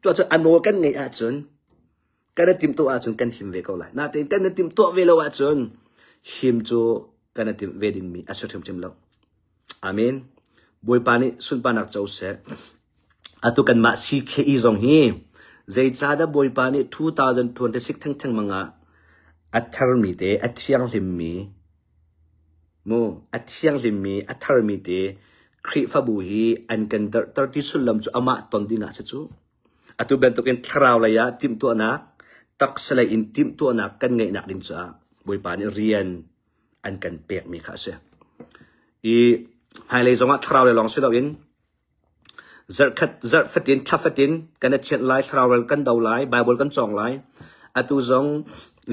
Cuahcun a nawl kan ngeih ahcun kan i timhtuah ahcun kan him ve ko lai. Natein kan i timhtuah ve lo ahcun him cu kan i timh ve dingmi a si hrimhrim lo. Amen. Bawipa nih sunparnak co seh. Atu kanmah CKE zong hi zeicahdah Bawipa nih 2026 thengtheng mang ah a tharmi te, a thianghlimmi Mu a thianghlimmi, a tharmi te Khrihfabu hi an kan darhter ti sullam cu amah ton dingah si cu. Atu bantukin thlarau lei ah timhtuahnak, taksa lei in timhtuahnak kan ngeihnak ding caah Bawipa nih rian an kan pekmi kha a si. I hmailei zongah thlarau lei lawng si loin Zarhkhat, zarh fatin, thla fatin kan i thianh lai, thlarau ral kan do lai, Baibal kan cawng lai. Atu zong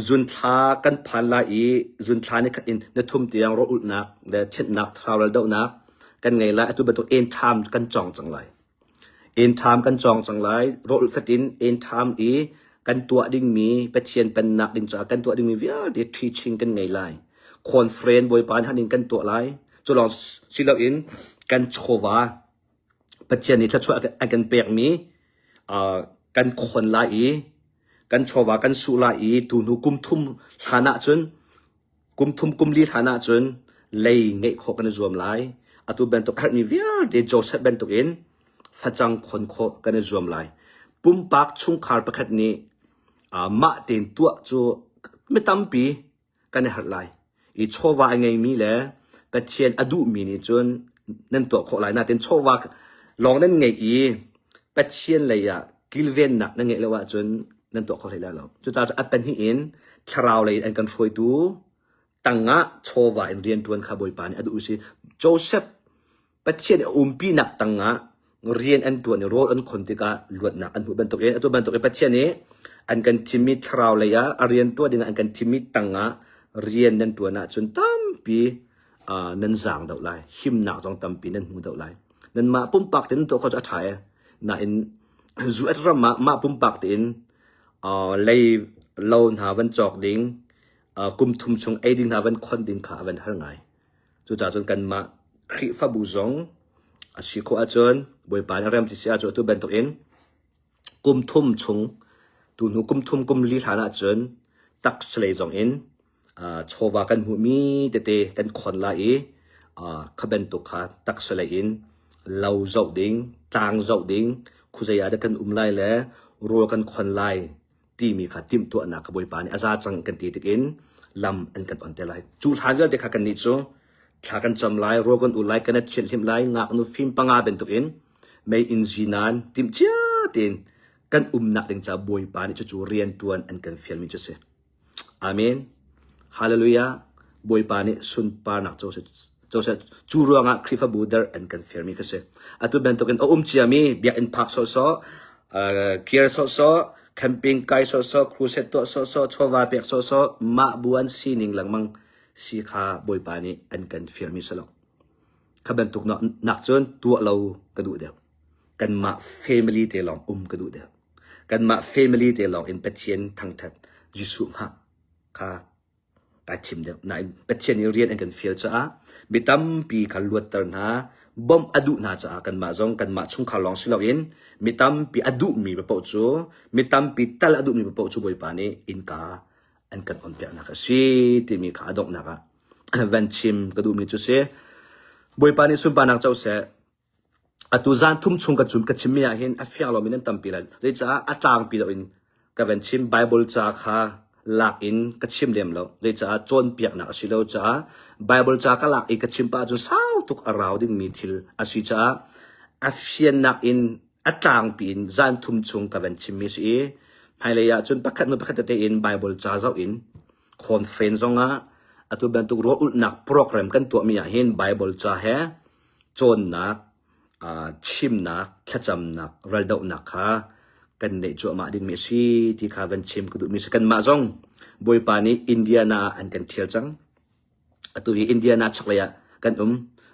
zunthla kan phan lai i zunthla ni khat in na thum tiang rawl ulhnak le thianhnak, thlarau ral dohnak kan ngei lai. Atu bantuk end time kan cawng cang lai. End time kan cawng cang lai. Rawl ulh fatin end time i kan tuah dingmi Pathian pennak ding caah kan tuah dingmi vialte teaching kan ngei lai. Conference Bawipa nih in kan tuah lai. Cu lawng si loin kan chawva Pathian nih thluachuah a kan pekmi uh, kan khon lai i kan chawva kan suh lai i tuhnu kum thum hlan ahcun kum thum kum li hlan ahcun lei ngeih khawh kan i zuam lai. Atu bantuk a herhmi vialte Joseph bantuk in facang khon khawh kan i zuam lai. Pumpak chungkhar pakhat nih uh, mah tein tuah cu mi tampi kan i harh lai. I chawva a ngeimi le Pathian a duhmi nih cun nan tuah khawh lai. Nain chawva lawng nan ngeih i Pathian lei ah kilvennak nan ngeih lo ahcun nan tuah kho hlei lai lo. Cucaah a pahnih in thlarau lei in an kan hruaitu tangah chawva in rianṭuan kha Bawipa nih a duh si. Joseph Pathian a umpinak tangah rian an ṭuan i rawl an khon tikah luatnak an hmuh bantukin atu bantukin Pathian nih an kan thimmi thlarau lei ah a rian ṭuan dingah an kan thimmi tangah rian nan ṭuan ahcun tampi uh, nan zaang deuh lai himnak zong tampi nan hmu deuh lai nanmah pumpak tein tuah khawh cu a ṭha e nain US ram ah mah pumpak tein uh, lei lo hna van cawk ding uh, kum thum chung ei ding hna van khon ding kha a van har ngai Cucaah cun kanmah Khrihfabu zong a si khawh ahcun Bawipa nih a rem ti si ahcun atu bantukin kum thum chung Tuhnu kum thum kum li hlan ahcun taksa lei zong in chawva kan hmuhmi tete kan khon lai i kha bantuk kha taksa lei in lo zoh ding, tlang zoh ding, khuazei ah dah kan um lai le rawl kan khon lai timi kha timhtuahnak kha Bawipa nih a za cang kan ti tikin lam an kan on te lai. Cu hlan vialte kha kannih cu thla kan cam lai, rawl kan ul lai, kan i thianhhlimh lai, ngaknu fim panga bantukin mei inn zinan timhcia tein kan umnak ding caah Bawipa nih cucu rianṭuan an kan fialmi cu a si. Amen. Hallelujah. Bawipa nih sunparnak co seh. Cu ruangah Khrihfabu der an kan fialmi kha si. Atu bantukin a um ciami biakinn phak sawhsawh, kir sawhsawh, camping kai sawhsawh, crusade tuah sawhsawh, chawva pek sawhsawh, mah bu an sining lengmang si kha Bawipa nih an kan fialmi si lo. Kha bantuk nak cun tuah lo ka duh deuh. Kanmah family te lawng um ka duh deuh. Kanmah family te lawng in Pathian thangṭhat Jesuh hngah kha kai thim deuh. Nain Pathian nih rian an kan fial caah mi tampi kha luatter hna, bawmh a duh hna caah kanmah zong kanmah chungkhar lawng si loin mi tampi a duhmi paoh cu mi tampi tal a duhmi paoh cu Bawipa nih innka an kan onpiaknak a si timi kha a donghnak ah van chim ka duhmi cu si. Bawipa nih sunparnak co seh. Atu zan thum chung ka chim ka chimmi ah hin a fiang lomi nan tampi lai. Zeicah a tlangpi loin ka van chim Bible ca kha lak in ka chim lem lo. Zeicah cawnpiaknak a si lo caah Bible ca ka lak i ka chim pah ahcun sau tuk a rau dingmi thil a si caah a fiannak in a tlangpi in zan thum chung ka van chimmi a si i hmailei ah cun pakhat hnu pakhat tete in Bible ca zoh in conference zongah atu bantuk ruah ulhnak program kan tuahmi ah hin Bible ca he cawnnak, chimnak, thlacamnak, raldohnak kha kan neih cuahmah dingmi a si ti kha van chim ka duhmi a si. Kanmah zong Bawipa nih Indiana ah an kan thial cang. Atu hi Indiana chaklei ah kan um.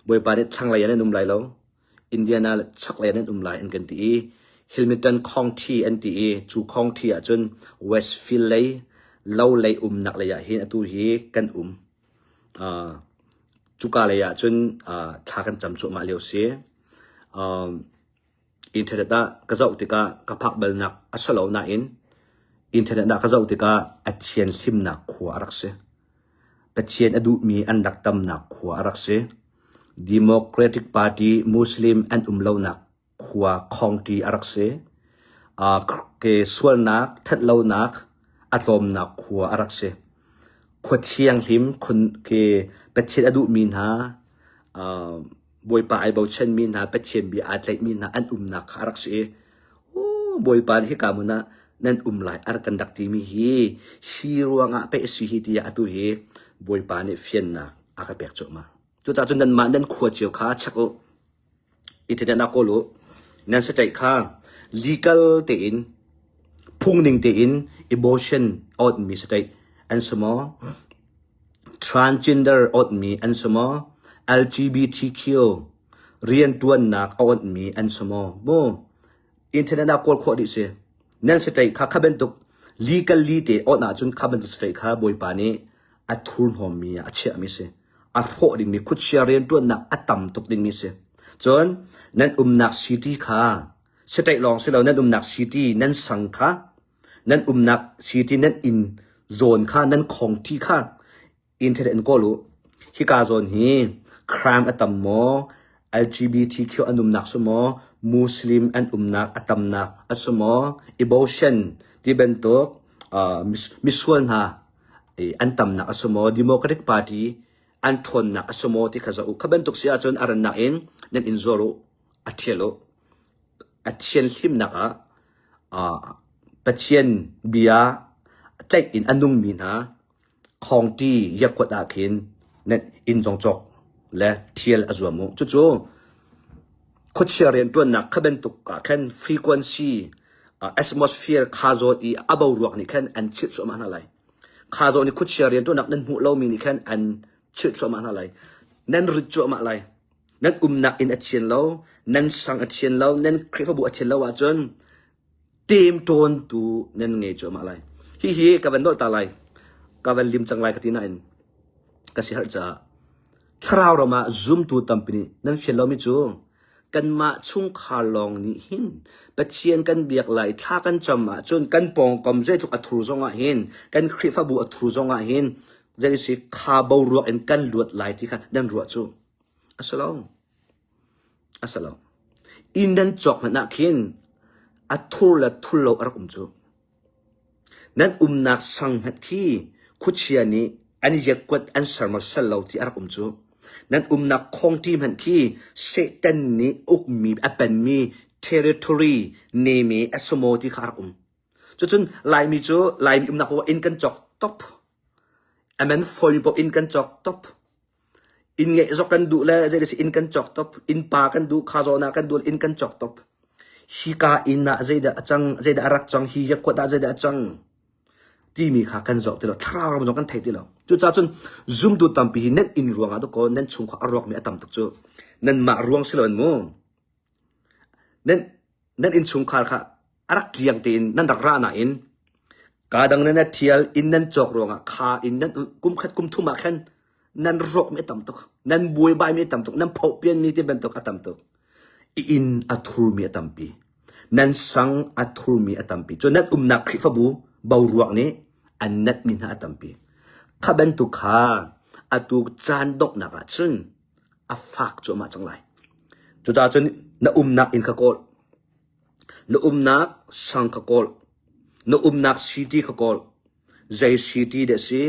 Bawipa nih thlanglei ah nan um lai lo. Indiana chaklei ah nan um lai an kan ti i Hamilton County an ti i cu county ahcun Westfield lei lo lei umnak lei ah hin atu hi kan um. Uh, cuka lei ah cun uh, thla kan cam cuahmah lio si. Um, internet ah ka zoh tikah ka phak balnak a si lo nain internet ah ka zoh tikah a thianhlimnak khua a rak si. Pathian a duhmi an rak tamnak khua a rak si. Democratic Party Muslim an um lonak khua khawngṭi a rak si. Ke sualnak, ṭhatlonak a tlawmnak khua a rak si. Khua thianghlim, ke Pathian a duhmi hna, Bawipa ai bochanmi hna, Pathian bia aa tlaihmi hna an umnak kha a rak si i, Bawipa nih hika hmun ah nan um lai a rak kan rak timi hi hi ruangah pei a si hi tiah atu hi Bawipa nih fiannak a ka pek cuahmah. Cucaah cun nanmah nan khua cio kha check u. Internet ah kawl u. Nan sataih kha legal tein phungning tein abortion a awtmi sataih an si maw? Transgender awtmi an si maw? LGBTQ riantuannak a awtmi an si maw? Mu internet ah kawl khawh dih si. Nan sataih kha kha bantuk legally te awt ahcun kha bantuk sataih kha Bawipa nih a thurhnawmmi ah a chiahmi si. A hrawh dingmi khuachia rianṭuannak a tam tuk dingmi si. Cun nan umnak city kha sitaih lawng si lo nan umnak city nan sang kha nan umnak city nan inn zawn kha nan khongṭi kha internet in kawl u. Hika zawn hi crime a tam maw LGBTQ an umnak si maw Muslim an umnak a tamnak a si maw abortion ti bantuk uh, misual hna an tamnak a si maw Democratic Party an ṭhawnnak a si maw ti kha zoh u. Kha bantuk si ahcun a rannak in nan in zuar u, a ṭhial u. A thianhlimnak ah Pathian bia tlaih in a nungmi hna khawngṭi yakuat ah khin nan inn zong cawk le ṭhial a zuam u. Cucu khuachia rianṭuannak kha bantuk ah khan frequency atmosphere kha zawn i a boruak nih khan an chilh cuahmah hna lai. Kha zawn i khuachia rianṭuannak nan hmuh lomi nih khan an chilh cuahmah hna lai. Nan rit cuahmah lai. Nan umnak inn a thian lo, nan sang a thian lo, nan Khrihfabu a thian lo ahcun ṭemṭawntu nan ngei cuahmah lai. Hihi ka van nolh ta lai. Ka van lim cang lai ka ti nain ka siaherh caah thlarau ram ah zumtu tampi nih nan fian lomi cu. Kanmah chungkhar lawng nih hin Pathian kan biak lai thla kan cam ahcun kan pawngkam zeitluk a thur zong ah hin kan Khrihfabu a thur zong ah hin zei si kha boruak in kan luat lai ti kha nan ruah cu a si lo. A si lo. Inn nan cawk hmanh ah khin a thur le thul lo a rak um cu. Nan umnak sang hmanh khi khuachia nih an iatkuat an ser maw ser lo ti a rak um cu. Nan umnak khawngṭi hmanh khi Satan nih ukmi a penmi territory neme a si maw ti kha a rak um. Cucun Laimi cu Laimi umnak paoh inn kan cawk top. A man fawimi paoh inn kan cawk top. Inn ngeih zok kan duh le zei inn kan cawk top. Inn pa kan duh, kha zawn ah kan duh inn kan cawk top. Hika inn ah zeidah a cang, zeidah a rak cang, hi yakuat ah zeidah a cang timi kha kan zoh ti lo. Thlarau ram zong kan thei ti lo. Cucaah cun zumtu tampi hi nan inn ruangah dakaw nan chungkhar a rawkmi a tam tuk cu. Nanmah ruang si loin mu. Nan nan innchungkhar kha a rak tliang tein nan rak ra nain kaa dang nan thial inn nan cawk ruangah kha inn nan kum khat kum thum ah khan nan rawkmi a tam tuk nan buaibaimi a tam tuk nan phohpianmi ti bantuk a tam tuk i inn a thurmi a tampi nan sang a thurmi a tampi cu nan umnak Khrihfabu boruak nih an natmi hna a tampi kha bantuk kha atu caan donghnak ah cun a fak cuahmah cang lai. Cucaah cun na umnak inn kha kawl. Na umnak sang kha kawl. Na umnak city kha kawl. Zei city dah si?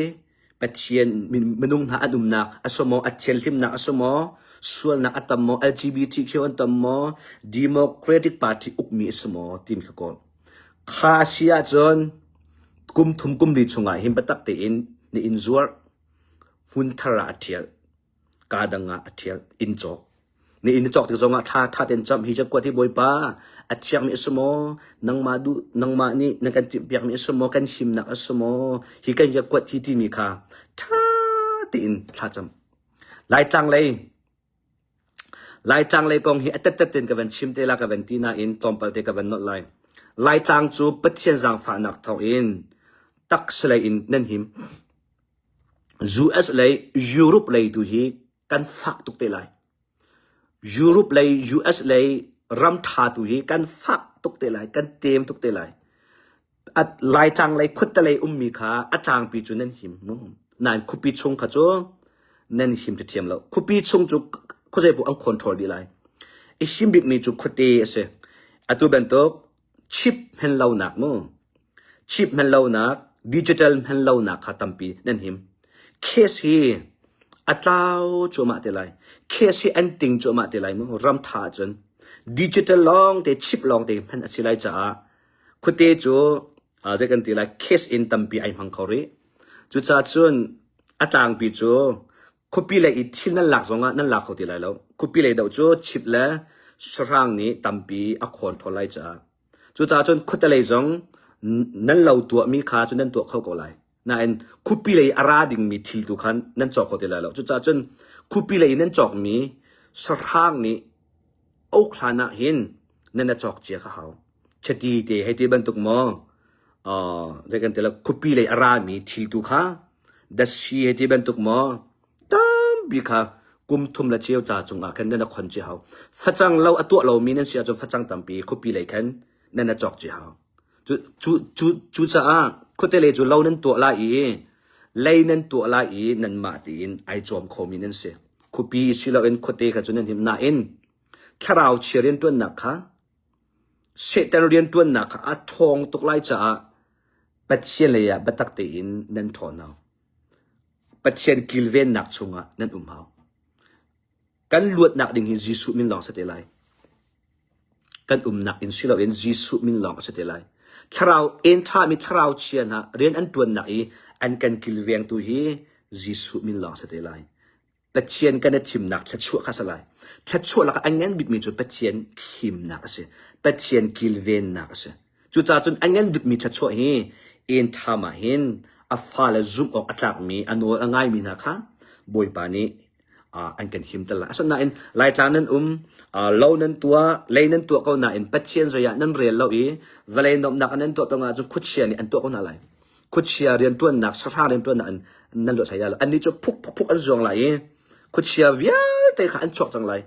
Pathian minung hna an umnak a si maw? A thianhlimnak a si maw? Sualnak a tam maw? LGBTQ an tam maw? Democratic Party ukmi a si maw? Timi kha kawl. Kha a si ahcun kum thum kum li chungah hin biatak tein na inn zuar hmun thar ah a ṭhial. Kaa dang ah a ṭhial inn cawk. Na inn na cawk tik zongah thla ṭha tein camh hi kuat hi Bawipa a thiangmi a si maw? Nangmah duh nangmah nih na kan timhpiakmi a si maw? Kan himnak a si maw? Hi kan kuat hi timi kha ṭha tein thla cam. Laitlang lei Laitlang lei kong hi a tettet tein ka van chim te la ka van ti nain tlawmpal te ka van nolh lai. Laitlang cu Pathian zaangfahnak thawngin taksa lei in nan him. US lei Europe lei tu hi kan fak tuk te lai. Europe lei US lei ram ṭha tu hi kan fak tuk te lai, kan tem tuk te lai. At Laitlang lei khuatte lei ummi kha a tlangpi cu nan him mu. Nain khuapi chung kha cu nan him ṭhiam lo. Khuapi chung cu khuazei paoh an control dih lai. I him bikmi cu khuate a si. Atu bantuk chip hman lonak mu chip hman lonak digital hman lonak kha tampi nan him case hi a tlau cuahmah te lai case hi an ting cuahmah te lai mu ram tha ahcun digital lawng te chip lawng te hman a si lai caah khuate cu zei kan ti lai case in tampi ai hmang kho rih cucaah cun a tlangpi cu Khuapi lei i thil nan lak zongah nan lak kho ti lai lo. Khuapi lei deuh cu chip le sahrang nih tampi a khawn thawn lai caah. Cucaah cun khuate lei zong nan lo tuahmi kha cu nan tuah kho ko lai. Nain khuapi lei a ra dingmi thil tu khan nan cawk kho ti lai lo. Cucaah cun khuapi lei i nan cawkmi sahrang nih uk hlan ah hin nan a cawk cia kha hau. Chiti te hei ti bantuk maw zei kan ti la khuapi lei a rami thil tu kha datsi hei ti bantuk maw tampi kha kum thum le cheu ca cungah khan nan a khon ci hau. Facang lo a tuah lomi nan si ahcun facang tampi khuapi lei khan nan a cawk ci hau. Cu cu cu cucaah khuate lei cu lo nan tuah lai i lei nan tuah lai i nanmah tiin ai cawm khomi nan si. Khuapi si loin khuate kha cu nan him nain thlarau chia rianṭuannak kha Satan rianṭuannak kha a ṭhawng tuk lai caah Pathian lei ah biatak tein nan ṭhawn hau. Pathian kilvennak chungah nan um hau. Kan luatnak ding hi Jesuh min lawng si te lai. Kan umnak in si loin Jesuh min lawng a si te lai. Thlarau en ṭhami thlarau chia hna rian an ṭuannak i an kan kilvengtu hi Jesuh min lawng si te lai. Pathian kan i thimnak thluachuah kha a si lai. Thluachuah lakah a ngan bikmi cu Pathian himnak a si. Pathian kilvennak a si. Cucaah cun a ngan bikmi thluachuah hi en ṭham ah hin a fale zumh awk a tlakmi, a nawl a ngaimi hna kha Bawipa nih an kan himter lai. Asinain Laitlang nan um, lo nan tuah, lei nan tuah ko nain Pathian zei ah nan rel lo i vawlei nuamhnak nan tuah peng ahcun khuachia nih an tuah ko hna lai. Khuachia rianṭuannak, sahrang rianṭuannak in nan luat hlei lai lo. Annih cu phuk phuk phuk an zuang lai i khuachia vialte kha an chuak cang lai.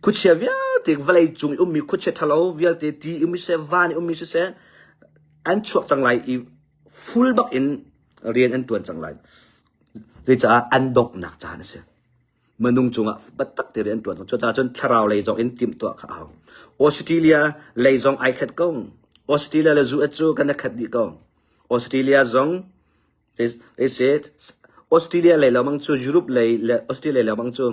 Khuachia vialte vawlei cung i ummi khuachia ṭhalo vialte ti ummi siseh, van i ummi siseh, an chuak cang lai i full bak in rian an ṭuan cang lai. Zeicah an donghnak caan a si. Minung cungah biatak te rian an ṭuan cang. Cucaah cun thlarau lei zong in timhtuah kha a hau. Australia lei zong ai khat ko. Australia le US cu kan i khat dih ko. Australia zong They said Australia lei lengmang cu Europe lei le Australia lei lengmang cu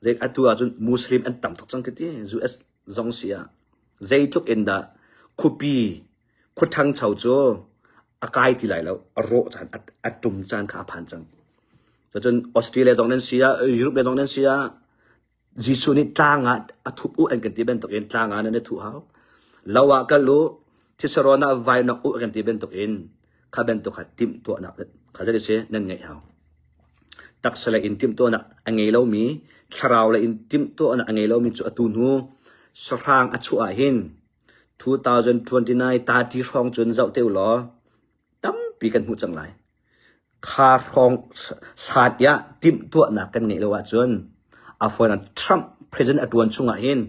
zei atu ahcun Muslim an tam tuk cang ka ti. US zong si ah zeitluk in dah khuapi khuaṭhangcho cu a kai ti lai lo. A rawh caan a ṭum caan kha a phan cang. Cun Australia zong nan si ah Europe lei zong nan si ah Jesuh nih tlang ah a thup u an kan ti bantukin tlang ah nan i thuh hau. Lo ah kal u, thisarawn ah vainok u an kan ti bantukin kha bantuk kha timhtuahnak kha zei si nan ngeih hau. Taksa lei in timhtuahnak a ngei lomi, thlarau lei in timhtuahnak a ngei lomi cu atu hnu sahrang a chuah ah hin 2029 tati hrawng cun zoh te u law tampi kan hmuh cang lai. Kha hrawng hlan iah timhtuahnak kan ngeih lo ahcun a fawinak Trump president a ṭuan chungah hin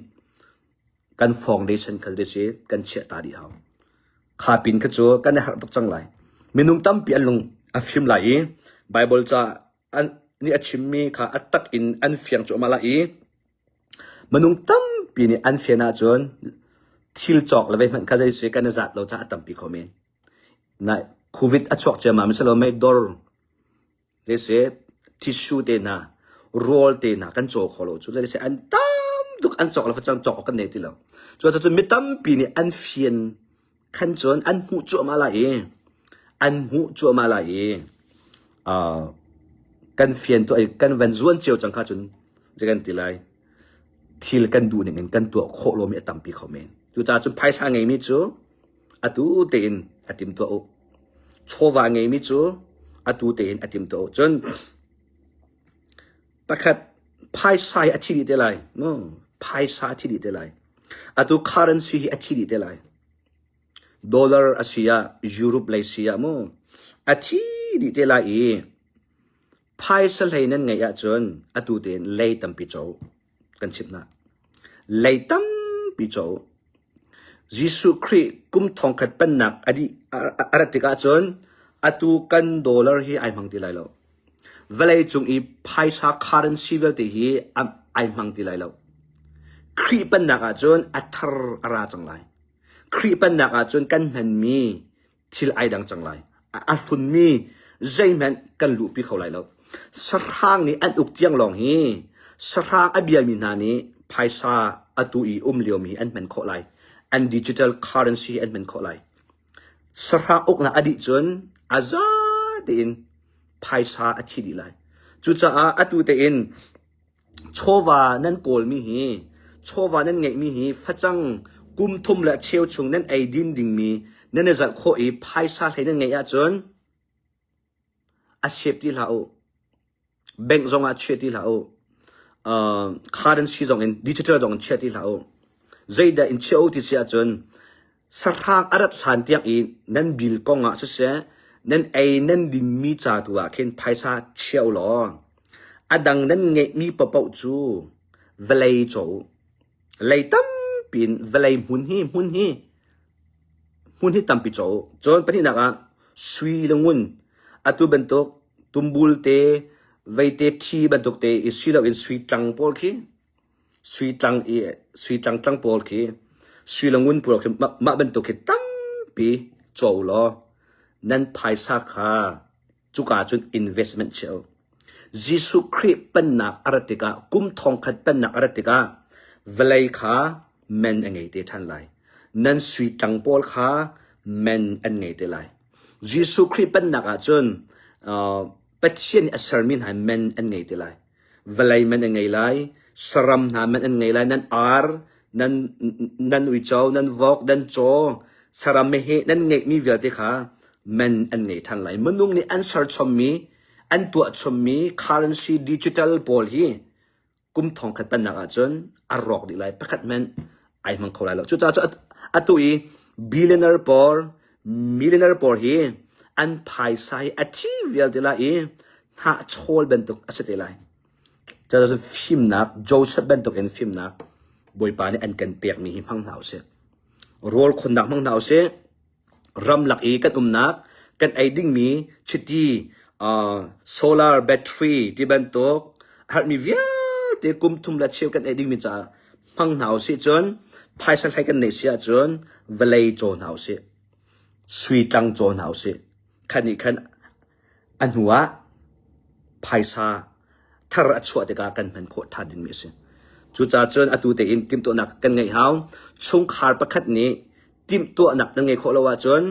kan foundation kha si kan chiah ta dih hau. Kha pin kha cu kan i harh tuk cang lai. Minung tampi an lung a fim lai i Bible ca an nih a chimmi kha a tak in an fiang cuahmah lai i minung tampi nih an fian ahcun thil cawk le vei hmanh kha zei si kan i zat lo caah a tampi kho men. Nai COVID a chuak ciammam si lo mei dor le si tissue te hna rawl te hna kan caw kho lo cu le si an tam tuk an cawk lo facang cawk awk kan nei ti lo. Cucaah mi tampi nih an fian khan cun an hmuh cuahmah lai i an hmuh cuahmah lai i uh, kan fian tuah i kan van zuan cio cang kha cun zei kan ti lai thil kan duh ning in kan tuah khawh lomi a tampi kho men. Cucaah cun phaisa ngeimi cu atu tein a timtuah u. Chawva ngeimi cu atu tein a timtuah u. Cun pakhat phaisa hi a thi dih te lai. No, phaisa a thi dih te lai. Atu currency hi a thi dih te lai. Dollar a si ah, Europe lei si ah mu, a thi dih te lai i phaisa hlei nan ngeih ahcun atu tein lei tampi co kan chimh hna. Lei tampi co. Jesuh Khrih kum thongkhat pennak a dih a rat tikah cun atu kan dollar hi ai hmang ti lai lo. Vawlei cung i phaisa currency vialte hi ai hmang ti lai lo. Khrih pennak ahcun a thar a ra cang lai. Khrih pennak ahcun kan hmanmi thil ai dang cang lai. A hlunmi zeihmanh kan luhpi kho lai lo. Sahrang nih an uk tiang lawng hi sahrang a biami hna nih phaisa atu i um liomi hi an hman khawh lai. An digital currency an hman khawh lai. Sahrang uknak a dih cun a za tein phaisa a thi dih lai. Cucaah atu tein Chawva nan kawlmi hi, chawva nan ngeihmi hi facang kum thum le cheu chung nan eidin dingmi nan i zalh khawh i phaisa hlei nan ngeih ahcun a sep ti hlah u. Bank zongah chia ti hlah u. Uh, currency zong in digital zong in chia ti hlah u. Zeidah in chia u ti si ahcun sahrang a rat hlan tiang i nan bil kong ah siseh nan ei nan dinmi ca tu ah khin phaisa chia u law a dang nan ngeihmi paohpaoh cu vawlei caw u. Lei tampi in vawlei hmun hi hmun hi hmun hi tampi caw u. Cun pahnihnak ah sui le ngun atu bantuk tumbul te veite ṭhi bantuk te i si loin sui tlang pawl khi Sui tlang i sui tlang tlang pawl khi sui le ngun pawl khi mah bantuk khi tampi caw u law nan phaisa kha cuka cun investment chia u. Jesuh Khrih pennak a rat tikah kum thongkhat pennak a rat tikah vawlei kha men a ngei te ṭhan lai. Nan sui tlang pawl kha men an ngei te lai. Jesuh Khrih pennak ah cun uh, Pathian nih a sermi hna men an ngei te lai. Vawlei man an ngei lai, saram hna man an ngei lai, nan ar, nan, nan uico, nan vok, nan caw, saram meheh nan ngeihmi vialte kha man an ngei ṭhan lai. Minung nih an serchommi, an tuahchommi currency digital pawl hi kum thongkhat pennak ahcun a rawk dih lai. Pakhat hmanh ai hmang kho lai lo. Cucaah cu atu i billionaire pawl, millionaire pawl hi an phaisa hi a thi vialte lai i hnahchawl bantuk a si te lai. Cucaah fimnak, Joseph bantuk in fimnak. Bawipa nih an kan pekmi hi hmang hna usih. Rawl khonnak hmang hna usih. Ramlak i kan umnak kan ei dingmi chiti, uh, solar battery ti bantuk a herhmi vialte kum thum le cheu kan ei dingmi caah hmang hna usih cun phaisa hlei kan neih si ahcun vawlei caw hna usih. Sui tlang caw hna usih. Khan nih khan A hnu ah phaisa thar a chuah tikah kan hman khawh ṭhan dingmi a si. Cucaah cun atu tein timhtuahnak kan ngeih hau. Chungkhar pakhat nih timhtuahnak nan ngeih khawh lo ahcun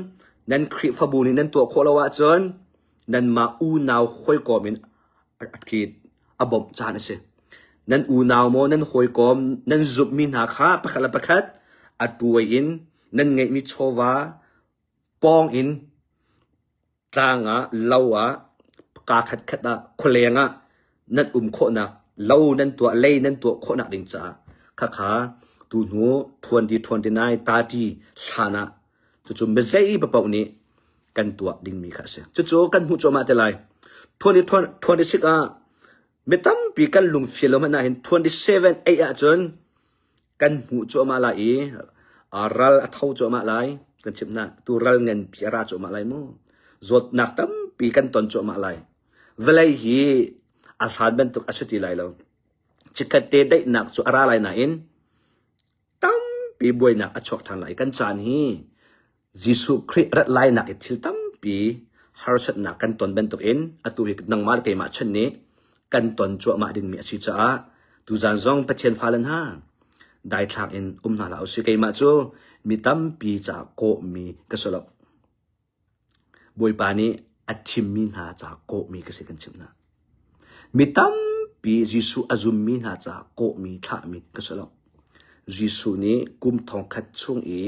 nan Khrihfabu nih nan tuah khawh lo ahcun nanmah unau hawikom in a bawmh caan a si. Nan unau maw nan hawikom nan zumhmi hna kha pakhat le pakhat a tuai in nan ngeihmi chawva pawng in Tlang ah, lo ah, kaa khatkhat ah, khualeng ah nan um khawhnak, lo nan tuah, lei nan tuah khawhnak ding caah khakha tuhnu 2029 30 hlan ah cucu mizei paoh nih kan tuah dingmi kha a si. Cucu kan hmuh cuahmah te lai. 2026 ah mi tampi kan lungfil lo hmanh ahhin 27 8 ahcun kan hmuh cuahmah lai i ral a tho cuahmah lai kan chimh hna tu ral nganpi a ra cuahmah lai mu zawtnak tampi kan ton cuahmah lai vawlei hi a hlan bantuk a si ti lai lo chikkhat te daihnak cu a ra lai nain tampi buainak a chuak ṭhan lai kan caan hi Jesuh Khrih rat lainak i thil tampi harsatnak kan ton bantukin atu hi nangmah le keimah chan nih kan ton cuahmah dingmi a si caah tuzan zong Pathian fale hna daithlak in um hna hlah usih. Keimah cu mi tampi caah kawhmi ka si lo. Bawipa nih a thimmi hna caah kawhmi ka si kan chimh hna. Mi tampi Jesuh a zummi hna caah kawhmi thlahmi ka si lo. Jesuh nih kum thongkhat chung i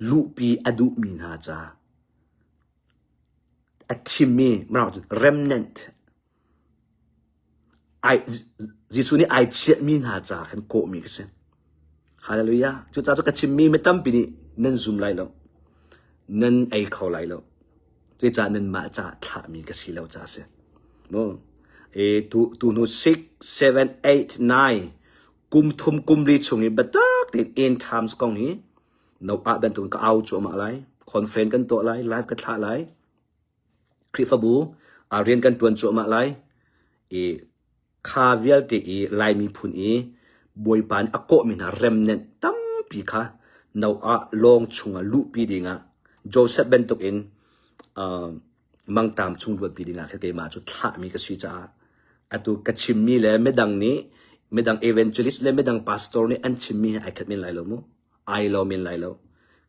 Luhpi a duhmi hna ca a thimmi remnant Jesuh nih ai chiahmi hna ca khan kawhmi ka si. Hallelujah. Cucaah cu ka chimmi mi tampi nih nan zum lai lo. Nan ei kho lai lo. Cucaah nanmah ca thlahmi ka si lo ca si. Mu. E tu tu hnu 6 7 8 9 Kum thum kum li chung i biatak tein end times kong hi Noah bantukin ka au cuahmah lai. Conference kan tuah lai, live ka thlah lai. Khrihfabu ah rian kan tuan cuahmah lai. I kha vialte i Lai miphun i Bawipa nih a kawhmi hna remnant tampi kha Noah lawng chungah luhpi dingah Joseph bantukin uh, mangtam chung luatpi dingah khin keimah cu thlahmi ka si caah atu ka chimmi le midang nih midang evangelist le midang pastor nih an chimmi he ai khat men lai lo mu ai lo men lai lo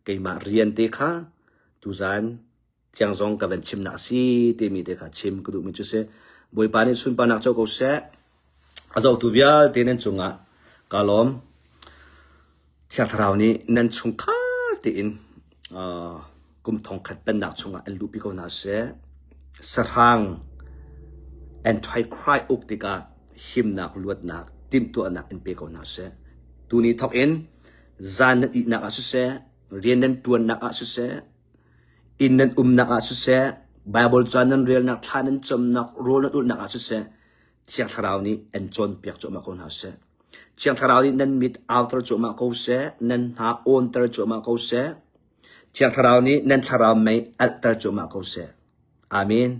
keimah rian te kha tuzan thiang zong ka van chimnak si timi te kha chim ka duhmi cu si Bawipa nih sunparnak co ko seh A zohtu vialte nan cungah kaa lawm. Thiang Thlarau nih nan chungkhar tein uh, kum thongkhat pennak chungah an luhpi ko hna seh. Sahrang Antichrist uk tikah himnak luatnak timhtuahnak in pe ko hna seh. Tuni thawk in zan nan ihnak ah siseh, rian nan ṭuannak ah siseh, inn nan umnak ah siseh, Bible ca nan relnak, thla nan camnak, rawl nan ulhnak ah siseh, Thiang Thlarau nih an cawnpiak cuahmah ko hna seh. Thiang Thlarau nih nan mit auter cuahmah ko seh, nan hna awnter cuahmah ko seh. Thiang Thlarau nih nan thlarau mei alhter cuahmah ko seh. Amen.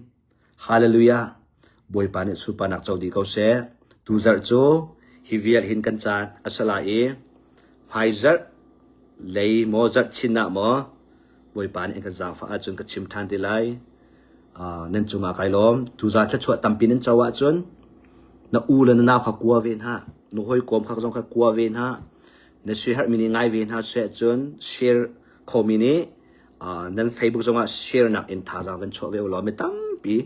Hallelujah. Bawipa nih sunparnak co dih ko seh. Tuzarh cu hi vial hin kan caan a si lai i hmaizarh lei maw zarh chin ah maw Bawipa nih an kan zaangfah ahcun ka chim ṭhan te lai. Uh, nan cungah kai lawm. Tuzaan thluachuah tampi nan co ahcun na u le na nau kha kua ve hna. Na hawikom kha zong kha kua ve hna. Na siaherhmi nih ngai ve hna seh cun share khomi nih uh, nan Facebook zongah share nak in thazaang van chuah ve u law mi tampi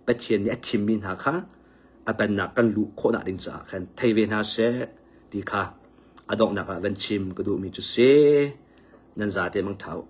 Pathian nih a thimmi hna kha a pennak kan luh khawhnak ding caah khan thei ve hna seh ti kha a donghnak ah van chim ka duhmi cu si. Nan zate mang ṭha u.